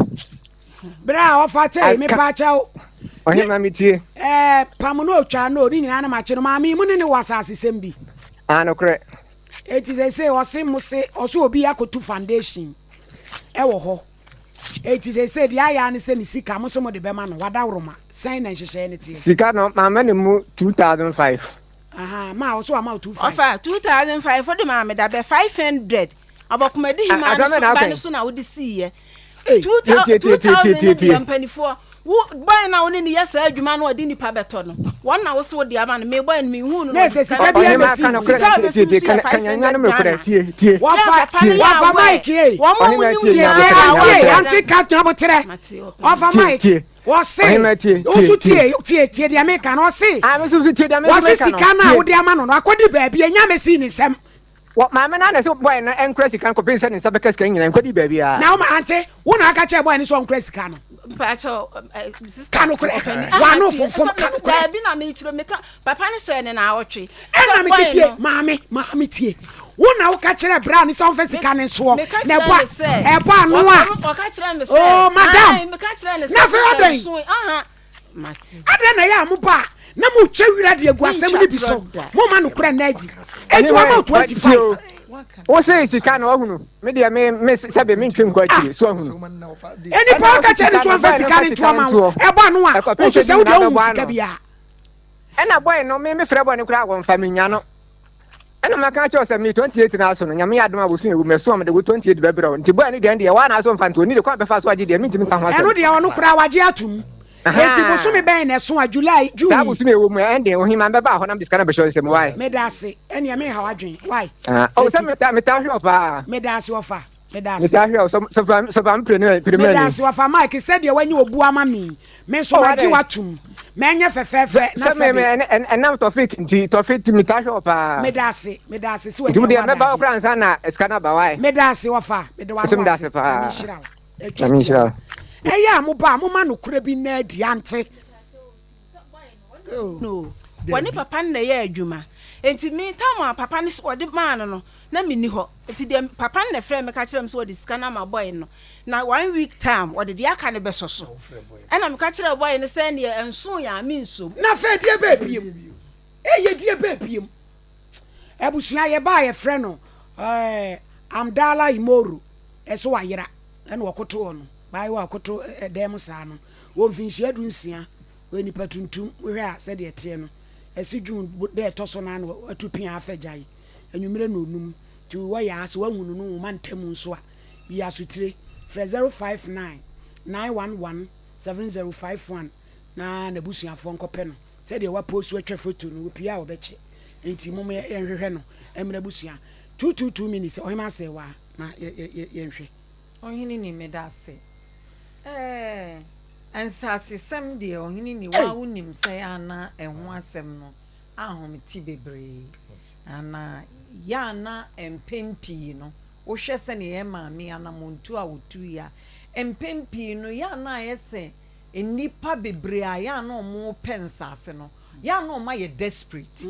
S1: Berɛ a ɔfa tee
S20: aka
S1: mepa kyɛw ne
S20: ɔhema metie.
S1: ɛɛ pam no otwa no ne nyinaa na makye no maame mu ne ne wɔ asase sɛm bi.
S20: Ah nokorɛ.
S1: Eti sese ɔse mo se ɔse obi akotu foundation ɛwɔ hɔ. Enti seesei deɛ ayɛ ara ne sɛ ne sika, mo nso mode bɛma no. Wadaworoma, sɛn na nhyehyɛeɛ no teɛ?
S20: Sika no, mamma ne mu 2005.
S1: Ahaa, ma, ɔse wama wo two five.
S19: Ɔfa, 2005 wode maa me da bɛ, 500, Abɔkomadi hemaa no
S20: Asɛm
S19: so
S20: bɛn na
S19: ba
S20: aka
S19: no
S20: yi?
S19: so na wode siiɛ.
S1: Ei!
S19: Two
S20: Tie
S19: thou,
S20: tie tie tie
S19: 2000
S20: tie
S19: no
S20: tie tie.
S19: deɛ mpanifoɔ, wo bɔe no a wo ne no yɛ saa adwuma no a ɔde nnipa bɛtɔ no, wɔn na wo se wode ama no, me bɔe no menhuu no na
S1: Na
S19: ɔde
S1: ɛsɛ
S19: sika
S1: sika
S19: no
S1: biara
S20: Ɔhema
S1: mmɛsi
S20: ka
S1: wo
S20: nokorɛ
S1: so.
S19: Sika a
S20: tie
S19: ɔbɛsi
S20: tie
S19: me
S20: tie
S19: so
S20: ka
S19: yɛ
S20: ka nyanya no
S19: 500
S20: nokorɛ
S19: Ghana.
S20: tie tie
S19: Yɛ
S1: Wɔfa,
S19: papa no
S20: tie.
S19: yɛ
S1: wɔfa
S19: aware,
S1: mic ei.
S19: wɔn a
S20: Ɔhema
S19: wɔnim
S20: tie
S1: Tie,
S20: nya
S1: tie,
S20: nokorɛ nya
S1: auntie,
S20: nokorɛ.
S1: auntie ka aboterɛ.
S19: Mate ɔpɛ
S1: Ɔfa
S20: Tie
S1: mic.
S20: tie.
S1: Wɔse,
S20: Ɔhema tie
S1: wo
S20: tie
S1: nso
S20: tie.
S1: tie, tie, tie deɛ meka no. Ɔse,
S20: Ah me nso so tie deɛ me nso
S1: wɔse
S20: meka no
S1: sika no a
S20: tie.
S1: wode ama no no, akɔdi baabi, ɛnya mmɛsii ne nsam.
S20: Wɔ maame no ara na ɛsɛ bɔe no nkura sika no kɔpem sɛ ne nsa bɛka sika no nyinaa nkɔdi baabiara.
S1: Na wo ante, wo na aka kyerɛ bɔe no sɛ ɔnkura sika no.
S19: Mpakyɛw, eh, sister.
S1: Ka nokorɛ, w'ano fomfom, ka nokorɛ.
S19: Daabi na mekyerɛ, meka, papa no hyɛɛ ne naawɔtwe.
S1: Ɛna mete tie, maame, maame tie. Wo na woka kyerɛ bra no sɛ ɔmfa sika no nsoɔ, na ɛbɔ a, ɛbɔ ano a. Oh, madam, na afei ɔdɛn? Adɛn na ɛyɛ a moba a na motwa wira de agu asɛm no bi so? Momma nokorɛ nna adi. Enti wama wo 25.
S20: Wo se sika no wahunu me deɛ me me sɛbe me ntwe nkɔ akyiri so ahunu.
S1: Nipa ɔka kyerɛ ne so ɔmfa sika no nto ama wo ɛbɔ ano a wo nso sɛ wo deɛ wohu sika biara.
S20: Ɛna boy no me me frɛ boy no koraa wɔmfa me nya no. Ɛna maka akyerɛ wo sɛ me 28 no aso no, Nyame yɛ adom a bosoom ɛwom ɛso a mede wo 28 bɛbrɛ wo. Nti boy no deɛ ɛndeɛ waa na aso mfa nti ɔnni de kwan bɛfa so agye deɛ mentumi nka ho asɛm.
S1: Ɛno deɛ ɔno koraa wagye atom. Enti bosome bɛn na ɛso a? July, June
S20: Saa
S1: yi?
S20: bosome ɛwɔ mu ɛnde oheman bɛba hɔ na mede sika no abɛhyɛ wo nsam why?
S1: Medaase, ɛneɛ menha w'adwen why?
S20: Ah, oh sɛ
S1: Enti.
S20: metaa metaa hwɛ wo paa.
S1: Medaase ɔfa. Meda ase.
S20: Metaa hwɛ wo sɔ sɔfra sɔfra me pere pere
S1: Meda ase wɔfa Mike sɛdeɛ wanya obu ama me yi. Me nso
S20: Oh
S1: magye
S20: adɛn?
S1: wo atom. Mɛnyɛ fɛfɛɛfɛ na
S20: Sɛ me me
S1: sɛbe.
S20: ɛnɛ ɛn ɛnam Tɔfik nti Tɔfik nti metaa hwɛ wo paa.
S1: Meda ase. Meda ase sɛ
S20: Nti wo
S1: wanya
S20: deɛ
S1: ho
S20: mɛba hɔ
S1: adagye.
S20: koraa ansa na sika no aba why?
S1: Meda ase wɔfa. Meda
S20: Nso
S1: w'ano
S20: meda
S1: ase.
S20: ase
S1: Nyame
S20: paa.
S1: nhyira wo. Atwa
S20: Nyame nhyira
S1: tiawa.
S20: wo.
S1: Ɛyɛ a moba a momma nokorɛ bi nna adi ante.
S19: No, wɔne papa no na ɛyɛ adwuma. Enti me tam a papa no ɔde maa no no, na menni hɔ. Enti deɛ papa no na ɛfrɛɛ me ka kyerɛɛ me sɛ ɔde sika no ama boy no, na one week time ɔde deɛ aka no bɛsɔ so. Ɛna meka kyerɛɛ boy no sɛ ɛnneɛ ɛnso yɛ a mensom.
S1: Na afei deɛ bɛɛ biem? Eye deɛ bɛɛ biem? Abusua yɛ ba a yɛfrɛ no eh, Amdala Imoro ɛso wayera ɛna ɔkoto hɔ no. Baayewa a ɔkoto ɛdan mu saa no, wɔ mfinhyia 16, ɔyɛ nipa tuntum, wohwɛ a sɛdeɛ ɛteɛ no, ɛse June da ɛtɔ so no ara na watu pea afa gya yi, anwummerɛ nnɔnnum, nti wɔyɛ a sɛ woahu no no wo mantam nso a, yi asotire, frɛ 059 911 7051 na n'abusuafoɔ nkɔpɛ no, sɛdeɛ wapost atwa foto no, wɔpie a wɔbɛkyɛ, nti mom yɛnhwehwɛ no mmra abusua, 222 minutes, Ɔhemaa Serwaa na yɛnhwɛ.
S5: Ɔhene ni medase ɛɛ nsasesɛm deɛ ɔhene ni waa wonim sɛ ana ɛho asɛm no ahomte bebree ana yɛ ana mpɛn pii no wohwɛ sɛdeɛ yɛn maame anamontuo a ɔtuiɛ a. Mpɛn pii no, yɛ a na ayɛ sɛ nnipa bebree a yɛ a na wɔpɛ nsaase no, yɛ a na wɔayɛ desperate.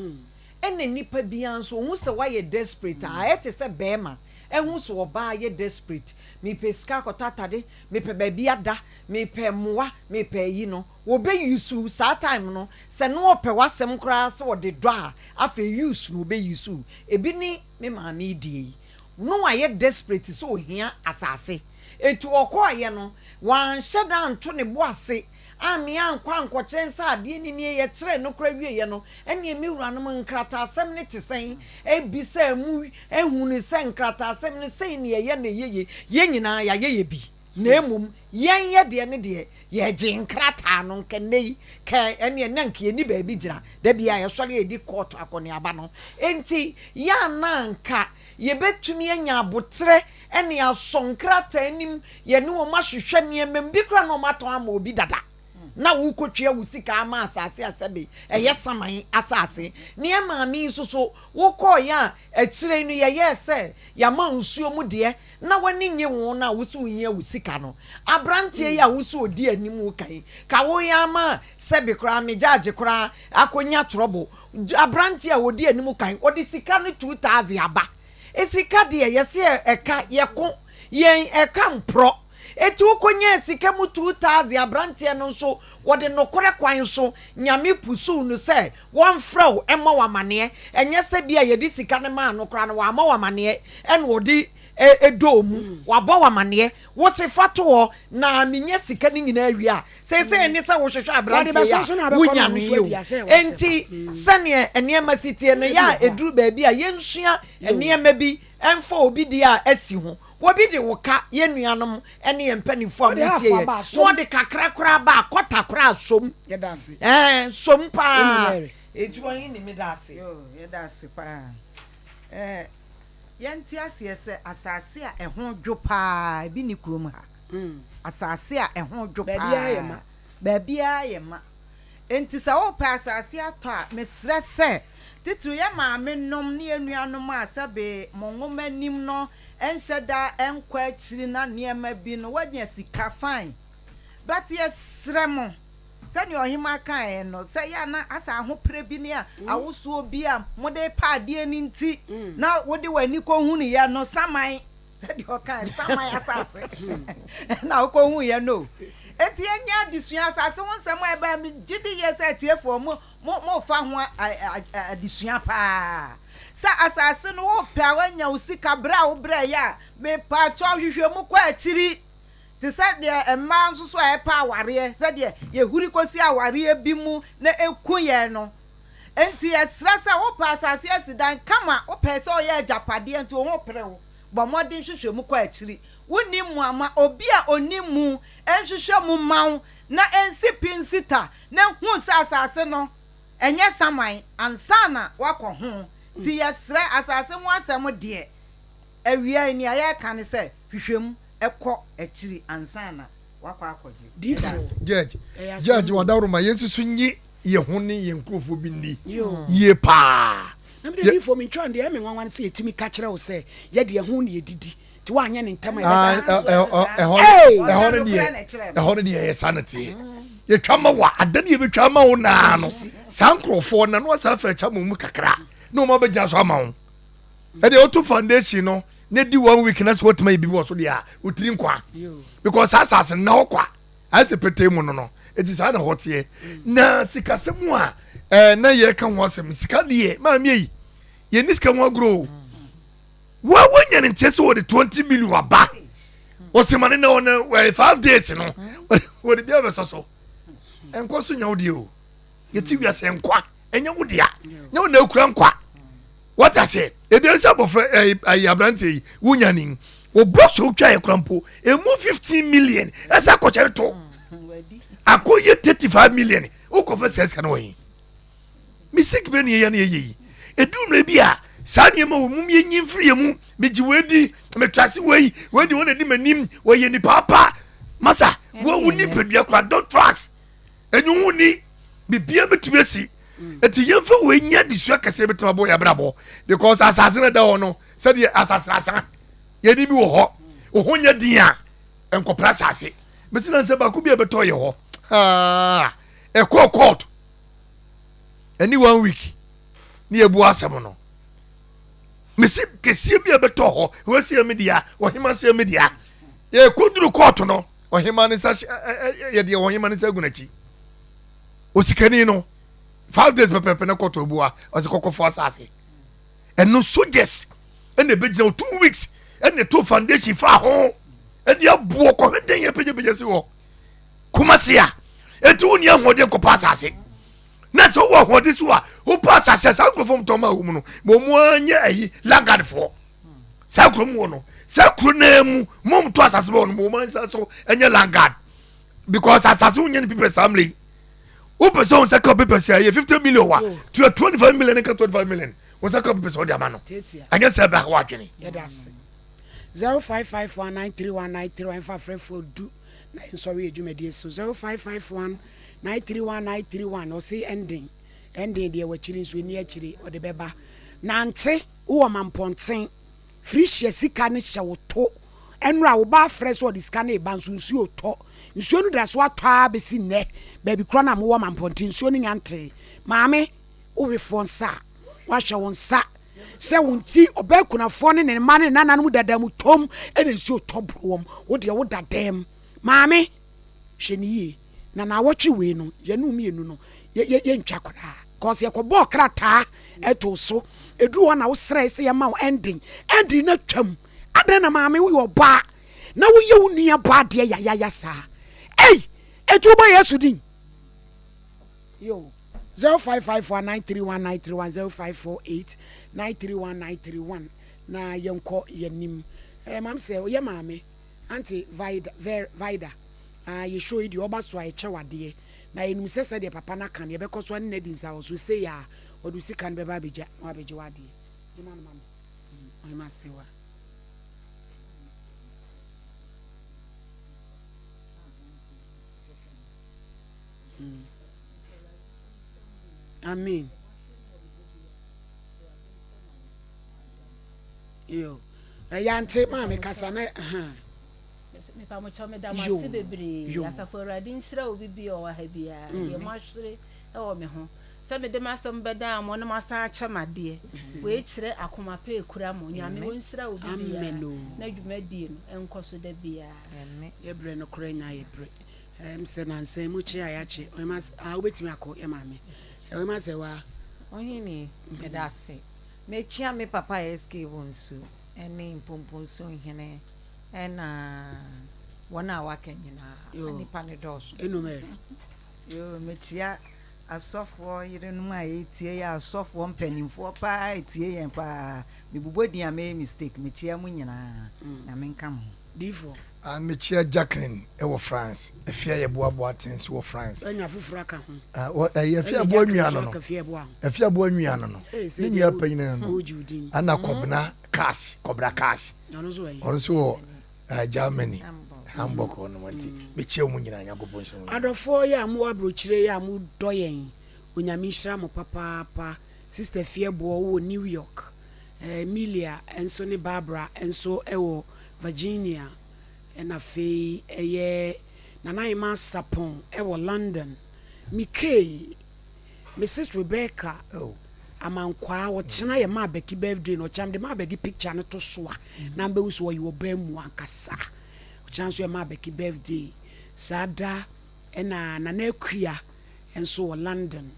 S5: Ɛna nnipa biara nso, ɔhu sɛ woayɛ desperate a, ayɛ te sɛ barima ahu sɛ ɔbaa ayɛ desperate. Mepɛ sika akɔtɔ atade, mepɛ baabi ada, mepɛ mmoa, mepɛ ayi no, wɔbɛ use wo saa time no, sɛ na ɔpɛ w'asɛm koraa sɛ ɔde dɔ a, afei use no ɔbɛ use wo. Ebi ne me maame yi deɛ yi, na wayɛ desperate sɛ ɔhia asase, enti ɔkɔeɛ no, wanhyɛ da anto ne bo ase ammea ankɔ ankɔkyerɛ nsa adeɛ no nie, yɛkyerɛɛ no koraa wieeɛ no, ɛnneɛ me wuranom nkrataasɛm no te sɛn? Ɛbisaa mu hunuu sɛ nkrataasɛm no sei na yɛyɛ na ɛyɛ yie, yɛn nyinaa yɛayɛ yɛ bi. Na mmom yɛn yɛ deɛ ne deɛ, yɛgyee nkrataa no, nka nnɛ yi, ka ɛneɛ na nka yɛnni baabi gyina, da biara yɛsɔre a yɛdi kɔɔto akɔneaba no. Enti yɛ a na anka yɛbɛtumi anya aboterɛ ne asɔ nkrataa anim, yɛne wɔn ahwehwɛ nneɛma mu, bi koraa na wɔatɔn ama obi dada, na worekɔtua wo sika ama asase a sɛbe ɛyɛ saman asase. Ne yɛn maame yi nso so, wokɔeɛ a akyire yi no yɛyɛɛ sɛ yɛama wo nsuo mu deɛ, na w'ani nnye ho no a wo se wohia wo sika no, abranteɛ yi a wo se ɔdi anim wo ka yi, ka wo yɛ ama sɛbe koraa me judge koraa akɔnya trouble, abranteɛ a ɔdi anim kan, ɔde sika no 2000 aba, sika deɛ yɛse ɛka yɛko, yɛn ɛka mporɔ, eti wokɔnyaa sika mu 2000, abranteɛ no nso wɔde nokorɛ kwan so Nyame pusuw no sɛ wɔmfrɛ wo mmɔ wo amaneɛ, ɛnyɛ sɛ bi a yɛde sika no maa no koraa no wammɔ wo amaneɛ ɛna ɔde dɔɔ mu, wabɔ wo amaneɛ, wo se fa to hɔ na menya sika no nyinaa wie a, seesei ɛne sɛ wohwehwɛ aberanteɛ yi a wonya no yi o. Enti sɛdeɛ nneɛma si teɛ no, yɛ a ɛduru baabi a yɛnsua nneɛma bi mfa obi deɛ a asi ho. Obi de wo ka, yɛn nuanom ne yɛn mpanimfoɔ a motie yɛn, na ɔde kakra koraa ba a, kɔta koraa som. Ɛɛ, som paa. Enti ɔhe ni meda ase.
S6: Yoo, yɛda ase paa. Ɛɛ, yɛnte aseɛ sɛ asase a ɛho dwo paa, ebi nni kurom ha. Asase a ɛho dwo paa.
S1: Baabiara yɛ ma.
S6: Baabiara yɛ ma. Enti sɛ worepɛ asase atɔ a, mesrɛ sɛ, titiriw yɛn maamenom ne yɛn nuanom a sɛbe mo nwoma nim no nhyɛ da nkɔ akyiri na nneɛma bi no, woanya sika, fine. But yɛsrɛ mo, sɛnea ɔhemaa kaeɛ no, sɛ ɛyɛ a na asɛ ahopere bi ne awosoɔ bi a mode repɛ adeɛ no nti na wode w'ani kɔhunuiɛ no, saman. Sɛdeɛ ɔkae, saman asase na wokɔhuiɛ no o. Enti yɛnyɛ adesua asase ho nsɛm a ɛbaa megye di yie sɛ atiefoɔ mo mo mofa ho adesua paa. Sɛ asase no wopɛ a woanya wo sika berɛ a wobrɛeɛ a, mepaakyɛw hwehwɛ mu kɔ akyiri. Te sɛ deɛ mmaa nso so a ɛpɛ awareɛ, sɛdeɛ yɛhuri kɔsi awareɛ bi mu na ɛku yɛn no. Enti yɛsrɛ sɛ wopɛ asase asi dan kama, wopɛɛ sɛ ɔyɛ agyapadeɛ nti wo ho pere wo, bɔ mmɔden hwehwɛ mu kɔ akyiri. Wonnim mu a, ma obi a ɔnim mu nhwehwɛ mu mma wo na ɛnsi pi nsi ta na hu sɛ asase no ɛnyɛ saman ansa na woakɔ ho. Nti yɛsrɛ, asase ho asɛm deɛ, awia yi nea yɛreka ne sɛ hwehwɛ mu kɔ akyiri ansa na woakɔ akɔgye. Yɛda ase.
S4: Judge, Judge Wadaworoma, yɛnsusu nyi yɛn ho ne yɛn nkurɔfoɔ bi nni yie paa.
S1: Na mede diifoɔ mentwa no deɛ ɛyɛ me nwanwa ne sɛ yɛtumi ka kyerɛ wo sɛ yɛde ɛho na yɛdidi nti woanyɛ ne ntɛm a yɛbɛsa
S4: ɛhɔ no deɛ ɛhɔ no deɛ ɛyɛ saa na teɛ yɛtwa ma wa ada ne yɛbɛtwa ama wo naa no saa nkurɔfoɔ na no asa afɛ kyɛ ma mu kakra na wɔn abɛgyina so ama wo ɛdeɛ woto foundation no na di one week na sɛ wɔtuma yɛ biribi wɔ so deɛ a wotiri nkwa because saa asase no na hɔ kwa ayɛ sɛ petee mu no no eti saa na hɔ teɛ na sikasɛm a ɛɛ na yɛka ho asɛm sika deɛ maame yi yɛn ni sika ho agorɔ o wa wanya ne nteɛ sɛ wɔde 20 million aba wɔsɛ ma ne na wɔn ɛɛ five days no wɔde bi abɛsɔ so nkɔ so nya wo deɛ o yɛte wiase nkwa ɛnyɛ wo dea nyɛ wo na ekura nkwa Wate aseɛ? Ebi ɛsɛ abɔfra ɛyi ayi aberanteɛ yi wonya ne wɔ box a wotwa yɛ kora mpo emu 15 million ɛsɛ akɔkyɛre to akɔyɛ 35 million wokɔfɛ sɛ sika no wɔ he mistake bɛ ne yɛyɛ ne yɛyɛ yi ɛduru mmerɛ bi a saa nneɛma wɔ mu yɛnyi mfiri yɛ mu megye wei di metrase wei wei di wɔn adi m'anim wɔyɛ nipa pa masa wɔn wo nipadua kora don't trust Enyi ho ni biribiara bɛtumi asi nti yɛmfa wei nyɛ adesua kɛseɛ bɛtumi abɔ yɛ abrabɔ because asase no da hɔ no sɛdeɛ asase asa yɛni bi wɔ hɔ wo ho nyɛ din a. Nkɔpra asase. Mesi na sɛ baako bi a ɛbɛtɔ yɛ hɔ. Haa ɛkɔɔ court. Ɛni one week ne yɛbu asɛm no. Mesi kɛseɛ bi a ɛbɛtɔ hɔ. Wɔsi ɛmi dea, ɔhema si ɛmi dea. Yɛkɔduru court no, ɔhema ne nsa yɛde ɔhema ne nsa agu n'akyi. Osikani no, 5 days pɛpɛpɛ na court abua, ɔsɛ kɔkɔfo asase. Ɛno soldiers ɛna ɛbɛgyina 2 weeks ɛna ɛto foundation fa ho ɛde aboɔ kɔhwɛ den yɛ pagyapagya si hɔ. Kumasi a ɛti wo ni ahoɔden kɔpa asase na sɛ wowɔ ahoɔden so a wopɛ asase a saa nkurɔfoɔ mtɔn ma wɔ mu no ma ɔmu anyɛ ayi lagadfoɔ saa kurom wɔ no saa kuro naa mu mo mtɔ asase bɛ wɔ no ma ɔmu ansa so ɛnyɛ lagad because asase wonyɛ no pipɛ saa mmerɛ yi wopɛ sɛ wo nsa ka papers a ɛyɛ 50 million wa tua 25 million nka 25 million wo nsa ka papers a wode ama no ɛnyɛ sɛ ɛbɛha w'adwene.
S1: Yɛda ase. 0551931931 ɛmfa frɛfoɔ du na yɛnsɔre yɛ dwumadie so. 0551931931 ɔse ɛnden ɛnden deɛ wakyiri nso ɛni akyiri ɔde bɛba. Nante wowɔ mampɔnten Firi hyɛ sika no hyɛ wo to. Ɛnora wo ba afrɛ sɛ ɔde sika no reba nso nsuo retɔ. Nsuo no da so atɔ ara bɛsi nnɛ. Baabi korɔ no a mowɔ Mampɔnten nsuo no nya ntee. Maame, wo wefoɔ nsa a, woahwɛ wo nsa sɛ wo nti ɔbaa kunafoɔ ne ne mma ne ne nananom dada mu tɔm na nsuo tɔ boro wɔn. Wo deɛ woda dɛm. Maame, hwɛ no yie na naawɔtwe wei no yɛne wo mmienu no yɛntwa koraa cause yɛkɔbɔɔ krataa ɛtoo so ɛduru hɔ na wosrɛe sɛ yɛma wo ending ending no atwam adɛn na maame woyɛ ɔbaa na woyɛ wo nua bɔ adeɛ yayaya saa ei ɛti wobɔ Yesu din yo 0554 931 931 0548 931 931 na yɛnkɔ yɛnim eh, maame sɛ ɔyɛ maame Aunty Vida, Ver, Vida, ah, yɛ show yi deɛ ɔba so a yɛkyɛ wo adeɛ. Na yɛnim sɛ sɛdeɛ papa no aka no yɛbɛkɔ so ne no adi nsawɔsoɔ sei a, ɔde wo sika no bɛba abɛgya na wabɛgye w'adeɛ. Gye ma no ma me. Mm, Ɔhema Asewa. Mm. Amen. Yo. Ɛya nte maame kasa na ahaa.
S19: Mepa mo kyɛw meda mo ase bebree asafo awurade nhyira obi bi a ɔwɔ ha biara deɛ mo ahwere wɔ me ho sɛ mede m'asɛm bɛdan mo na mo asan akyɛ m'adeɛ wei kyerɛ akoma pa ekura mo nyame ɔnhyira obi biara na dwumadie no nkɔ so da biara.
S1: Yɛ brɛ no korɛ nya yɛ brɛ ɛm sɛ nansa mu kye a yakye ɔhema ah wobɛtumi akɔ yɛ maame ɔhema sɛ wa.
S5: Ɔhene meda ase Mekyia me papa SK Bonsu ne Mpomponsu hene ɛna wɔn a waka nyinaa. Nnipa no dɔɔso.
S1: Enumer.
S6: Yoo mekyia asɔfoɔ yerenom a ɛretie yɛ asɔfoɔ mpanimfoɔ paa ɛtie yɛn paa mebobɔ din a mɛyɛ mistake mekyia mo nyinaa Nyame nka mo ho.
S1: Difoɔ.
S4: Ah mekyia Jacqueline wɔ France, Afia Yeboah Boateng nso wɔ France.
S1: Wanya foforɔ aka ho.
S4: Ah wɔ ɛyɛ Afia Aboah nua no no. Afia Aboah nua no no. Ne nua panyin no no. Ɛna Kɔbena Cash, Kɔbena Cash.
S1: Ɔno nso wɔ he?
S4: Ɔno nso wɔ eh, Germany, Hamburg hɔ nom nti mekyia wɔn nyinaa Nyankopɔn nhyira wɔn.
S1: Adɔfoɔ yɛ a mowɔ abrokyire yɛ a modɔ yɛn Onyame nhyira mo papaapa Sister Fieboɔ wowɔ New York Emilia nso ne Barbara nso wɔ Virginia, ɛna afei ɛyɛ Nana Ahemaa Sarpong wɔ London, Mikey, Mrs Rebecca Amankwaa, ɔkyena yɛ Maa Becky birthday no, ɔkyena mede Maa Becky picture no to so a, na mbɛhu sɛ ɔyɛ ɔbaa mu ankasa. Ɔkyena nso yɛ Maa Becky birthday. Saa da ɛna Nana Akua nso wɔ London.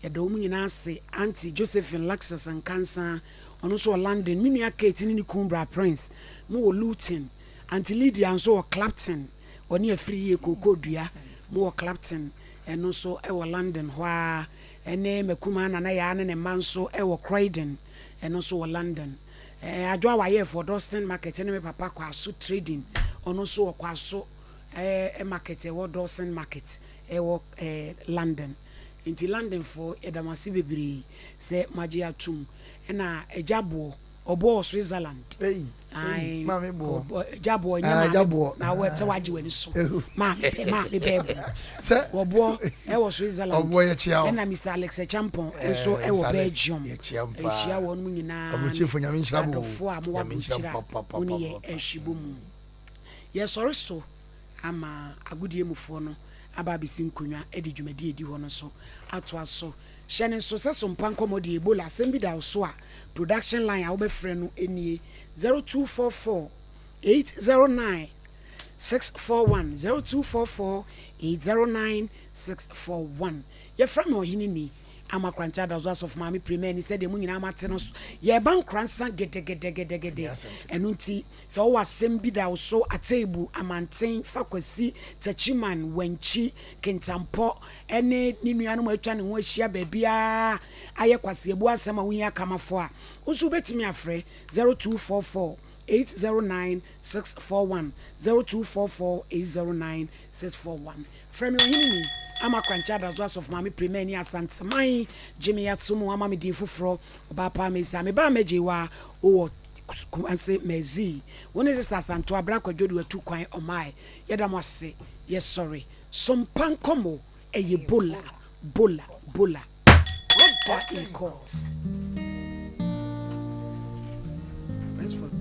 S1: Yɛda wɔn nyinaa ase. Auntie Josephine Luxus Nkansah, ɔno nso wɔ London. Me nua Kate ne ne kunu Bra Prince, mo wɔ Luton. Auntie Lydia nso wɔ Clapton, ɔne Afiri Yie Kookoo Dua, mo wɔ Clapton, ɛno nso wɔ London hɔ ara. Ɛne M'akumaa Nana Yaa ne ne mma nso wɔ Croydon, ɛno nso wɔ London. Ɛɛ Adwoa Wayɛɛfo wɔ Dalston Market ne me papa Kwaso Trading, ɔno nso wɔ Kwaso ɛɛ Market ɛwɔ Dalston Market ɛwɔ ɛɛ London. Nti London foɔ yɛda mo ase bebree sɛ moagye atom. Ɛna Agya Boɔ, ɔboɔ wɔ Switzerland. Ae, Agya Boɔ, ɛnyɛ maame boɔ, na wɔ sɛ wagye w'ani so. Maame bɛ, maame bɛɛ boɔ. Ɔboɔ ɛwɔ Switzerland. Ɛna Mister Alex Acheampong nso ɛwɔ Belgium. Ɛhyia wɔn mo nyinaa ne adɔfoɔ a mowɔ aburokyire a mo ne yɛn ɛhwe bɔ mu. Yɛsɔre so. ama agodie mufoɔ no aba abɛsi nkonnwa de dwumadie a ɛdi hɔ no nso atoa so. Hyɛ no nso sɛ Sompa Nkɔmmɔ deɛ Ebola asɛm bi da wo so a, production line a wobɛfrɛ no nie, 0244 809 641, 0244 809 641. Yɛfrɛ me Ɔhene Ni. Ama Korankye Adazo Asɔfo Maame Prima ani sɛdeɛ mo nyinaa moate no so. Yɛreba Nkoransa gedegedegedegede. Ɛno nti, sɛ wowɔ asɛm bi da wo so, Ateebu, Amanten, Fakwasi, Takyiman, Wankyi, Kintampɔ, ne ne nuanom a atwa ne ho ahyia baabiara ayɛ kwaseabu asɛm a wohia akamafo a, wo nso wobɛtumi afrɛ 0244 809 641, 0244 809 641. Frɛ me ɔhene ni, ama Korankye Adazo Asɔfo Maame Premani Asanteman gye me ato mu ama me din foforɔ, Ɔbaa Paa Mesa. Me baa mɛgyee wo a wowɔ Kumase Mercy. Wo ne Sista Asantewa Bra Kwadwo de atu kwan ɔmae. Yɛda mo ase. Yɛsɔre. Sompa nkɔmmɔ ɛyɛ bola, bola, bola. Order in court. Rest for.